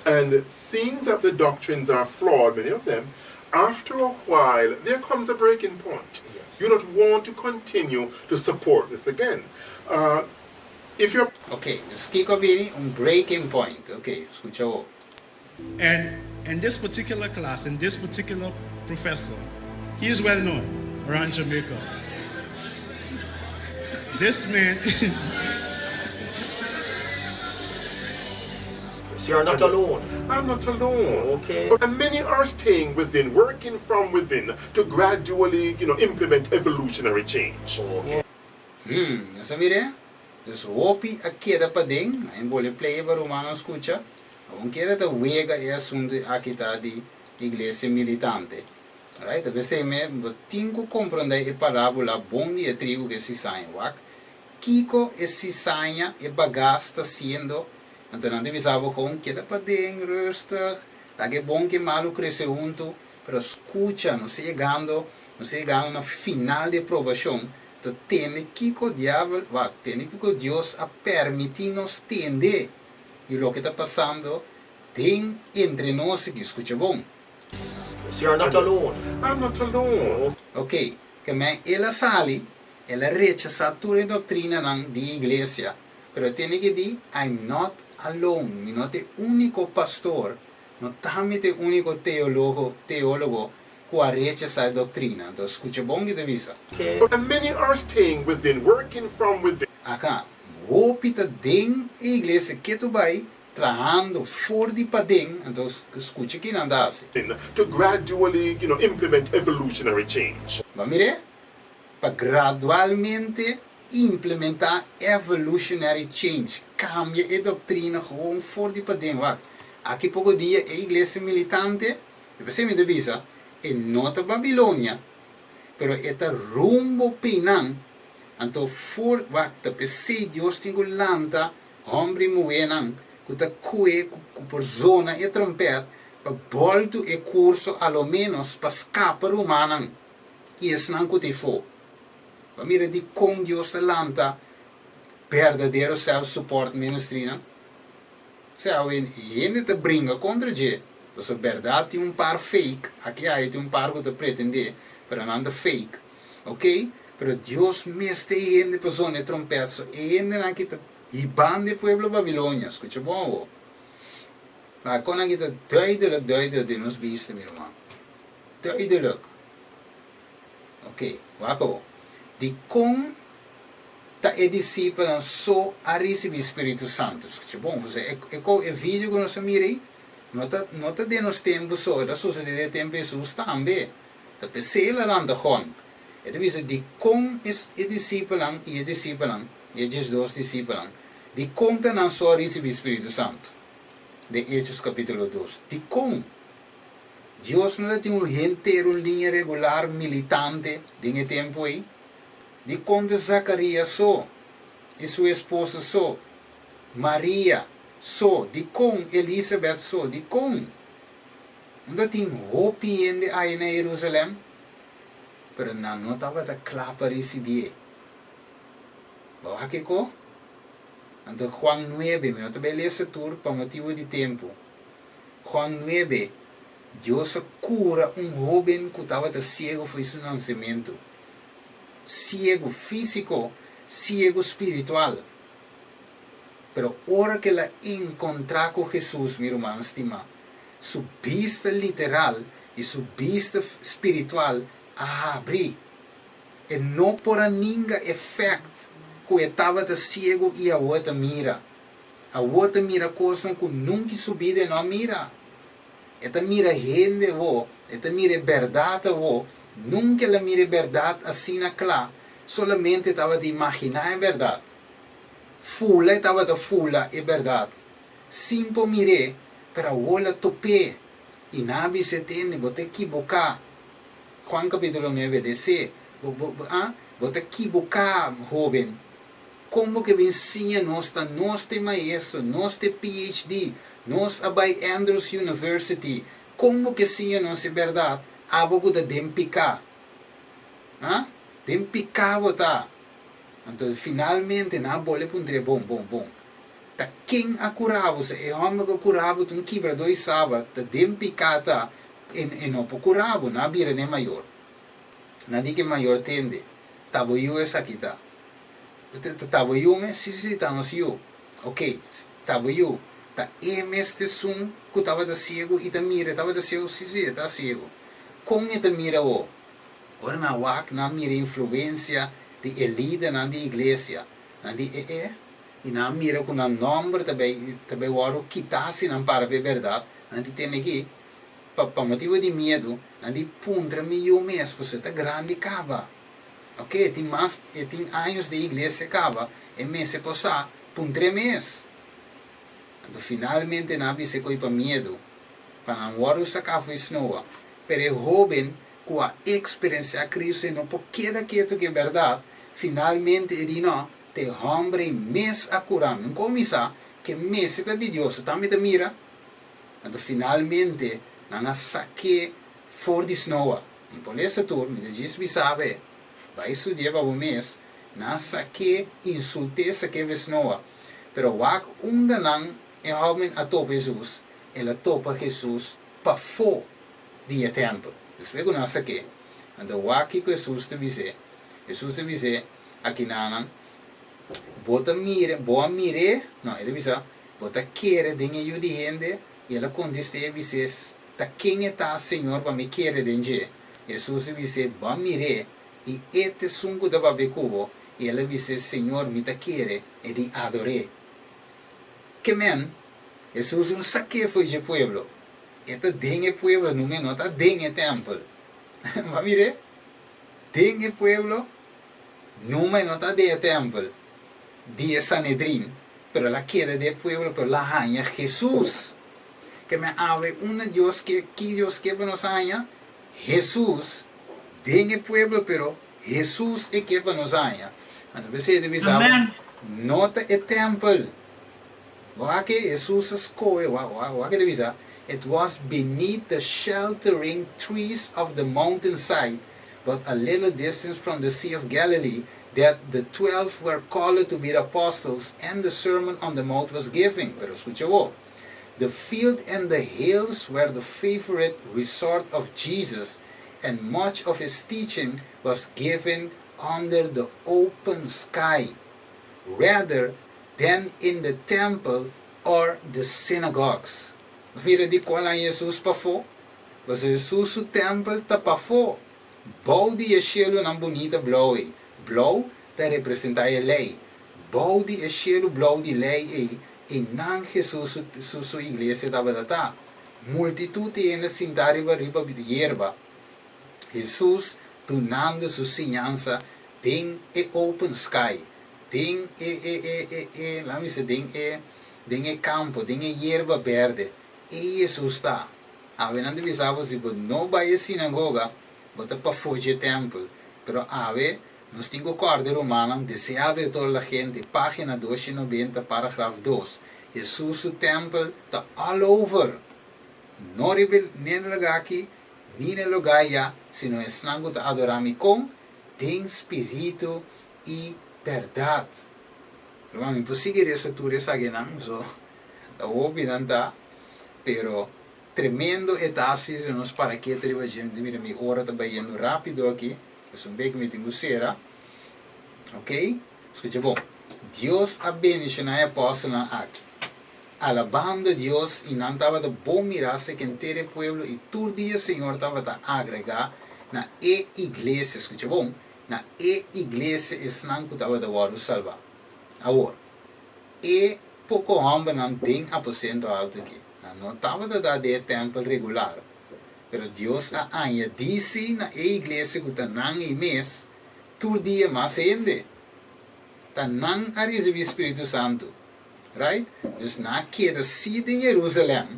and seeing that the doctrines are flawed, many of them, after a while, there comes a breaking point. You don't want to continue to support this again. If you're Ok, dus kiko bini? Un breaking point. Ok, skucha o. And in this particular class, in this particular professor, he is well known around Jamaica. This man. So you're not alone. I'm not alone. And many are staying within, working from within, to gradually, implement evolutionary change. Nos a mira? Dus hopi a keda paden, a bolbe play pa rumannan skucha, aunke ta wega e asuntu aki ta di iglesia militante. Right? P'esei mi tin ku komprondé e parábola bon di e trigo ku sisaña. Wak, kiko e sisaña e bagas ta hasiendo, anto nan ta bisa bo gewoon keda paden, rustig, laga bon ku malu krese huntu, pero skucha, nos ta yegando, nos ta yegando na final di aprobashon, ta tende kiko diabel, wak, tende kiko Dios a permití nos tende di loke ta pasando den entre nos aki, skucha bon. So you're not alone. I'm not alone. Ok, ke men el a sali, el a rechasá tur e doktrinanan di iglesia, pero e tende ku di, I'm not alone, mi no ta e úniko pastor, no ta mi ta e úniko teólogo, teólogo ku a rechasá e doktrina. Anto, skucha bon ku ta bisa. And many are staying within, working from within. Aka, hopi ta den e iglesia ketu bai, trahando for di paden, anto skucha ki nan ta hasi. To gradually implement evolutionary change. Ba mira, pa gradualmente implementá evolutionary change, kambia e doktrina gewoon for di paden. Wak, aki poko dia e iglesia militante, p'esei mi ta bisa, e no ta Babilonia, pero e ta rumbo p'einan, anto for, wak, ta p'esei Dios tin ku lanta hòmber i muhénan ku ta kue ku por zona e tròmpèt pa bòltu e kurso a lo ménos pa skapa rumannan i esnan ku ta efó. Pa mira dikon Dios ta lanta berdadero self-support ministrynan. Sea, awe hende ta bringa kontra dje, pasobra bèrdat tin un par fake, aki aya tin un par ku ta pretendé, pero nan ta fake. Ok, pero Dios mester e hende pa zona e trompet, so e hendenan ki ta hibando e pueblo Babilonia, skucha bon awor. Laga kon nan ki ta duidelijk, duidelijk den nos bista, mi ruman. Duidelijk. Ok, wak awor. Dikon ta e disipelnan so a risibí Spiritu Santu? Skucha bon, e e video ku nos a mira ei, no ta no ta den nos tempu so, e ta susedé den e tempu Hesus tambe. Ta p'esei el a lanta Juan. E ta bisa, Dikon e disipelnan i e disipelnan, i e diesdos disipelnan, dikon ta nan so a risibí Spiritu Santu? Den Hechos kapítulo dos. Dikon? Dios no ta tin un henter, un liña regular militante den e tempu ei? Dikon ta Zakarías so? i su esposa so? Maria so? Dikon Elisabet so? Dikon? Unda tin hopi hende aya na Herusalèm? Pero nan no tabata kla pa risibié. Bo wak kiko? Anto Juan nuebe, mi no ta bai lesa tur pa motibu di tempu. Juan nuebe, Dios a kura un hóben ku tabata siegu fo'i su nansementu. Siegu físiko, siegu spiritual. Pero ora ku el a enkontrá ku Hesus, mi ruman stimá, su bista literal i su bista spiritual a habri. E no por a ninga e fèkt ku e tabata siegu i awor e ta mira. Awor ta mira kosnan ku nunki su bida e no a mira. E ta mira hende awor, e ta mira e bèrdat awor. Nunka el a mira e bèrdat asina kla, solamente e tabata imaginá e bèrdat. Fula e tabata fula e bèrdat, sin por mir'é, pero awor el a top'é. I nan a bis'é, Tende, bo ta ekiboká. Juan kapítulo nuebe, DC, Bo, bo, bo, ah? Bo ta ekiboká, hóben. Kon bo ke bin siña nos ta nos ta e maestro, nos ta e PhD, nos a bai Andrews University, kon bo ke siña nos e bèrdat, abo ku ta den piká? Ha? Den piká bo ta! Anto finalmente nan a bole puntr'é, Bon, bon, bon, ta ken a kura bo? Si e hòmber ku a kura bo ta un kibradó di sabat, ta den piká ta, e e no por kura bo. Nan a bira n'e mayor. Nan di ku e mayor tende, Ta bo yu esaki ta? Ta bo yu mes? Si, si, ta nos yu. Ok, ta bo yu. Ta e mes t'esun ku tabata siegu i ta mira? E tabata siegu? Si, si, e ta siegu. Kon e ta mira awor? Ora nan wak, nan mira e influensia di e lidernan di iglesia. Nan di, E, e. I nan mira ku nan nòmber ta bai ta bai wòrdu kitá si nan para pa e bèrdat. Nan di, Tende aki, pa pa motibu di miedu, nan di puntra mi yu mes, pasobra e ta grandi kaba. Ok, e tin mas, e tin años den iglesia caba, e mester por sa puntr'é mes. Anto finalmente nan a bisa e koe pa miedu, pa nan wòrdu saká for e snoa. Pero e hóben ku a eksperensiá Cristo e no por keda ketu ku e bèrdat, finalmente e di no, ta e hòmber ei mes a kura mi. Un koe mi sa ku e mester ta di Dios, su tambe ta mira. Anto finalmente nan a sak'é for di snoa. Mi por lesa tur, mi ta djis bisa bo e. Bai studia pa bo mes, nan sak'é, insult'é, sak'é vesnoa. Pero wak unda nan e hòmen a topa Hesus, el a topa Hesus pafó di e tèmpel. Despues ku nan sak'é, anto wak kiko Hesus ta bis'é. Hesus ta bis'é, Akinanan, bo ta mira, bo a mir'é, no, e ta bisa, bo ta kere den e Yu di hende? I el a kontest'é i bis'é, Ta ken e ta, Señor, pa mi kere den dje? Hesus a bis'é, Bo a mir'é, i e t'esun ku ta papia ku bo. I el a bis'é, Señor, mi ta kere, e di ador'é. Ke men, Hesus un sak'é fo'i dje pueblo. E ta den e pueblo, nun'e no ta den e tèmpel. Bo a mir'é? Den e pueblo, numa e no ta den e tèmpel di e Sanedrin, pero el a keda den e pueblo, pero el a haña Hesus. Ke men awe unda Dios ke, ki Dios ke pa nos haña? Hesus den e pueblo, pero Hesus e ke pa nos haña. Anto p'esei ta bisa bo, no ta e tèmpel. Wak ke Hesus a skohe, wak, wak, wak ke ta bisa, It was beneath the sheltering trees of the mountainside, but a little distance from the Sea of Galilee, that the twelve were called to be the apostles and the Sermon on the Mount was given. Pero skucha bo. The field and the hills were the favorite resort of Jesus and much of his teaching was given under the open sky rather than in the temple or the synagogues. Mira di kon nan Jesus pafó? Pasobra Jesus su tempel ta pafó, bou di e shelunan bunita blou ei. Blou ta representá e lei. Bou di e shelu blou di lei ei, einan Hesus su su iglesia tabata ta. Multitut di hende sintá riba riba yerba, Hesus dunando su siñansa den e open sky, den e e e e e laat mi bisa den e den e kampo, den e yerba berde. Ei Hesus ta. Awe nan ta bisa bo si bo no bai e sinagoga, bo ta pafó dje tèmpel. Pero awe. Nos tin ku kòrda e rumannan, Deseable de toda la gente, página 290, paragraf 2. Hesus su tèmpel ta all over. No riba e lugá aki, ni na e lugá ayá, sino esnan ku ta adorá mi kon? Den spiritu i bèrdat. Ruman, mi por sigui resa tur esakinan, so ta hopi nan ta, pero tremendo e ta si nos para ketu riba dje. Mi ta mira mi ora ta bayendo rápido aki, esun bek mi tin ku sera. Ok, skucha bon. Dios a bendishoná e apòstelnan aki, alabando Dios, i nan tabata bon mirá seka henter e pueblo, i tur dia Señor tabata agregá na e iglesia, skucha bon, na e iglesia esnan ku tabata wòrdu salbá. Awor, e poko hòmbernan den aposento altu aki, nan no tabata ta den e tèmpel regular, pero Dios a añadí sí na e iglesia ku ta nan ei mes tur dia mas hende. Ta nan a risibí spiritu santu, right? Dus nan a keda sí den Jerusalèm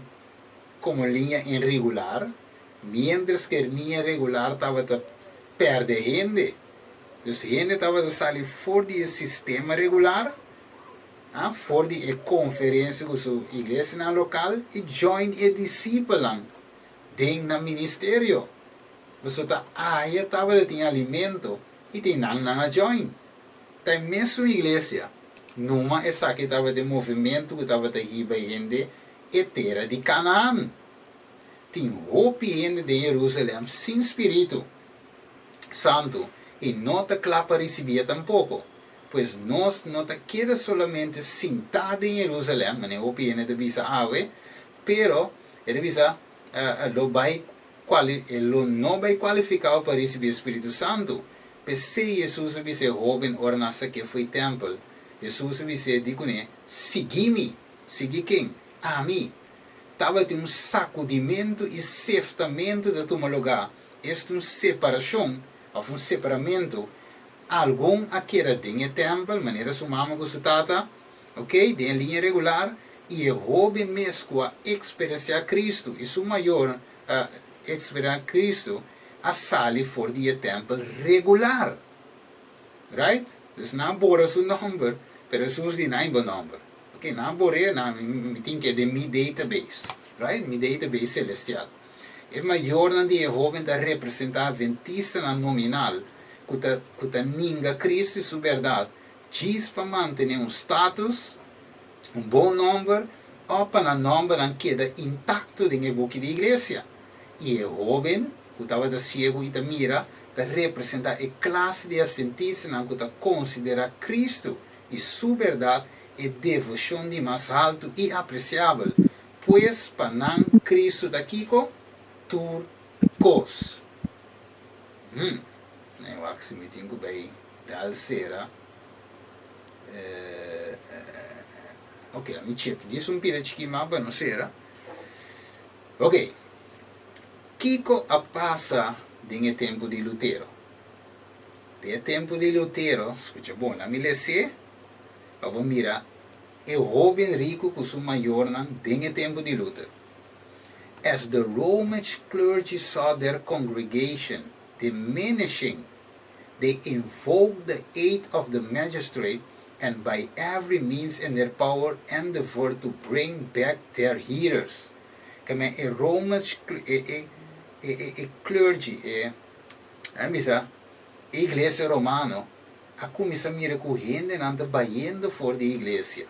komo liña inregular, Miéntras ku e liña regular tabata pèrdè hende, dus hende tabata sali for di e sistema regular, for di e konferensia ku su iglesianan lokal i join e disipelnan den nan ministerio. Pasobra ta aya tabata tin alimento i tin nan nan a join. Ta e mesun iglesia, numa esaki tabata e movementu ku tabata hiba hende e tera di Kanaan. Tin hopi hende den Jerusalem sin spiritu santu i no ta kla pa risibié tampoko. Pues nos no ta keda solamente sintá den Jerusalem, manera hopi hende ta bisa awe, pero e ta bisa lo bai e lo no bai kualifikao pa risibí e spiritu santu. P'esei Hesus a bisa e hóben ora nan sak'é fo'i tèmpel, Hesus a bis'é di kuné, Sigui mi! Sigui ken? Ami! Tabatin un sakudimentu i seftamentu ta tuma lugá, esta un separashon òf un separamentu. Algun a keda den e tèmpel, manera su mama ku su tata, ok, den e liña regular, i e hóben mes ku a eksperensiá Kristu i su mayor a eksperensiá Kristu a sali for di e tèmpel regular. Right? Dus nan a bora su nòmber, pero Hesus di nan e bo nòmber. Ok, nan a bor'é, nan, mi tin ke den mi database, right? Mi database celestial. E mayornan di e hoben ta representá adventistanan nominal ku ta, ku ta ninga Cristo i su bèrdat djis pa mantené un status, un bon nòmber òf pa nan nòmbernan keda intakto den e buki di iglesia. I e hoben ku tabata siegu i ta mira ta representá e klase di adventistanan ku ta konsiderá Cristo i su bèrdat e devoshon di mas haltu i apresiabel, pues pa nan Cristo ta kiko? Tur kos. Hm, nee wak si mi tin ku bai dal sera. Ok, la mi chek djis un pida chikí mas pa no sera. Ok, kiko a pasa den e tempu di Lutero? Den e tempu di Lutero, skucha bon, la mi les'é pa bo mira e hóben riku ku su mayornan den e tempu di Luther. As the Romish clergy saw their congregation diminishing, they invoked the aid of the magistrate and by every means in their power endeavored to bring back their hearers. Ke men e Romish e e e e clergy e a bisa e iglesia romano a kuminsá mira ku hendenan ta bayendo for di iglesia.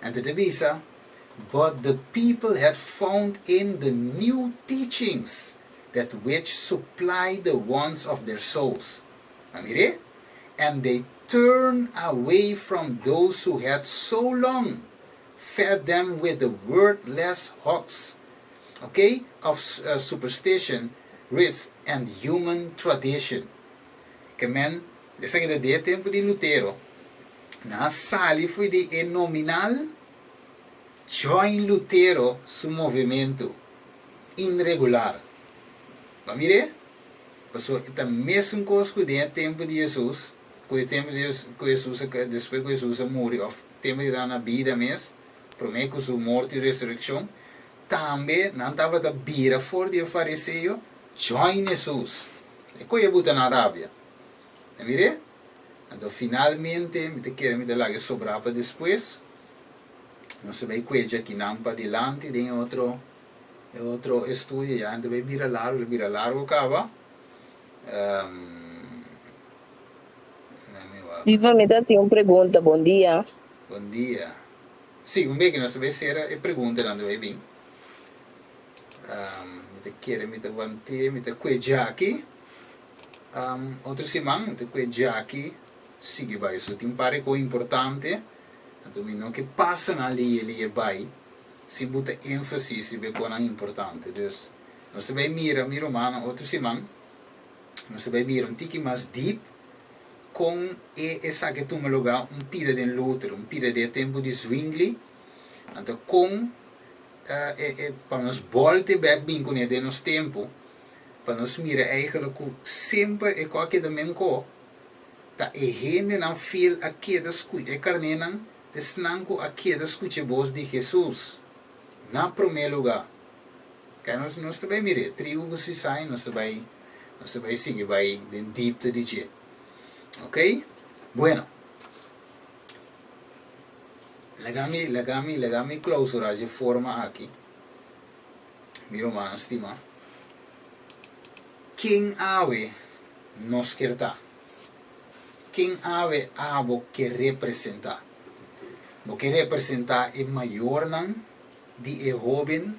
Anto ta bisa, But the people had found in the new teachings that which supplied the wants of their souls. A mir'é? And they turned away from those who had so long fed them with the worthless husks, okay, of superstition, rites and human tradition. Ke men, esaki ta den e tempu di Lutero, nan a sali fo'i di e nominal join Lutero su movementu inregular. Bo a mir'é? Pasobra e ta mesun kos ku den e tempu di Hesus, ku e tempu di ku Hesus a despues ku Hesus a muri òf tempu di ta na bida mes, promé ku su morto i resurekshon, tambe nan tabata bira for di e fariseo join Hesus. E koe buta nan rabia. Ta mir'é? Anto finalmente mi ta kere mi ta laga e sobrá pa despues. Nos ta bai kuecha akinan padilanti den e otro e otro estudio ya ta bai bira largo, lo bira largo kaba. Steven mi ta tin un pregunta, bon dia. Bon dia. Si, un beki nos ta bai sera e preguntanan ta bai bin. Mi ta kere mi ta want'é, mi ta kue djaki. Otro siman mi ta kue djaki sigui bai. So tin un par di kos importante, anto mi no ke pasa nan liye liye bai sin bo ta énfasis riba e kosnan importante. Dus nos ta bai mira mi rumannan otro siman, nos ta bai mira un tiki mas deep kon e esaki a tuma lugá un pida den Luther, un pida den e tempu di Zwingli, anto kon e e pa nos bòlta e bèk bin kuné den nos tempu, pa nos mira eigentlik ku semper e kos a keda menkó, ta e hendenan fiel a keda skucha, e karnénan ta esnan ku a keda skucha e bos di Hesus na promé lugá. Kei nos nos ta bai mir'é, trigu ku sisai nos ta bai nos ta bai sigui bai den dipte di dje. Oké? Bueno. Laga mi laga mi laga mi clausura dje forma aki, mi rumannan stima. Ken awe nos kier ta? Ken awe abo ke representa? Bo ke representa e mayornan di e hoben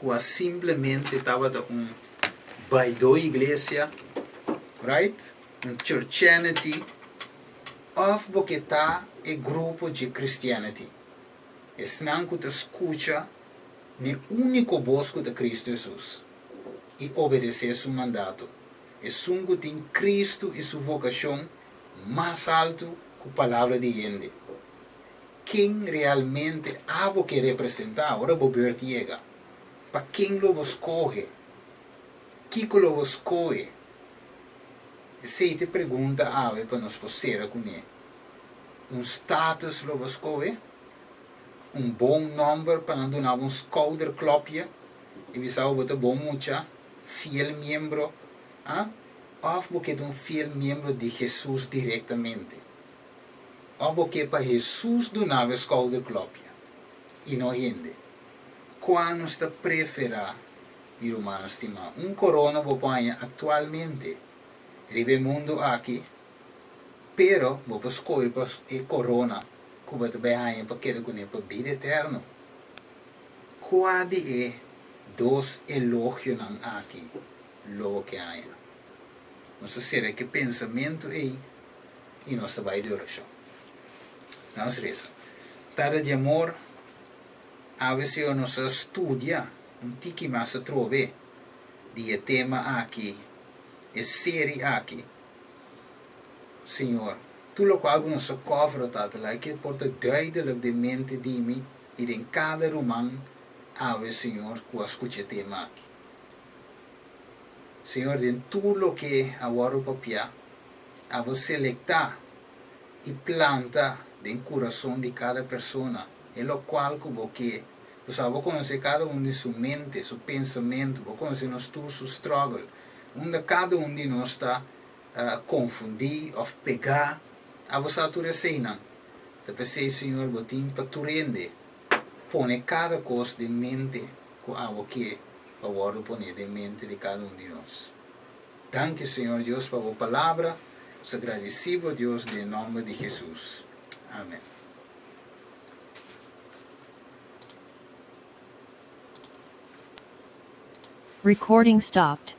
ku a simplemente tabata un baidó iglesia, right? Un churchianity, òf bo ke ta e grupo dje Christianity? Esnan ku ta skucha n'e úniko bos ku ta Kristu Hesus i obedesé su mandato. Esun ku tin Kristu i su vokashon mas altu ku palabra di hende. Ken realmente abo ke representá ora bo beurt yega? Pa ken lo bo skohe? Kiko lo bo skohe? Esei ta e pregunta awe pa nos por sera kuné. Un status lo bo skohe? Un bon nòmber pa nan duna bo un skouderklopje i bisa bo bo ta bon mucha, fiel miembro, ah? Òf bo ke ta un fiel miembro di Hesus direktamente? Òf bo ke pa Hesus duna bo e skouderklopje i no hende? Kua nos ta preferá, mi rumannan stimá? Un korona bo por haña aktualmente riba e mundu aki, pero bo por skohe pa e korona ku bo ta bai haña pa keda kuné pa bida eterno. Kua di e dos elogionan aki lo bo ke haña? Nos ta sera ku e pensamentu ei i nos ta bai di orashon. Nos resa. Tata di amor, awe Señor nos a studia un tiki mas atrobe di e tema aki, e seri aki. Señor, tur lokual ku nos a kòvra, Tata, laga ke por ta duidelik den mente di mi i den kada ruman awe, Señor, ku a skucha e tema aki. Señor, den tur loke a wòrdu papiá, abo selektá i planta den kurason di kada persona e lokual ku bo ke. Pasobra bo konosé kada un di su mente, su pensamentu, bo konosé nos tur su struggle, unda kada un di nos ta konfundí òf pegá. Abo sa tur eseinan. Ta p'esei, Señor, bo tin pa tur hende pone kada kos den mente ku abo ke pa wòrdu poné den mente di kada un di nos. Danki, Señor Dios, pa bo palabra. Nos ta gradisí bo, Dios, den e nòmber di Hesus. Amen. Recording stopped.